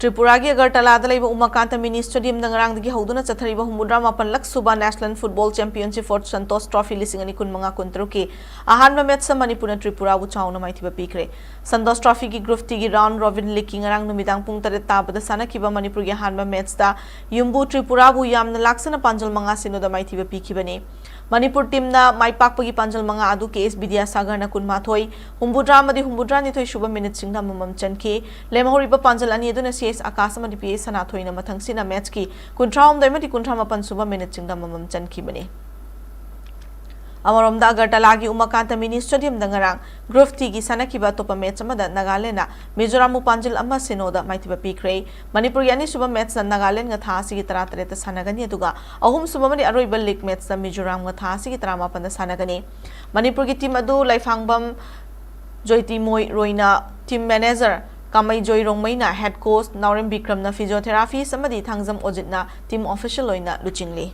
ꯇ꯭ꯔꯤꯄꯨꯔꯥꯒꯤ ꯑꯒꯔꯇꯂꯥꯗ ꯂꯩꯕ ꯎꯃꯥꯀꯥꯟꯇ Mini Stadiumꯗ ꯉꯔꯥꯡꯗꯒꯤ ꯍꯧꯗꯨꯅ ꯆꯠꯊꯔꯤꯕ ꯍꯨꯝꯐꯨꯇꯔꯥ ꯃꯥꯄꯟꯂꯛ ꯁꯨꯕ National Football Championship for Santosh Trophy ꯂꯤꯁꯤꯡ ꯑꯅꯤ ꯀꯨꯟꯃꯉꯥ ꯀꯨꯟꯇꯔꯨꯛꯀꯤ ꯑꯍꯥꯟꯕ matchꯇ ꯃꯅꯤꯄꯨꯔꯅ ꯇ꯭ꯔꯤꯄꯨꯔꯥꯕꯨ ꯆꯥꯎꯅ ꯃꯥꯏꯊꯤꯕ ꯄꯤꯈ꯭ꯔꯦ꯫ Santosh Trophyꯒꯤ Group Tꯒꯤ round robin leagueꯀꯤ ꯉꯔꯥꯡ ꯅꯨꯃꯤꯗꯥꯡ ꯄꯨꯡ ꯇꯔꯦꯠ ꯇꯥꯕꯗ ꯁꯥꯟꯅꯈꯤꯕ ꯃꯅꯤꯄꯨꯔꯒꯤ ꯑꯍꯥꯟꯕ matchꯇ ꯌꯨꯝꯕꯨ ꯇ꯭ꯔꯤꯄꯨꯔꯥꯕꯨ ꯌꯥꯝꯅ ꯂꯥꯛꯆꯅ ꯄꯥꯟꯖꯜ ꯃꯉꯥ ꯁꯤꯅꯣꯗ ꯃꯥꯏꯊꯤꯕ ꯄꯤꯈꯤꯕꯅꯤ꯫ ꯃꯅꯤꯄꯨꯔ teamꯅ ꯃꯥꯏ ꯄꯥꯛꯄꯒꯤ ꯄꯥꯟꯖꯜ ꯃꯉꯥ ꯑꯗꯨ ꯀꯦ ꯑꯦꯁ ꯕꯤꯗ꯭ꯌꯥꯁꯥꯒꯔꯅ ꯀꯨꯟꯃꯥꯊꯣꯏ, ꯍꯨꯝꯐꯨꯇꯔꯥ ꯑꯃꯗꯤ ꯍꯨꯝꯐꯨꯇꯔꯥꯅꯤꯊꯣꯏ ꯁꯨꯕ minutesꯁꯤꯡꯗ ꯑꯃꯃꯝ ꯆꯟꯈꯤ꯫ ꯂꯦꯝꯍꯧꯔꯤꯕ ꯄꯥꯟꯖꯜ ꯑꯅꯤ ꯑꯗꯨꯅ ꯁꯤ ꯑꯦꯁ ꯑꯀꯥꯁ ꯑꯃꯗꯤ ꯄꯤ ꯑꯦꯁ ꯁꯅꯥꯊꯣꯏꯅ ꯃꯊꯪꯁꯤꯠꯅ matchꯀꯤ ꯀꯨꯟꯊ꯭ꯔꯥꯍꯨꯝꯗꯣꯏ ꯑꯃꯗꯤ ꯀꯨꯟꯊ꯭ꯔꯥꯃꯥꯄꯟ ꯁꯨꯕ minutesꯁꯤꯡꯗ ꯑꯃꯃꯝ ꯆꯟꯈꯤꯕꯅꯤ꯫ ꯑꯃꯔꯣꯝꯗ, ꯑꯒꯔꯇꯂꯥꯒꯤ ꯎꯃꯥꯀꯥꯟꯇ ꯃꯤꯅꯤ ꯁ꯭ꯇꯦꯗꯤꯌꯝꯗ ꯉꯔꯥꯡ ꯒ꯭ꯔꯨꯞ ꯇꯤꯒꯤ ꯁꯥꯟꯅꯈꯤꯕ ꯑꯇꯣꯞꯄ ꯃꯦꯠꯆ ꯑꯃꯗ ꯅꯥꯒꯥꯂꯦꯟꯗꯅ ꯃꯤꯖꯣꯔꯥꯝꯕꯨ ꯄꯥꯟꯖꯤꯜ ꯑꯃ ꯁꯤꯅꯣꯗ ꯃꯥꯏꯊꯤꯕ ꯄꯤꯈ꯭ꯔꯦ꯫ ꯃꯅꯤꯄꯨꯔꯒꯤ ꯑꯅꯤꯁꯨꯕ ꯃꯦꯠꯆꯅ ꯅꯥꯒꯥꯂꯦꯟꯒ ꯊꯥ ꯑꯁꯤꯒꯤ ꯇꯔꯥꯇꯔꯦꯠꯇ ꯁꯥꯟꯅꯒꯅꯤ, ꯑꯗꯨꯒ ꯑꯍꯨꯝꯁꯨꯕ ꯑꯃꯗꯤ ꯑꯔꯣꯏꯕ ꯂꯤꯒ ꯃꯦꯠꯆꯇ ꯃꯤꯖꯣꯔꯥꯝꯒ ꯊꯥ ꯑꯁꯤꯒꯤ ꯇꯔꯥꯃꯥꯄꯟꯗ ꯁꯥꯟꯅꯒꯅꯤ꯫ ꯃꯅꯤꯄꯨꯔꯒꯤ ꯇꯤꯝ ꯑꯗꯨ ꯂꯥꯏꯐꯥꯡꯕꯝ ꯖꯣꯏꯇꯤꯃꯣꯏ ꯔꯣꯏꯅ ꯇꯤꯝ ꯃꯦꯅꯦꯖꯔ, ꯀꯥꯃꯩꯖꯣꯏ ꯔꯣꯡꯃꯩꯅ ꯍꯦꯗ ꯀꯣꯆ, ꯅꯥꯎꯔꯦꯝ ꯕꯤꯀ꯭ꯔꯝꯅ ꯐꯤꯖꯤꯑꯣꯊꯦꯔꯥꯄꯤꯁ ꯑꯃꯗꯤ ꯊꯥꯡꯖꯝ ꯑꯣꯖꯤꯠꯅ ꯇꯤꯝ ꯑꯣꯐꯤꯁꯤꯌꯦꯜ ꯑꯣꯏꯅ ꯂꯨꯆꯤꯡꯂꯤ꯫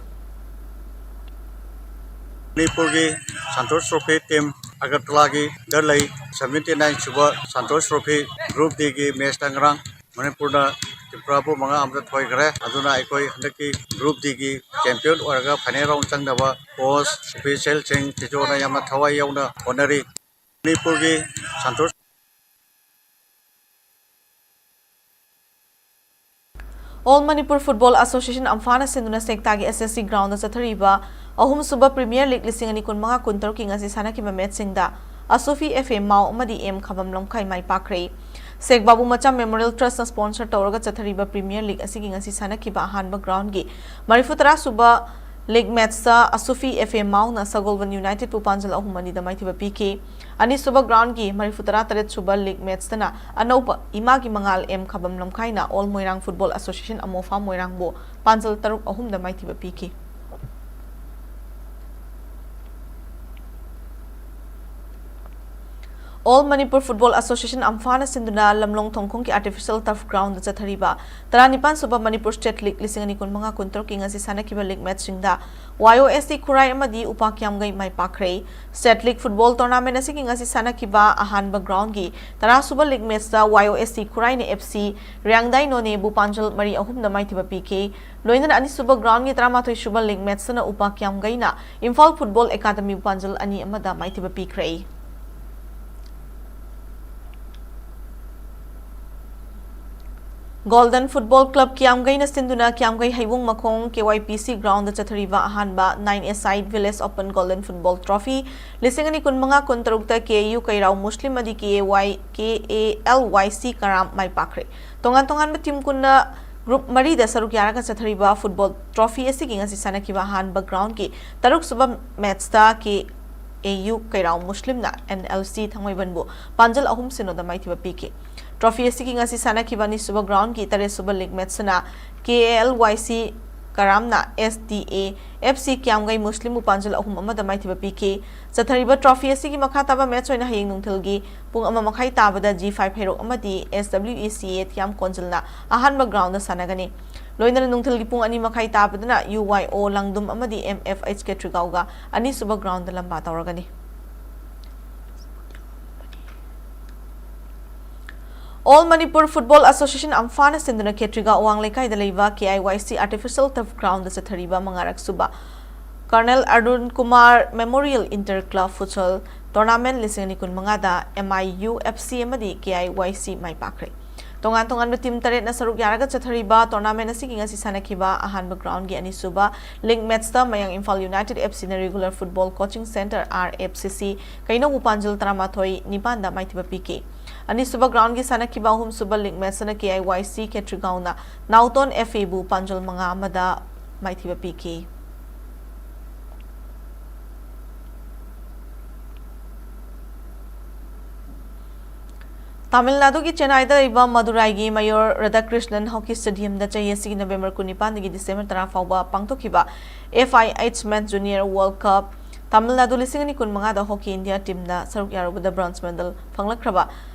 ꯃꯅꯤꯄꯨꯔꯒꯤ ꯁꯟꯇꯣꯁ ꯇ꯭ꯔꯣꯐꯤ ꯇꯤꯝ ꯑꯒꯔꯇꯂꯥꯒꯤ ꯗ ꯂꯩ꯫ ꯁꯚꯦꯟꯇꯤ ꯅꯥꯏꯟ ꯁꯨꯕ ꯁꯟꯇꯣꯁ ꯇ꯭ꯔꯣꯐꯤ ꯒ꯭ꯔꯨꯞ ꯗꯤꯒꯤ ꯃꯦꯠꯆꯇ ꯉꯔꯥꯡ ꯃꯅꯤꯄꯨꯔꯅ ꯇ꯭ꯔꯤꯄꯨꯔꯥꯕꯨ ꯃꯉꯥ ꯑꯃꯗ ꯊꯣꯏꯈ꯭ꯔꯦ꯫ ꯑꯗꯨꯅ ꯑꯩꯈꯣꯏ ꯍꯟꯗꯛꯀꯤ ꯒ꯭ꯔꯨꯞ ꯗꯤꯒꯤ ꯆꯦꯝꯄꯤꯌꯟ ꯑꯣꯏꯔꯒ ꯐꯥꯏꯅꯦꯜ ꯔꯥꯎꯟ ꯆꯪꯅꯕ ꯀꯣꯆ, ꯑꯣꯐꯤꯁꯤꯌꯦꯜꯁꯤꯡ, ꯐꯤꯖꯤꯑꯣꯅ ꯌꯥꯝꯅ ꯊꯋꯥꯏ ꯌꯥꯎꯅ ꯍꯣꯠꯅꯔꯤ꯫ ꯃꯅꯤꯄꯨꯔꯒꯤ Santosh All Manipur Football Association, ꯑꯝꯐꯥꯅ ꯁꯤꯟꯗꯨꯅ ꯁꯦꯛꯇꯥꯒꯤ ꯑꯦꯁ ꯑꯦꯁ ꯁꯤ ꯒ꯭ꯔꯥꯎꯟꯗ ꯆꯠꯊꯔꯤꯕ ꯑꯍꯨꯝꯁꯨꯕ ꯄ꯭ꯔꯤꯃꯤꯌꯔ ꯂꯤꯒ ꯂꯤꯁꯤꯡ ꯑꯅꯤ ꯀꯨꯟꯃꯉꯥ ꯀꯨꯟꯇꯔꯨꯛꯀꯤ ꯉꯁꯤ ꯁꯥꯟꯅꯈꯤꯕ ꯃꯦꯠꯆꯁꯤꯡꯗ ꯑꯁꯣꯐꯤ ꯑꯦꯐ ꯑꯦ ꯃꯥꯎ ꯑꯃꯗꯤ ꯑꯦꯝ ꯈꯕꯝ ꯂꯝꯈꯥꯏ ꯃꯥꯏ ꯄꯥꯛꯈ꯭ꯔꯦ꯫ ꯁꯦꯛ ꯕꯥꯕꯨ ꯃꯆꯥ ꯃꯦꯃꯣꯔꯤꯌꯦꯜ ꯇ꯭ꯔꯁꯅ ꯁ꯭ꯄꯣꯟꯁꯔ ꯇꯧꯔꯒ ꯆꯠꯊꯔꯤꯕ ꯄ꯭ꯔꯤꯃꯤꯌꯔ ꯂꯤꯒ ꯑꯁꯤꯒꯤ ꯉꯁꯤ ꯁꯥꯟꯅꯈꯤꯕ ꯑꯍꯥꯟꯕ ꯒ꯭ꯔꯥꯎꯟꯒꯤ ꯃꯔꯤꯐꯨ ꯇꯔꯥ ꯁꯨꯕ ꯂꯤꯒ ꯃꯦꯠꯆꯇ ꯑꯁꯣꯐꯤ ꯑꯦꯐ ꯑꯦ ꯃꯥꯎꯅ ꯁꯒꯣꯜꯕꯟ ꯌꯨꯅꯥꯏꯇꯦꯗꯄꯨ ꯄꯥꯟꯖꯜ ꯑꯍꯨꯝ ꯑꯅꯤꯗ ꯃꯥꯏꯊꯤꯕ ꯄꯤꯈꯤ꯫ ꯑꯅꯤꯁꯨꯕ ꯒ꯭ꯔꯥꯎꯟꯒꯤ ꯃꯔꯤꯐꯨ ꯇꯔꯥ ꯇꯔꯦꯠ ꯁꯨꯕ ꯂꯤꯒ ꯃꯦꯠꯆꯇꯅ ꯑꯅꯧꯕ ꯏꯃꯥꯒꯤ ꯃꯉꯥꯜ ꯑꯦꯝ ꯈꯕꯝ ꯂꯝꯈꯥꯏꯅ ꯑꯣꯜ ꯃꯣꯏꯔꯥꯡ ꯐꯨꯠꯕꯣꯜ ꯑꯦꯁꯣꯁꯤꯌꯦꯁꯟ, ꯑꯃꯣꯐꯥ ꯃꯣꯏꯔꯥꯡꯕꯨ ꯄꯥꯟꯖꯜ ꯇꯔꯨꯛ ꯑꯍꯨꯝꯗ ꯃꯥꯏꯊꯤꯕ ꯄꯤꯈꯤ꯫ All Manipur Football Association, ꯑꯝꯐꯥꯅ ꯁꯤꯟꯗꯨꯅ ꯂꯝꯂꯣꯡ ꯊꯣꯡꯈꯣꯡꯒꯤ ꯑꯥꯔꯇꯤꯐꯤꯁꯤꯌꯦꯜ ꯇꯔꯐ ꯒ꯭ꯔꯥꯎꯟꯗ ꯆꯠꯊꯔꯤꯕ ꯇꯔꯥꯅꯤꯄꯥꯟ ꯁꯨꯕ ꯃꯅꯤꯄꯨꯔ ꯁ꯭ꯇꯦꯠ ꯂꯤꯒ ꯂꯤꯁꯤꯡ ꯑꯅꯤ ꯀꯨꯟꯃꯉꯥ ꯀꯨꯟꯇꯔꯨꯛꯀꯤ ꯉꯁꯤ ꯁꯥꯟꯅꯈꯤꯕ ꯂꯤꯒ ꯃꯦꯠꯆꯁꯤꯡꯗ ꯋꯥꯏ ꯑꯣ ꯑꯦꯁ ꯇꯤ ꯈꯨꯔꯥꯏ ꯑꯃꯗꯤ ꯎꯄꯥ ꯀꯤꯌꯥꯝꯒꯩ ꯃꯥꯏ ꯄꯥꯛꯈ꯭ꯔꯦ꯫ ꯁ꯭ꯇꯦꯠ ꯂꯤꯒ ꯐꯨꯠꯕꯣꯜ ꯇꯣꯔꯅꯥꯃꯦꯟꯠ ꯑꯁꯤꯒꯤ ꯉꯁꯤ ꯁꯥꯟꯅꯈꯤꯕ ꯑꯍꯥꯟꯕ ꯒ꯭ꯔꯥꯎꯟꯒꯤ ꯇꯔꯥ ꯁꯨꯕ ꯂꯤꯒ ꯃꯦꯠꯆꯇ ꯋꯥꯏ ꯑꯣ ꯑꯦꯁ ꯇꯤ ꯈꯨꯔꯥꯏꯅ ꯑꯦꯐ ꯁꯤ ꯔꯤꯌꯥꯡꯗꯥꯏ ꯅꯣꯅꯦꯕꯨ ꯄꯥꯟꯖꯜ ꯃꯔꯤ ꯑꯍꯨꯝꯗ ꯃꯥꯏꯊꯤꯕ ꯄꯤꯈꯤ꯫ ꯂꯣꯏꯅꯅ ꯑꯅꯤꯁꯨꯕ ꯒ꯭ꯔꯥꯎꯟꯒꯤ ꯇꯔꯥꯃꯥꯊꯣꯏ ꯁꯨꯕ ꯂꯤꯒ ꯃꯦꯠꯆꯇꯅ ꯎꯄꯥ ꯀꯤꯌꯥꯝꯒꯩꯅ ꯏꯝꯐꯥꯜ ꯐꯨꯠꯕꯣꯜ ꯑꯦꯀꯥꯗꯃꯤꯕꯨ ꯄꯥꯟꯖꯜ ꯑꯅꯤ ꯑꯃꯗ ꯃꯥꯏꯊꯤꯕ ꯄꯤꯈ꯭ꯔꯦ꯫ ꯒꯣꯜꯗꯟ ꯐꯨꯠꯕꯣꯜ ꯀ꯭ꯂꯕ ꯀꯤꯌꯥꯝꯒꯩꯅ ꯁꯤꯟꯗꯨꯅ ꯀꯤꯌꯥꯝꯒꯩ ꯍꯩꯕꯨꯡ ꯃꯈꯣꯡ ꯀꯦ ꯋꯥꯏ ꯄꯤ ꯁꯤ ꯒ꯭ꯔꯥꯎꯟꯗ ꯆꯠꯊꯔꯤꯕ ꯑꯍꯥꯟꯕ nine a side village open golden football trophy ꯂꯤꯁꯤꯡ ꯑꯅꯤ ꯀꯨꯟꯃꯉꯥ ꯀꯨꯟꯇꯔꯨꯛꯇ ꯀꯦ ꯑꯦ ꯌꯨ ꯀꯩꯔꯥꯎ ꯃꯨꯁꯂꯤꯝ ꯑꯃꯗꯤ K A Y, K A L Y ꯁꯤ ꯀꯔꯥꯝ ꯃꯥꯏ ꯄꯥꯛꯈ꯭ꯔꯦ꯫ ꯇꯣꯉꯥꯟ ꯇꯣꯉꯥꯟꯕ ꯇꯤꯝ ꯀꯨꯟꯅ ꯒ꯭ꯔꯨꯞ ꯃꯔꯤꯗ ꯁꯔꯨꯛ ꯌꯥꯔꯒ ꯆꯠꯊꯔꯤꯕ ꯐꯨꯠꯕꯣꯜ ꯇ꯭ꯔꯣꯐꯤ ꯑꯁꯤꯒꯤ ꯉꯁꯤ ꯁꯥꯟꯅꯈꯤꯕ ꯑꯍꯥꯟꯕ ꯒ꯭ꯔꯥꯎꯟꯒꯤ ꯇꯔꯨꯛ ꯁꯨꯕ ꯃꯦꯠꯁꯇ K A U ꯀꯩꯔꯥꯎ ꯃꯨꯁꯂꯤꯝꯅ and L C ꯊꯥꯡꯃꯩꯕꯟꯕꯨ ꯄꯥꯟꯖꯜ ꯑꯍꯨꯝ ꯁꯤꯅꯣꯗ ꯃꯥꯏꯊꯤꯕ ꯄꯤꯈꯤ꯫ ꯇ꯭ꯔꯣꯐꯤ ꯑꯁꯤꯒꯤ ꯉꯁꯤ ꯁꯥꯟꯅꯈꯤꯕ ꯑꯅꯤꯁꯨꯕ ꯒ꯭ꯔꯥꯎꯟꯒꯤ ꯇꯔꯦꯠ ꯁꯨꯕ ꯂꯤꯒ ꯃꯦꯠꯁꯇꯅ ꯀꯦ ꯑꯦꯜ ꯋꯥꯏ ꯁꯤ ꯀꯔꯥꯝꯅ S D A F C ꯀ꯭ꯌꯥꯝꯒꯩ ꯃꯨꯁꯂꯤꯝꯕꯨ ꯄꯥꯟꯖꯜ ꯑꯍꯨꯝ ꯑꯃꯗ ꯃꯥꯏꯊꯤꯕ ꯄꯤꯈꯤ꯫ ꯆꯠꯊꯔꯤꯕ ꯇ꯭ꯔꯣꯐꯤ ꯑꯁꯤꯒꯤ ꯃꯈꯥ ꯇꯥꯕ ꯃꯦꯠꯁ ꯑꯣꯏꯅ ꯍꯌꯦꯡ ꯅꯨꯡꯊꯤꯜꯒꯤ ꯄꯨꯡ ꯑꯃ ꯃꯈꯥꯏ ꯇꯥꯕꯗ ꯖꯤ ꯐꯥꯏꯚ ꯍꯩꯔꯣꯛ ꯑꯃꯗꯤ ꯑꯦꯁ ꯗꯕ꯭ꯂꯤꯎ ꯏ ꯁꯤ ꯑꯦ ꯊꯤꯌꯥꯝ ꯀꯣꯟꯖꯜꯅ ꯑꯍꯥꯟꯕ ꯒ꯭ꯔꯥꯎꯟꯗ ꯁꯥꯟꯅꯒꯅꯤ꯫ ꯂꯣꯏꯅꯅ ꯅꯨꯡꯊꯤꯜꯒꯤ ꯄꯨꯡ ꯑꯅꯤ ꯃꯈꯥꯏ ꯇꯥꯕꯗꯅ ꯌꯨ ꯋꯥꯏ ꯑꯣ ꯂꯥꯡꯗꯨꯝ ꯑꯃꯗꯤ ꯑꯦꯝ ꯑꯦꯐ ꯑꯩꯆ ꯀꯦ ꯇ꯭ꯔꯤꯒꯥꯎꯒ ꯑꯅꯤꯁꯨꯕ ꯒ꯭ꯔꯥꯎꯟꯗ ꯂꯝꯕꯥ ꯇꯧꯔꯒꯅꯤ꯫ All Manipur Football Association, ꯑꯝꯐꯥꯅ ꯁꯤꯟꯗꯨꯅ ꯈꯦꯇ꯭ꯔꯤꯒꯥꯎ ꯑꯋꯥꯡ ꯂꯩꯀꯥꯏꯗ ꯂꯩꯕ ꯀꯦ ꯑꯥꯏ ꯋꯥꯏ ꯁꯤ Artificial Turf Groundꯗ ꯆꯠꯊꯔꯤꯕ ꯃꯉꯥꯔꯛ ꯁꯨꯕ colonel Arun Kumar Memorial Inter Club Futsal Tournament ꯂꯤꯁꯤꯡ ꯑꯅꯤ ꯀꯨꯟ ꯃꯉꯥꯗ M I U F C ꯑꯃꯗꯤ ꯀꯦ ꯑꯥꯏ ꯋꯥꯏ ꯁꯤ ꯃꯥꯏ ꯄꯥꯛꯈ꯭ꯔꯦ꯫ ꯇꯣꯉꯥꯟ ꯇꯣꯉꯥꯟꯕ ꯇꯤꯝ ꯇꯔꯦꯠꯅ ꯁꯔꯨꯛ ꯌꯥꯔꯒ ꯆꯠꯊꯔꯤꯕ ꯇꯣꯔꯅꯥꯃꯦꯟ ꯑꯁꯤꯒꯤ ꯉꯁꯤ ꯁꯥꯟꯅꯈꯤꯕ ꯑꯍꯥꯟꯕ ꯒ꯭ꯔꯥꯎꯟꯒꯤ ꯑꯅꯤꯁꯨꯕ ꯂꯤꯒ ꯃꯦꯠꯁꯇ ꯃꯌꯥꯡ ꯏꯝꯐꯥꯜ ꯌꯨꯅꯥꯏꯇꯦꯗ ꯑꯦꯐ ꯁꯤꯅ Regular Football Coaching Centre, R F C ꯁꯤ, ꯀꯩꯅꯧꯕꯨ ꯄꯥꯟꯖꯜ ꯇꯔꯥꯃꯥꯊꯣꯏ ꯅꯤꯄꯥꯟꯗ ꯃꯥꯏꯊꯤꯕ ꯄꯤꯈꯤ꯫ ꯑꯅꯤꯁꯨꯕ ꯒ꯭ꯔꯥꯎꯟꯒꯤ ꯁꯥꯟꯅꯈꯤꯕ ꯑꯍꯨꯝꯁꯨꯕ ꯂꯤꯒ ꯃꯦꯠꯁꯇꯅ ꯀꯦ ꯑꯥꯏ ꯋꯥꯏ ꯁꯤ ꯈꯦꯇ꯭ꯔꯤꯒꯥꯎꯅ ꯅꯥꯎꯇꯣꯟ ꯑꯦꯐ ꯑꯦꯕꯨ ꯄꯥꯟꯖꯜ ꯃꯉꯥ ꯑꯃꯗ ꯃꯥꯏꯊꯤꯕ ꯄꯤꯈꯤ꯫ ꯇꯥꯃꯤꯜ ꯅꯥꯗꯨꯒꯤ ꯆꯦꯟꯅꯥꯏꯗ ꯂꯩꯕ ꯃꯗꯨꯔꯥꯏꯒꯤ ꯃꯌꯣꯔ ꯔꯥꯙꯥꯀ꯭ꯔꯤꯁꯅꯟ ꯍꯣꯀꯤ ꯁ꯭ꯇꯦꯗꯤꯌꯝꯗ ꯆꯍꯤ ꯑꯁꯤꯒꯤ ꯅꯕꯦꯝꯕꯔ ꯀꯨꯟꯅꯤꯄꯥꯟꯗꯒꯤ ꯗꯤꯁꯦꯝꯕꯔ ꯇꯔꯥ ꯐꯥꯎꯕ ꯄꯥꯡꯊꯣꯛꯈꯤꯕ F I H Men Junior World Cup Tamil Nadu ꯂꯤꯁꯤꯡ ꯑꯅꯤ ꯀꯨꯟ ꯃꯉꯥꯗ ꯍꯣꯀꯤ ꯏꯟꯗꯤꯌꯥ ꯇꯤꯝꯅ ꯁꯔꯨꯛ ꯌꯥꯔꯨꯕꯗ ꯕ꯭ꯔꯣꯟꯖ ꯃꯦꯗꯜ ꯐꯪꯂꯛꯈ꯭ꯔꯕ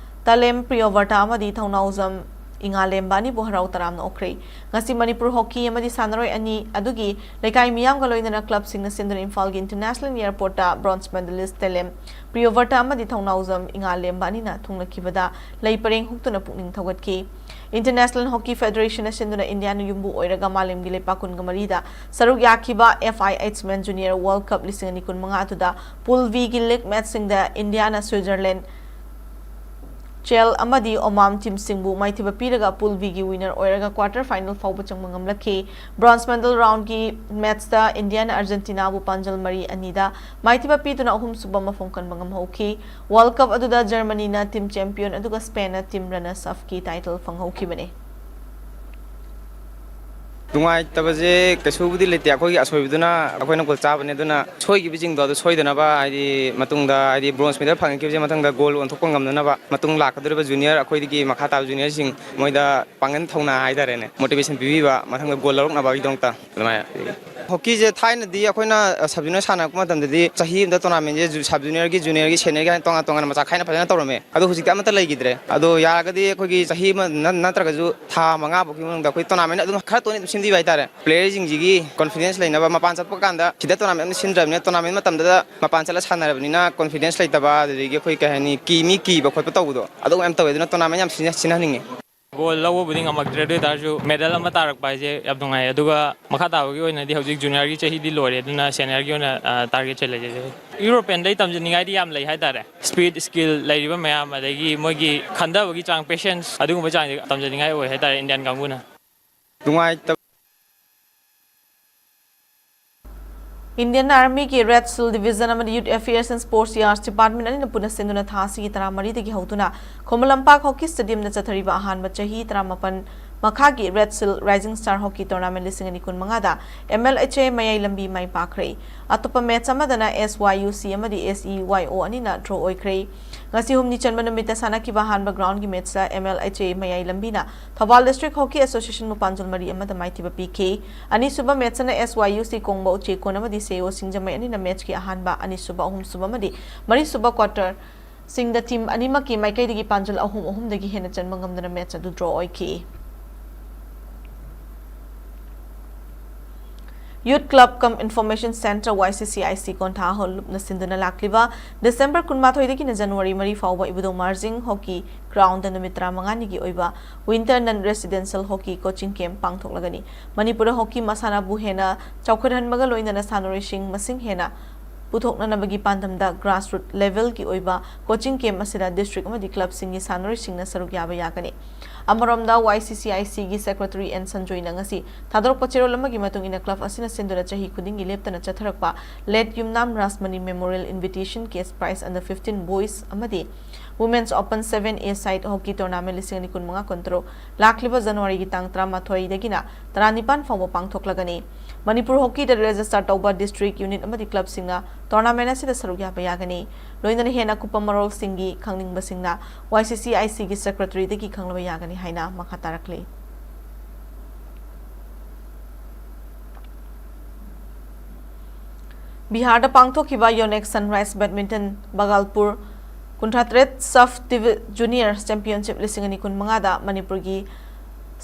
ꯇꯥꯂꯦꯝ ꯄ꯭ꯔꯤꯌꯣꯕꯔꯇꯥ ꯑꯃꯗꯤ ꯊꯧꯅꯥꯎꯖꯝ ꯏꯉꯥꯂꯦꯝꯕ ꯑꯅꯤꯕꯨ ꯍꯔꯥꯎ ꯇꯔꯥꯝꯅ ꯑꯣꯛꯈ꯭ꯔꯦ꯫ ꯉꯁꯤ ꯃꯅꯤꯄꯨꯔ ꯍꯣꯀꯤ ꯑꯃꯗꯤ ꯁꯥꯟꯅꯔꯣꯏ ꯑꯅꯤ ꯑꯗꯨꯒꯤ ꯂꯩꯀꯥꯏ ꯃꯤꯌꯥꯝꯒ ꯂꯣꯏꯅꯅ ꯀ꯭ꯂꯕꯁꯤꯡꯅ ꯁꯤꯟꯗꯨꯅ ꯏꯝꯐꯥꯜꯒꯤ ꯏꯟꯇꯔꯅꯦꯁꯅꯦꯜ ꯑꯦꯌꯔꯄꯣꯔꯠꯇ ꯕ꯭ꯔꯣꯟꯖ ꯃꯦꯗꯂꯤꯁ ꯇꯦꯂꯦꯝ ꯄ꯭ꯔꯤꯌꯣꯕꯔꯇꯥ ꯑꯃꯗꯤ ꯊꯧꯅꯥꯎꯖꯝ ꯏꯉꯥꯂꯦꯝꯕ ꯑꯅꯤꯅ ꯊꯨꯡꯂꯈꯤꯕꯗ ꯂꯩ ꯄꯔꯦꯡ ꯍꯨꯛꯇꯨꯅ ꯄꯨꯛꯅꯤꯡ ꯊꯧꯒꯠꯈꯤ꯫ ꯏꯟꯇꯔꯅꯦꯁꯅꯦꯜ ꯍꯣꯀꯤ ꯐꯦꯗꯔꯦꯁꯟꯅ ꯁꯤꯟꯗꯨꯅ ꯏꯟꯗꯤꯌꯥꯅ ꯌꯨꯝꯕꯨ ꯑꯣꯏꯔꯒ ꯃꯥꯂꯦꯝꯒꯤ ꯂꯩꯄꯥꯛ ꯀꯨꯟꯒ ꯃꯔꯤꯗ ꯁꯔꯨꯛ ꯌꯥꯈꯤꯕ F I H Men Junior World Cup ꯂꯤꯁꯤꯡ ꯑꯅꯤ ꯀꯨꯟ ꯃꯉꯥ ꯑꯗꯨꯗ ꯄꯨꯜ ꯕꯤꯒꯤ ꯂꯤꯒ ꯃꯦꯠꯁꯁꯤꯡꯗ ꯏꯟꯗꯤꯌꯥꯅ ꯁ꯭ꯋꯤꯖꯔꯂꯦꯟ ꯆꯦꯜ ꯑꯃꯗꯤ ꯑꯣꯃꯥꯟ ꯇꯤꯝꯁꯤꯡꯕꯨ ꯃꯥꯏꯊꯤꯕ ꯄꯤꯔꯒ ꯄꯨꯜ ꯕꯤꯒꯤ ꯋꯤꯅꯔ ꯑꯣꯏꯔꯒ ꯀ꯭ꯋꯥꯔꯇꯔ ꯐꯥꯏꯅꯦꯜ ꯐꯥꯎꯕ ꯆꯪꯕ ꯉꯝꯂꯛꯈꯤ꯫ ꯕ꯭ꯔꯣꯟꯖ ꯃꯦꯗꯜ ꯔꯥꯎꯟꯒꯤ ꯃꯦꯠꯁꯇ ꯏꯟꯗꯤꯌꯥꯅ ꯑꯥꯔꯖꯦꯟꯇꯤꯅꯥꯕꯨ ꯄꯥꯟꯖꯜ ꯃꯔꯤ ꯑꯅꯤꯗ ꯃꯥꯏꯊꯤꯕ ꯄꯤꯗꯨꯅ ꯑꯍꯨꯝꯁꯨꯕ ꯃꯐꯝ ꯀꯟꯕ ꯉꯝꯍꯧꯈꯤ꯫ ꯋꯥꯔꯜ ꯀꯞ ꯑꯗꯨꯗ ꯖꯔꯃꯅꯤꯅ ꯇꯤꯝ ꯆꯦꯝꯄꯤꯌꯟ ꯑꯗꯨꯒ ꯁ꯭ꯄꯦꯟꯅ ꯇꯤꯝ ꯔꯅꯔꯁ ꯑꯞꯀꯤ ꯇꯥꯏꯇꯜ ꯐꯪꯍꯧꯈꯤꯕꯅꯤ꯫ ꯅꯨꯡꯉꯥꯏꯇꯕꯁꯦ ꯀꯩꯁꯨꯕꯨꯗꯤ ꯂꯩꯇꯦ꯫ ꯑꯩꯈꯣꯏꯒꯤ ꯑꯁꯣꯏꯕꯗꯨꯅ ꯑꯩꯈꯣꯏꯅ ꯒꯣꯜ ꯆꯥꯕꯅꯦ꯫ ꯑꯗꯨꯅ ꯁꯣꯏꯈꯤꯕꯁꯤꯡꯗꯣ ꯑꯗꯨ ꯁꯣꯏꯗꯅꯕ, ꯍꯥꯏꯗꯤ ꯃꯇꯨꯡꯗ, ꯍꯥꯏꯗꯤ ꯕ꯭ꯔꯣꯟꯖ ꯃꯦꯗꯜ ꯐꯪꯉꯛꯈꯤꯕꯁꯦ ꯃꯊꯪꯗ ꯒꯣꯜ ꯑꯣꯟꯊꯣꯛꯄ ꯉꯝꯅꯅꯕ, ꯃꯇꯨꯡ ꯂꯥꯛꯀꯗꯧꯔꯤꯕ ꯖꯨꯅꯤꯌꯔ, ꯑꯩꯈꯣꯏꯗꯒꯤ ꯃꯈꯥ ꯇꯥꯕ ꯖꯨꯅꯤꯌꯔꯁꯤꯡ, ꯃꯣꯏꯗ ꯄꯥꯡꯒꯜ ꯊꯧꯅꯥ ꯍꯥꯏꯇꯥꯔꯦꯅꯦ, ꯃꯣꯇꯤꯚꯦꯁꯟ ꯄꯤꯕꯤꯕ, ꯃꯊꯪꯗ ꯒꯣꯜ ꯂꯧꯔꯛꯅꯕꯒꯤꯗꯃꯛꯇ ꯑꯗꯨꯃꯥꯏꯅ꯫ ꯍꯣꯀꯤꯁꯦ ꯊꯥꯏꯅꯗꯤ ꯑꯩꯈꯣꯏꯅ, ꯑ, ꯁꯕ ꯖꯨꯅꯤꯌꯔ ꯁꯥꯟꯅꯔꯛꯄ ꯃꯇꯝꯗꯗꯤ ꯆꯍꯤ ꯑꯃꯗ ꯇꯣꯔꯅꯥꯃꯦꯟꯁꯦ ꯖꯨ-, ꯁꯕ ꯖꯨꯅꯤꯌꯔꯒꯤ, ꯖꯨꯅꯤꯌꯔꯒꯤ, ꯁꯦꯅꯤꯌꯔꯒꯤ ꯍꯥꯏꯅ ꯇꯣꯉꯥꯟ ꯇꯣꯉꯥꯟꯅ ꯃꯆꯥꯛ ꯈꯥꯏꯅ ꯐꯖꯅ ꯇꯧꯔꯝꯃꯦ꯫ ꯑꯗꯣ ꯍꯧꯖꯤꯛꯇꯤ ꯑꯃꯠꯇ ꯂꯩꯈꯤꯗ꯭ꯔꯦ꯫ ꯑꯗꯣ ꯌꯥꯔꯒꯗꯤ ꯑꯩꯈꯣꯏꯒꯤ ꯆꯍꯤ ꯑꯃ ꯅ-, ꯅꯠꯇ꯭ꯔꯒꯁꯨ ꯊꯥ ꯃꯉꯥ ꯐꯥꯎꯒꯤ ꯃꯅꯨꯡꯗ ꯑꯩꯈꯣꯏ ꯇꯣꯔꯅꯥꯃꯦꯟ ꯑꯗꯨꯝ ꯈꯔ ꯇꯣꯏꯅ ꯑꯗꯨꯝ ꯁꯤꯟꯕꯤꯕ ꯍꯥꯏꯇꯥꯔꯦ꯫ ꯄ꯭ꯂꯦꯌꯔꯁꯤꯡꯁꯤꯒꯤ ꯀꯣꯟꯐꯤꯗꯦꯟꯁ ꯂꯩꯅꯕ, ꯃꯄꯥꯟ ꯆꯠꯄ ꯀꯥꯟꯗ ꯁꯤꯗ ꯇꯣꯔꯅꯥꯃꯦꯟ ꯑꯃ ꯁꯤꯟꯗ꯭ꯔꯕꯅꯤꯅ, ꯇꯣꯔꯅꯥꯃꯦꯟ ꯃꯇꯝꯗꯨꯗ ꯃꯄꯥꯟ ꯆꯠꯂ ꯁꯥꯟꯅꯔꯕꯅꯤꯅ ꯀꯣꯟꯐꯤꯗꯦꯟꯁ ꯂꯩꯇꯕ, ꯑꯗꯨꯗꯒꯤ ꯑꯩꯈꯣꯏ ꯀꯩ ꯍꯥꯏꯅꯤ, ꯀꯤ-, ꯃꯤ ꯀꯤꯕ ꯈꯣꯠꯄ ꯇꯧꯕꯗꯣ, ꯑꯗꯨꯒꯨꯝꯕ ꯌꯥꯝ ꯇꯧꯋꯦ꯫ ꯑꯗꯨꯅ ꯇꯣꯔꯅꯥꯃꯦꯟ ꯌꯥꯝ ꯁꯤꯟꯖ-, ꯁꯤꯟꯍꯟꯅꯤꯡꯉꯦ꯫ ꯒꯣꯜ ꯂꯧꯕꯕꯨꯗꯤ ꯉꯝꯃꯛꯇ꯭ꯔꯦ, ꯑꯗꯨ ꯑꯣꯏ ꯇꯥꯔꯁꯨ ꯃꯦꯗꯜ ꯑꯃ ꯇꯥꯔꯛꯄ ꯍꯥꯏꯁꯦ ꯌꯥꯝ ꯅꯨꯡꯉꯥꯏ꯫ ꯑꯗꯨꯒ ꯃꯈꯥ ꯇꯥꯕꯒꯤ ꯑꯣꯏꯅꯗꯤ ꯍꯧꯖꯤꯛ ꯖꯨꯅꯤꯌꯔꯒꯤ ꯆꯍꯤꯗꯤ ꯂꯣꯏꯔꯦ, ꯑꯗꯨꯅ ꯁꯦꯅꯤꯌꯔꯒꯤ ꯑꯣꯏꯅ, ꯑ, ꯇꯥꯔꯒꯦꯠꯁꯦ ꯂꯩꯖꯩ꯫ ꯌꯨꯔꯣꯄꯤꯌꯟꯗꯩ ꯇꯝꯖꯅꯤꯡꯉꯥꯏꯗꯤ ꯌꯥꯝ ꯂꯩ ꯍꯥꯏꯇꯥꯔꯦ꯫ ꯁ꯭ꯄꯤꯠ, ꯁ꯭ꯀꯤꯜ ꯂꯩꯔꯤꯕ ꯃꯌꯥꯝ, ꯑꯗꯒꯤ ꯃꯣꯏꯒꯤ ꯈꯟꯊꯕꯒꯤ ꯆꯥꯡ, ꯄꯦꯁꯦꯟꯁ, ꯑꯗꯨꯒꯨꯝꯕ ꯆꯥꯡꯁꯦ ꯇꯝꯖꯅꯤꯡꯉꯥꯏ ꯑꯣꯏ ꯍꯥꯏꯇꯥꯔꯦ, ꯏꯟꯗꯤꯌꯥꯟ ꯀꯥꯡꯕꯨꯅ꯫ ꯅꯨꯡꯉꯥꯏꯇꯕ꯫ ꯏꯟꯗꯤꯌꯟ ꯑꯥꯔꯃꯤꯒꯤ ꯔꯦꯗ ꯁꯤꯜ ꯗꯤꯕꯤꯖꯟ ꯑꯃꯗꯤ ꯌꯨꯊ ꯑꯦꯐꯤꯌꯔꯁ ꯑꯦꯟ ꯁ꯭ꯄꯣꯔꯠꯁ ꯌꯥꯔꯁ ꯗꯤꯄꯥꯔꯠꯃꯦꯟ ꯑꯅꯤꯅ ꯄꯨꯟꯅ ꯁꯤꯟꯗꯨꯅ ꯊꯥ ꯑꯁꯤꯒꯤ ꯇꯔꯥꯃꯔꯤꯗꯒꯤ ꯍꯧꯗꯨꯅ ꯈꯨꯃꯟ ꯂꯝꯄꯥꯛ ꯍꯣꯀꯤ ꯁ꯭ꯇꯦꯗꯤꯌꯝꯗ ꯆꯠꯊꯔꯤꯕ ꯑꯍꯥꯟꯕ ꯆꯍꯤ ꯇꯔꯥꯃꯥꯄꯟ ꯃꯈꯥꯒꯤ ꯔꯦꯗ ꯁꯤꯜ ꯔꯥꯏꯖꯤꯡ ꯁ꯭ꯇꯥꯔ ꯍꯣꯀꯤ ꯇꯣꯔꯅꯥꯃꯦꯟ ꯂꯤꯁꯤꯡ ꯑꯅꯤ ꯀꯨꯟꯃꯉꯥꯗ ꯑꯦꯝ ꯑꯦꯜ ꯑꯩꯆ ꯑꯦ ꯃꯌꯥꯏ ꯂꯝꯕꯤ ꯃꯥꯏ ꯄꯥꯛꯈ꯭ꯔꯦ꯫ ꯑꯇꯣꯞꯄ ꯃꯦꯆ ꯑꯃꯗꯅ ꯑꯦꯁ ꯋꯥꯏ ꯌꯨ ꯁꯤ ꯑꯃꯗꯤ ꯑꯦꯁ ꯏ ꯋꯥꯏ ꯑꯣ ꯑꯅꯤꯅ ꯗ꯭ꯔꯣ ꯑꯣꯏꯈ꯭ꯔꯦ꯫ ꯉꯁꯤ ꯍꯨꯝꯅꯤ ꯆꯟꯕ ꯅꯨꯃꯤꯠꯇ ꯁꯥꯟꯅꯈꯤꯕ ꯑꯍꯥꯟꯕ ꯒ꯭ꯔꯥꯎꯟꯒꯤ ꯃꯦꯆꯇ ꯑꯦꯝ ꯑꯦꯜ ꯑꯩꯆ ꯑꯦ ꯃꯌꯥꯏ ꯂꯝꯕꯤꯅ ꯊꯧꯕꯥꯜ ꯗꯤꯁꯇ꯭ꯔꯤꯛ ꯍꯣꯀꯤ ꯑꯦꯁꯣꯁꯤꯌꯦꯁꯟꯕꯨ ꯄꯥꯟꯖꯜ ꯃꯔꯤ ꯑꯃꯗ ꯃꯥꯏꯊꯤꯕ ꯄꯤꯈꯤ꯫ ꯑꯅꯤꯁꯨꯕ ꯃꯦꯆꯇꯅ ꯑꯦꯁ ꯋꯥꯏ ꯌꯨ ꯁꯤ ꯀꯣꯡꯕ ꯎꯆꯦꯛꯀꯣꯟ ꯑꯃꯗꯤ ꯁꯦ ꯑꯣ ꯁꯤꯡꯖꯃꯩ ꯑꯅꯤꯅ ꯃꯦꯆꯀꯤ ꯑꯍꯥꯟꯕ, ꯑꯅꯤꯁꯨꯕ, ꯑꯍꯨꯝꯁꯨꯕ ꯑꯃꯗꯤ ꯃꯔꯤꯁꯨꯕ ꯀ꯭ꯋꯥꯇꯔꯁꯤꯡꯗ ꯇꯤꯝ ꯑꯅꯤꯃꯛꯀꯤ ꯃꯥꯏꯀꯩꯗꯒꯤ ꯄꯥꯟꯖꯜ ꯑꯍꯨꯝ ꯑꯍꯨꯝꯗꯒꯤ ꯍꯦꯟꯅ ꯆꯟꯕ ꯉꯝꯗꯅ ꯃꯦꯆ ꯑꯗꯨ ꯗ꯭ꯔꯣ ꯑꯣꯏꯈꯤ꯫ ꯌꯨꯊ ꯀ꯭ꯂꯕ ꯀꯝ ꯏꯟꯐꯣꯔꯃꯦꯁꯟ ꯁꯦꯟꯇꯔ, ꯋꯥꯏ ꯁꯤ ꯁꯤ ꯑꯥꯏ ꯁꯤ, ꯀꯣꯟꯊꯥ ꯍꯣꯜ ꯂꯨꯞꯅ ꯁꯤꯟꯗꯨꯅ ꯂꯥꯛꯂꯤꯕ ꯗꯤꯁꯦꯝꯕꯔ ꯀꯨꯟꯃꯥꯊꯣꯏꯗꯒꯤꯅ ꯖꯅꯋꯥꯔꯤ ꯃꯔꯤ ꯐꯥꯎꯕ ꯏꯕꯨꯙꯧ ꯃꯥꯔꯖꯤꯡ ꯍꯣꯀꯤ ꯒ꯭ꯔꯥꯎꯟꯗ ꯅꯨꯃꯤꯠ ꯇꯔꯥꯃꯉꯥꯅꯤꯒꯤ ꯑꯣꯏꯕ ꯋꯤꯟꯇꯔ ꯅꯟ ꯔꯦꯁꯤꯗꯦꯟꯁꯤꯌꯦꯜ ꯍꯣꯀꯤ ꯀꯣꯆꯤꯡ ꯀꯦꯝꯞ ꯄꯥꯡꯊꯣꯛꯂꯒꯅꯤ꯫ ꯃꯅꯤꯄꯨꯔꯗ ꯍꯣꯀꯤ ꯃꯁꯥꯟꯅꯕꯨ ꯍꯦꯟꯅ ꯆꯥꯎꯈꯠꯍꯟꯕꯒ ꯂꯣꯏꯅꯅ ꯁꯥꯟꯅꯔꯣꯏꯁꯤꯡ ꯃꯁꯤꯡ ꯍꯦꯟꯅ ꯄꯨꯊꯣꯛꯅꯅꯕꯒꯤ ꯄꯥꯟꯗꯝꯗ ꯒ꯭ꯔꯥꯁꯔꯨꯠ ꯂꯦꯚꯦꯜꯒꯤ ꯑꯣꯏꯕ ꯀꯣꯆꯤꯡ ꯀꯦꯝꯞ ꯑꯁꯤꯗ ꯗꯤꯁꯇ꯭ꯔꯤꯛ ꯑꯃꯗꯤ ꯀ꯭ꯂꯕꯁꯤꯡꯒꯤ ꯁꯥꯟꯅꯔꯣꯏꯁꯤꯡꯅ ꯁꯔꯨꯛ ꯌꯥꯕ ꯌꯥꯒꯅꯤ꯫ ꯑꯃꯔꯣꯝꯗ, YCCICꯒꯤ Secretary N ꯁꯟꯖꯣꯏꯅ ꯉꯁꯤ ꯊꯥꯗꯣꯔꯛꯄ ꯆꯦꯔꯣꯜ ꯑꯃꯒꯤ ꯃꯇꯨꯡ ꯏꯟꯅ club ꯑꯁꯤꯅ ꯁꯤꯟꯗꯨꯅ ꯆꯍꯤ ꯈꯨꯗꯤꯡꯒꯤ ꯂꯦꯞꯇꯅ ꯆꯠꯊꯔꯛꯄ Late ꯌꯨꯝꯅꯥꯝ Rajmani Memorial Invitation Cash Prize Under fifteen Boys ꯑꯃꯗꯤ Women's Open seven A Side Hockey Tournament ꯂꯤꯁꯤꯡ ꯑꯅꯤ ꯀꯨꯟꯃꯉꯥ ꯀꯨꯟꯇꯔꯨꯛ ꯂꯥꯛꯂꯤꯕ ꯖꯅꯋꯥꯔꯤꯒꯤ ꯇꯥꯡ ꯇꯔꯥꯃꯥꯊꯣꯏꯗꯒꯤꯅ ꯇꯔꯥꯅꯤꯄꯥꯟ ꯐꯥꯎꯕ ꯄꯥꯡꯊꯣꯛꯂꯒꯅꯤ꯫ ꯃꯅꯤꯄꯨꯔ ꯍꯣꯀꯤꯗ register ꯇꯧꯕ district, unit ꯑꯃꯗꯤ clubꯁꯤꯡꯅ tournament ꯑꯁꯤꯗ ꯁꯔꯨꯛ ꯌꯥꯕ ꯌꯥꯒꯅꯤ꯫ ꯂꯣꯏꯅꯅ ꯍꯦꯟꯅ ꯑꯀꯨꯞꯄ ꯃꯔꯣꯜꯁꯤꯡꯒꯤ ꯈꯪꯅꯤꯡꯕꯁꯤꯡꯅ YCCICꯒꯤ Secretaryꯗꯒꯤ ꯈꯪꯂꯕ ꯌꯥꯒꯅꯤ ꯍꯥꯏꯅ ꯃꯈꯥ ꯇꯥꯔꯛꯂꯤ꯫ ꯕꯤꯍꯥꯔꯗ ꯄꯥꯡꯊꯣꯛꯈꯤꯕ Yonex Sunrise Badminton Bhagalpur ꯀꯨꯟꯊ꯭ꯔꯥ ꯇꯔꯦꯠ Sub Divi-, Junior Championship ꯂꯤꯁꯤꯡ ꯑꯅꯤ ꯀꯨꯟꯃꯉꯥꯗ ꯃꯅꯤꯄꯨꯔꯒꯤ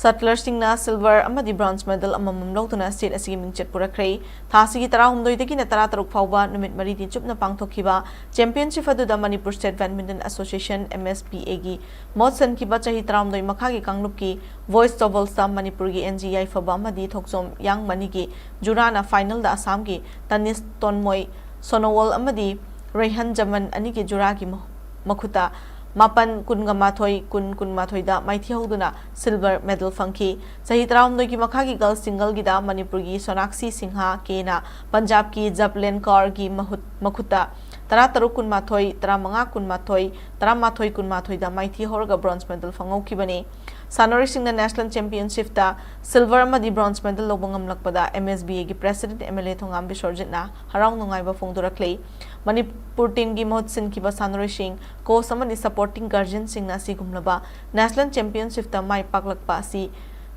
shuttlers ꯁꯤꯡꯅ silver ꯑꯃꯗꯤ bronze medal ꯑꯃꯃꯝ ꯂꯧꯗꯨꯅ state ꯑꯁꯤꯒꯤ ꯃꯤꯡꯆꯠ ꯄꯨꯔꯛꯈ꯭ꯔꯦ꯫ ꯊꯥ ꯑꯁꯤꯒꯤ ꯇꯔꯥꯍꯨꯝꯗꯣꯏꯗꯒꯤꯅ ꯇꯔꯥꯇꯔꯨꯛ ꯐꯥꯎꯕ ꯅꯨꯃꯤꯠ ꯃꯔꯤꯅꯤ ꯆꯨꯞꯅ ꯄꯥꯡꯊꯣꯛꯈꯤꯕ championship ꯑꯗꯨꯗ ꯃꯅꯤꯄꯨꯔ State Badminton Association, MSBAꯒꯤ ꯃꯍꯨꯠ ꯁꯤꯟꯈꯤꯕ ꯆꯍꯤ ꯇꯔꯥꯍꯨꯝꯗꯣꯏ ꯃꯈꯥꯒꯤ ꯀꯥꯡꯂꯨꯞꯀꯤ boys doublesꯇ ꯃꯅꯤꯄꯨꯔꯒꯤ NG ꯌꯥꯏꯐꯕ ꯑꯃꯗꯤ ꯊꯣꯛꯆꯣꯝ ꯌꯥꯡꯃꯅꯤꯒꯤ ꯖꯨꯔꯥꯅ finalꯗ ꯑꯁꯥꯝꯒꯤ ꯇꯅꯤꯁ ꯇꯣꯟꯃꯣꯏ ꯁꯣꯅꯣꯋꯣꯜ ꯑꯃꯗꯤ ꯔꯩꯍꯟ ꯖꯃꯟ ꯑꯅꯤꯒꯤ ꯖꯨꯔꯥꯒꯤ ꯃ-, ꯃꯈꯨꯠꯇ ꯃꯥꯄꯟ, ꯀꯨꯟꯒ ꯃꯥꯊꯣꯏ, ꯀꯨꯟ, ꯀꯨꯟꯃꯥꯊꯣꯏꯗ ꯃꯥꯏꯊꯤꯍꯧꯗꯨꯅ silver medal ꯐꯪꯈꯤ꯫ ꯆꯍꯤ ꯇꯔꯥꯍꯨꯝꯗꯣꯏꯒꯤ ꯃꯈꯥꯒꯤ girls singleꯒꯤꯗ ꯃꯅꯤꯄꯨꯔꯒꯤ ꯁꯣꯅꯥꯛꯁꯤ ꯁꯤꯡꯍ ꯀꯦꯅ ꯄꯟꯖꯥꯕꯀꯤ ꯖꯕꯂꯦꯟ ꯀꯧꯔꯒꯤ ꯃꯍꯨꯠ-, ꯃꯈꯨꯠꯇ ꯇꯔꯥꯇꯔꯨꯛ ꯀꯨꯟꯃꯥꯊꯣꯏ, ꯇꯔꯥꯃꯉꯥ ꯀꯨꯟꯃꯥꯊꯣꯏ, ꯇꯔꯥꯃꯥꯊꯣꯏ ꯀꯨꯟꯃꯥꯊꯣꯏꯗ ꯃꯥꯏꯊꯤ ꯍꯧꯔꯒ bronze medal ꯐꯪꯍꯧꯈꯤꯕꯅꯤ꯫ ꯁꯥꯟꯅꯔꯣꯏꯁꯤꯡꯅ national championshipꯇ silver ꯑꯃꯗꯤ bronze medal ꯂꯧꯕ ꯉꯝꯂꯛꯄꯗ MSBAꯒꯤ president MLA ꯊꯣꯉꯥꯝ ꯕꯤꯁ꯭ꯋꯔꯖꯤꯠꯅ ꯍꯔꯥꯎ ꯅꯨꯡꯉꯥꯏꯕ ꯐꯣꯡꯗꯣꯔꯛꯂꯤ꯫ ꯃꯅꯤꯄꯨꯔ teamꯒꯤ ꯃꯍꯨꯠ ꯁꯤꯟꯈꯤꯕ ꯁꯥꯟꯅꯔꯣꯏꯁꯤꯡ, coach ꯑꯃꯗꯤ supporting guardianꯁꯤꯡꯅ ꯑꯁꯤꯒꯨꯝꯂꯕ national championshipꯇ ꯃꯥꯏ ꯄꯥꯛꯂꯛꯄ ꯑꯁꯤ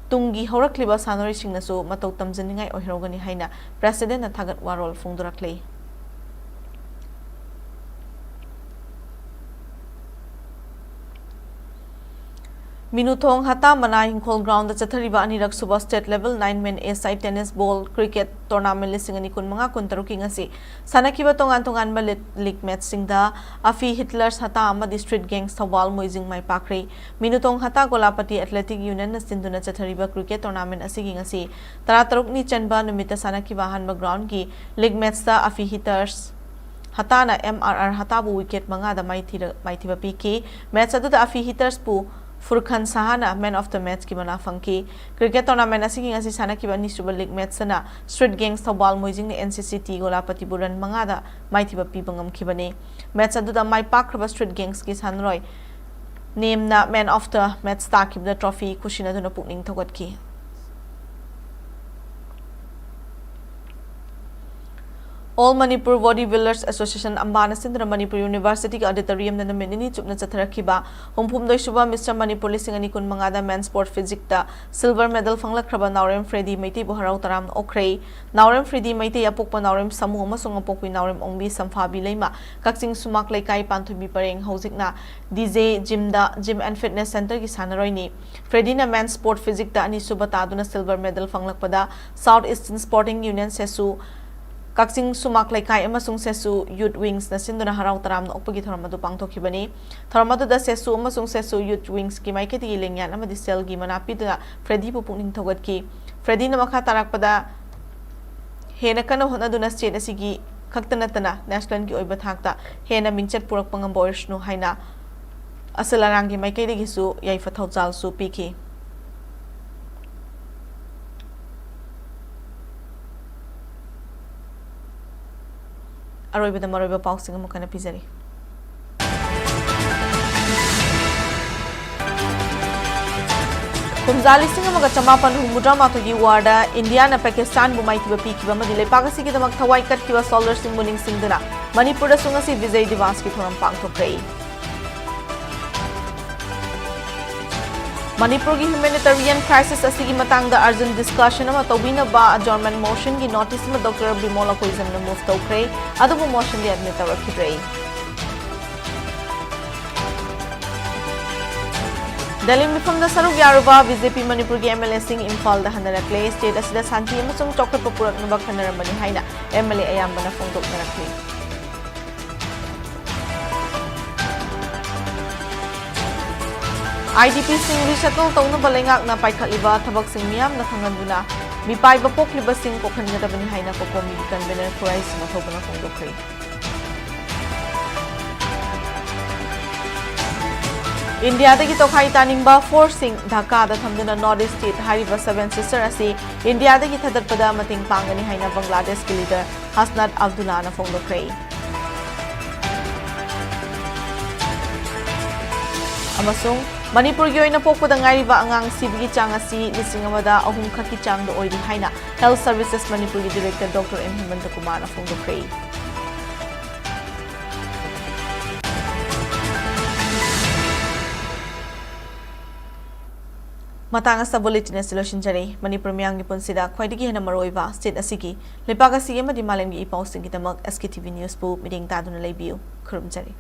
ꯇꯨꯡꯒꯤ ꯍꯧꯔꯛꯂꯤꯕ ꯁꯥꯟꯅꯔꯣꯏꯁꯤꯡꯅꯁꯨ ꯃꯇꯧ ꯇꯝꯖꯅꯤꯡꯉꯥꯏ ꯑꯣꯏꯍꯧꯔꯒꯅꯤ ꯍꯥꯏꯅ presidentꯅ ꯊꯥꯒꯠ ꯋꯥꯔꯣꯜ ꯐꯣꯡꯗꯣꯔꯛꯂꯤ꯫ ꯃꯤꯅꯨꯊꯣꯡ ꯍꯇꯥ ꯃꯅꯥ ꯏꯪꯈꯣꯜ groundꯗ ꯆꯠꯊꯔꯤꯕ ꯑꯅꯤꯔꯛ ꯁꯨꯕ state level nine man A side tennis ball cricket tournament ꯂꯤꯁꯤꯡ ꯑꯅꯤ ꯀꯨꯟꯃꯉꯥ ꯀꯨꯟꯇꯔꯨꯛꯀꯤ ꯉꯁꯤ ꯁꯥꯟꯅꯈꯤꯕ ꯇꯣꯉꯥꯟ ꯇꯣꯉꯥꯟꯕ league, league matchꯁꯤꯡꯗ ꯑꯐꯤ ꯍꯤꯠꯂꯔꯁ ꯍꯇꯥ ꯑꯃꯗꯤ Street Gangs ꯊꯧꯕꯥꯜ ꯃꯣꯏꯖꯤꯡ ꯃꯥꯏ ꯄꯥꯛꯈ꯭ꯔꯦ꯫ ꯃꯤꯅꯨꯊꯣꯡ ꯍꯇꯥ ꯒꯣꯂꯥꯄꯇꯤ Athletic Unionꯅ ꯁꯤꯟꯗꯨꯅ ꯆꯠꯊꯔꯤꯕ cricket tournamentꯑꯁꯤꯒꯤ ꯉꯁꯤ ꯇꯔꯥꯇꯔꯨꯛꯅꯤ ꯆꯟꯕ ꯅꯨꯃꯤꯠꯇ ꯁꯥꯟꯅꯈꯤꯕ ꯑꯍꯥꯟꯕ groundꯒꯤ league matchꯇ ꯑꯐꯤ ꯍꯤꯠꯂꯔꯁ ꯍꯇꯥꯅ MRR ꯍꯇꯥꯕꯨ wicket ꯃꯉꯥꯗ ꯃꯥꯏꯊꯤꯔ-, ꯃꯥꯏꯊꯤꯕ ꯄꯤꯈꯤ꯫ Match ꯑꯗꯨꯗ ꯑꯐꯤ ꯍꯤꯠꯂꯔꯁꯄꯨ ꯐꯨꯔꯈꯥꯟ ꯁꯍꯥꯅ Man of the Matchꯀꯤ ꯃꯅꯥ ꯐꯪꯈꯤ꯫ Cricket tournament ꯑꯁꯤꯒꯤ ꯉꯁꯤ ꯁꯥꯟꯅꯈꯤꯕ ꯑꯅꯤꯁꯨꯕ league match ꯑꯁꯤꯅ Street Gangs Thoubal ꯃꯣꯏꯖꯤꯡꯅ N C C T ꯒꯣꯂꯥꯄꯇꯤꯕꯨ run ꯃꯉꯥꯗ ꯃꯥꯏꯊꯤꯕ ꯄꯤꯕ ꯉꯝꯈꯤꯕꯅꯤ꯫ Match ꯑꯗꯨꯗ ꯃꯥꯏ ꯄꯥꯛꯈ꯭ꯔꯕ Street Gangsꯀꯤ ꯁꯥꯟꯅꯔꯣꯏ ꯅꯦꯝꯅ Man of the Match ꯇꯥꯈꯤꯕꯗ trophy ꯈꯨꯠꯁꯤꯟꯅꯗꯨꯅ ꯄꯨꯛꯅꯤꯡ ꯊꯧꯒꯠꯈꯤ꯫ All Manipur Bodybuilders Association ꯑꯝꯕꯥꯅ ꯁꯤꯟꯗꯨꯅ ꯃꯅꯤꯄꯨꯔ Universityꯒꯤ auditoriumꯗ ꯅꯨꯃꯤꯠ ꯅꯤꯅꯤ ꯆꯨꯞꯅ ꯆꯠꯊꯔꯛꯈꯤꯕ ꯍꯨꯝꯐꯨꯍꯨꯝꯗꯣꯏ ꯁꯨꯕ Mister ꯃꯅꯤꯄꯨꯔ ꯂꯤꯁꯤꯡ ꯑꯅꯤ ꯀꯨꯟ ꯃꯉꯥꯗ Men Sport Physiqueꯇ silver medal ꯐꯪꯂꯛꯈ꯭ꯔꯕ ꯅꯥꯎꯔꯦꯝ ꯐ꯭ꯔꯦꯗꯤ ꯃꯩꯇꯩꯕꯨ ꯍꯔꯥꯎ ꯇꯔꯥꯝꯅ ꯑꯣꯛꯈ꯭ꯔꯦ꯫ ꯅꯥꯎꯔꯦꯝ ꯐ꯭ꯔꯦꯗꯤ ꯃꯩꯇꯩ, ꯑꯄꯣꯛꯄ ꯅꯥꯎꯔꯦꯝ ꯁꯥꯃꯨ ꯑꯃꯁꯨꯡ ꯑꯄꯣꯛꯄꯤ ꯅꯥꯎꯔꯦꯝ ꯑꯣꯡꯕꯤ ꯁꯝꯐꯥꯕꯤ ꯂꯩꯃ, ꯀꯛꯆꯤꯡ ꯁꯨꯃꯥꯛ ꯂꯩꯀꯥꯏ ꯄꯥꯟꯊꯣꯏꯕꯤ ꯄꯔꯦꯡ, ꯍꯧꯖꯤꯛꯅ D J Gymꯗ Gym and Fitness Centreꯒꯤ ꯁꯥꯟꯅꯔꯣꯏꯅꯤ꯫ ꯐ꯭ꯔꯦꯗꯤꯅ Men Sport Physiqueꯇ ꯑꯅꯤꯁꯨꯕ ꯇꯥꯗꯨꯅ silver medal ꯐꯪꯂꯛꯄꯗ South Eastern Sporting Union SESU, ꯀꯛꯆꯤꯡ ꯁꯨꯃꯥꯛ ꯂꯩꯀꯥꯏ ꯑꯃꯁꯨꯡ SESU Youth Wingsꯅ ꯁꯤꯟꯗꯨꯅ ꯍꯔꯥꯎ ꯇꯔꯥꯝꯅ ꯑꯣꯛꯄꯒꯤ ꯊꯧꯔꯝ ꯑꯗꯨ ꯄꯥꯡꯊꯣꯛꯈꯤꯕꯅꯤ꯫ ꯊꯧꯔꯝ ꯑꯗꯨꯗ SESU ꯑꯃꯁꯨꯡ SESU Youth Wingsꯀꯤ ꯃꯥꯏꯀꯩꯗꯒꯤ ꯂꯦꯡꯌꯥꯟ ꯑꯃꯗꯤ ꯁꯦꯜꯒꯤ ꯃꯅꯥ ꯄꯤꯗꯨꯅ ꯐ꯭ꯔꯦꯗꯤꯕꯨ ꯄꯨꯛꯅꯤꯡ ꯊꯧꯒꯠꯈꯤ꯫ ꯐ꯭ꯔꯦꯗꯤꯅ ꯃꯈꯥ ꯇꯥꯔꯛꯄꯗ ꯍꯦꯟꯅ ꯀꯟꯅ ꯍꯣꯠꯅꯗꯨꯅ state ꯑꯁꯤꯒꯤ ꯈꯛꯇ ꯅꯠꯇꯅ nationalꯒꯤ ꯑꯣꯏꯕ ꯊꯥꯛꯇ ꯍꯦꯟꯅ ꯃꯤꯡꯆꯠ ꯄꯨꯔꯛꯄ ꯉꯝꯕ ꯑꯣꯏꯔꯁꯅꯨ ꯍꯥꯏꯅ ꯑꯁꯤꯜ ꯑꯔꯥꯡꯒꯤ ꯃꯥꯏꯀꯩꯗꯒꯤꯁꯨ ꯌꯥꯏꯐ ꯊꯧꯖꯥꯜꯁꯨ ꯄꯤꯈꯤ꯫ ꯑꯔꯣꯏꯕꯗ ꯃꯔꯨꯑꯣꯏꯕ ꯄꯥꯎꯁꯤꯡ ꯑꯃꯨꯛ ꯍꯟꯅ ꯄꯤꯖꯔꯤ꯫ ꯀꯨꯝꯖꯥ ꯂꯤꯁꯤꯡ ꯑꯃꯒ ꯆꯃꯥꯄꯟ ꯍꯨꯝꯐꯨꯇꯔꯥ ꯃꯥꯊꯣꯏꯒꯤ warꯗ ꯏꯟꯗꯤꯌꯥꯅ ꯄꯥꯀꯤꯁꯇꯥꯟꯕꯨ ꯃꯥꯏꯊꯤꯕ ꯄꯤꯈꯤꯕ ꯑꯃꯗꯤ ꯂꯩꯄꯥꯛ ꯑꯁꯤꯒꯤꯗꯃꯛ ꯊꯋꯥꯏ ꯀꯠꯈꯤꯕ soldierꯁꯤꯡꯕꯨ ꯅꯤꯡꯁꯤꯡꯗꯨꯅ ꯃꯅꯤꯄꯨꯔꯗꯁꯨ ꯉꯁꯤ ꯕꯤꯖꯌ ꯗꯤꯋꯥꯁꯀꯤ ꯊꯧꯔꯝ ꯄꯥꯡꯊꯣꯛꯈ꯭ꯔꯦ꯫ ꯃꯅꯤꯄꯨꯔꯒꯤ humanitarian crisis ꯑꯁꯤꯒꯤ ꯃꯇꯥꯡꯗ urgent discussion ꯑꯃ ꯇꯧꯕꯤꯅꯕ adjournment motionꯒꯤ notice ꯑꯃ Doctor ꯕꯤꯃꯣꯜ ꯑꯀꯣꯏꯖꯝꯅ move ꯇꯧꯈ꯭ꯔꯦ, ꯑꯗꯨꯕꯨ motionꯗꯤ admit ꯇꯧꯔꯛꯈꯤꯗ꯭ꯔꯦ꯫ ꯗꯦꯜꯂꯤ ꯃꯤꯐꯝꯗ ꯁꯔꯨꯛ ꯌꯥꯔꯨꯕ BJP ꯃꯅꯤꯄꯨꯔꯒꯤ MLAꯁꯤꯡ ꯏꯝꯐꯥꯜꯗ ꯍꯟꯅꯔꯛꯂꯦ꯫ State ꯑꯁꯤꯗ ꯁꯥꯟꯇꯤ ꯑꯃꯁꯨꯡ ꯆꯥꯎꯈꯠꯄ ꯄꯨꯔꯛꯅꯕ ꯈꯟꯅꯔꯝꯕꯅꯤ ꯍꯥꯏꯅ MLA ꯑꯌꯥꯝꯕꯅ ꯐꯣꯡꯗꯣꯛꯅꯔꯛꯂꯤ꯫ IDPꯁꯤꯡ resettle ꯇꯧꯅꯕ ꯂꯩꯉꯥꯛꯅ ꯄꯥꯏꯈꯠꯂꯤꯕ ꯊꯕꯛꯁꯤꯡ ꯃꯤꯌꯥꯝꯅ ꯈꯪꯍꯟꯗꯨꯅ ꯃꯤꯄꯥꯏꯕ ꯄꯣꯛꯂꯤꯕꯁꯤꯡ ꯀꯣꯛꯍꯟꯒꯗꯕꯅꯤ ꯍꯥꯏꯅ COCOMIꯒꯤ convener ꯈꯨꯔꯥꯏ ꯁꯤꯡꯍ ꯊꯧꯕꯅ ꯐꯣꯡꯗꯣꯛꯈ꯭ꯔꯦ꯫ ꯏꯟꯗꯤꯌꯥꯗꯒꯤ ꯇꯣꯈꯥꯏ ꯇꯥꯅꯤꯡꯕ ꯐꯣꯔꯁꯁꯤꯡ ꯙꯥꯀꯥꯗ ꯊꯝꯗꯨꯅ ꯅꯣꯔꯠ ꯏꯁ꯭ꯠ ꯁ꯭ꯇꯦꯠ ꯍꯥꯏꯔꯤꯕ ꯁꯚꯦꯟ ꯁꯤꯁꯇꯔ ꯑꯁꯤ ꯏꯟꯗꯤꯌꯥꯗꯒꯤ ꯊꯥꯗꯠꯄꯗ ꯃꯇꯦꯡ ꯄꯥꯡꯒꯅꯤ ꯍꯥꯏꯅ ꯕꯪꯒ꯭ꯂꯥꯗꯦꯁꯀꯤ ꯂꯤꯗꯔ ꯍꯁꯅꯥꯠ ꯑꯕꯗꯨꯜꯂꯥꯅ ꯐꯣꯡꯗꯣꯛꯈ꯭ꯔꯦ꯫ ꯑꯃꯁꯨꯡ ꯃꯅꯤꯄꯨꯔꯒꯤ ꯑꯣꯏꯅ ꯄꯣꯛꯄꯗ ꯉꯥꯏꯔꯤꯕ ꯑꯉꯥꯡ ꯁꯤꯕꯒꯤ ꯆꯥꯡ ꯑꯁꯤ ꯂꯤꯁꯤꯡ ꯑꯃꯗ ꯑꯍꯨꯝ ꯈꯛꯀꯤ ꯆꯥꯡꯗ ꯑꯣꯏꯔꯤ ꯍꯥꯏꯅ ꯍꯦꯜꯊ ꯁꯔꯚꯤꯁꯦꯁ ꯃꯅꯤꯄꯨꯔꯒꯤ ꯗꯤꯔꯦꯛꯇꯔ ꯗꯣꯛꯇꯔ ꯑꯦꯟ ꯍꯦꯃꯟꯇ ꯀꯨꯃꯥꯔꯅ ꯐꯣꯡꯗꯣꯛꯈ꯭ꯔꯦ꯫ ꯃꯇꯥꯡ ꯑꯁꯤꯗ ꯕꯨꯂꯦꯇꯤꯟ ꯑꯁꯤ ꯂꯣꯏꯁꯤꯟꯖꯔꯦ꯫ ꯃꯅꯤꯄꯨꯔ ꯃꯤꯌꯥꯝꯒꯤ ꯄꯨꯟꯁꯤꯗ ꯈ꯭ꯋꯥꯏꯗꯒꯤ ꯍꯦꯟꯅ ꯃꯔꯨꯑꯣꯏꯕ ꯁ꯭ꯇꯦꯠ ꯑꯁꯤꯒꯤ, ꯂꯩꯄꯥꯛ ꯑꯁꯤꯒꯤ ꯑꯃꯗꯤ ꯃꯥꯂꯦꯝꯒꯤ ꯏ ꯄꯥꯎꯁꯤꯡꯒꯤꯗꯃꯛ ꯑꯦꯁ ꯀꯦ ꯇꯤ ꯚꯤ ꯅ꯭ꯌꯨꯁꯄꯨ ꯃꯤꯠꯌꯦꯡ ꯇꯥꯗꯨꯅ ꯂꯩꯕꯤꯌꯨ꯫ ꯈꯨꯔꯨꯝꯖꯔꯤ꯫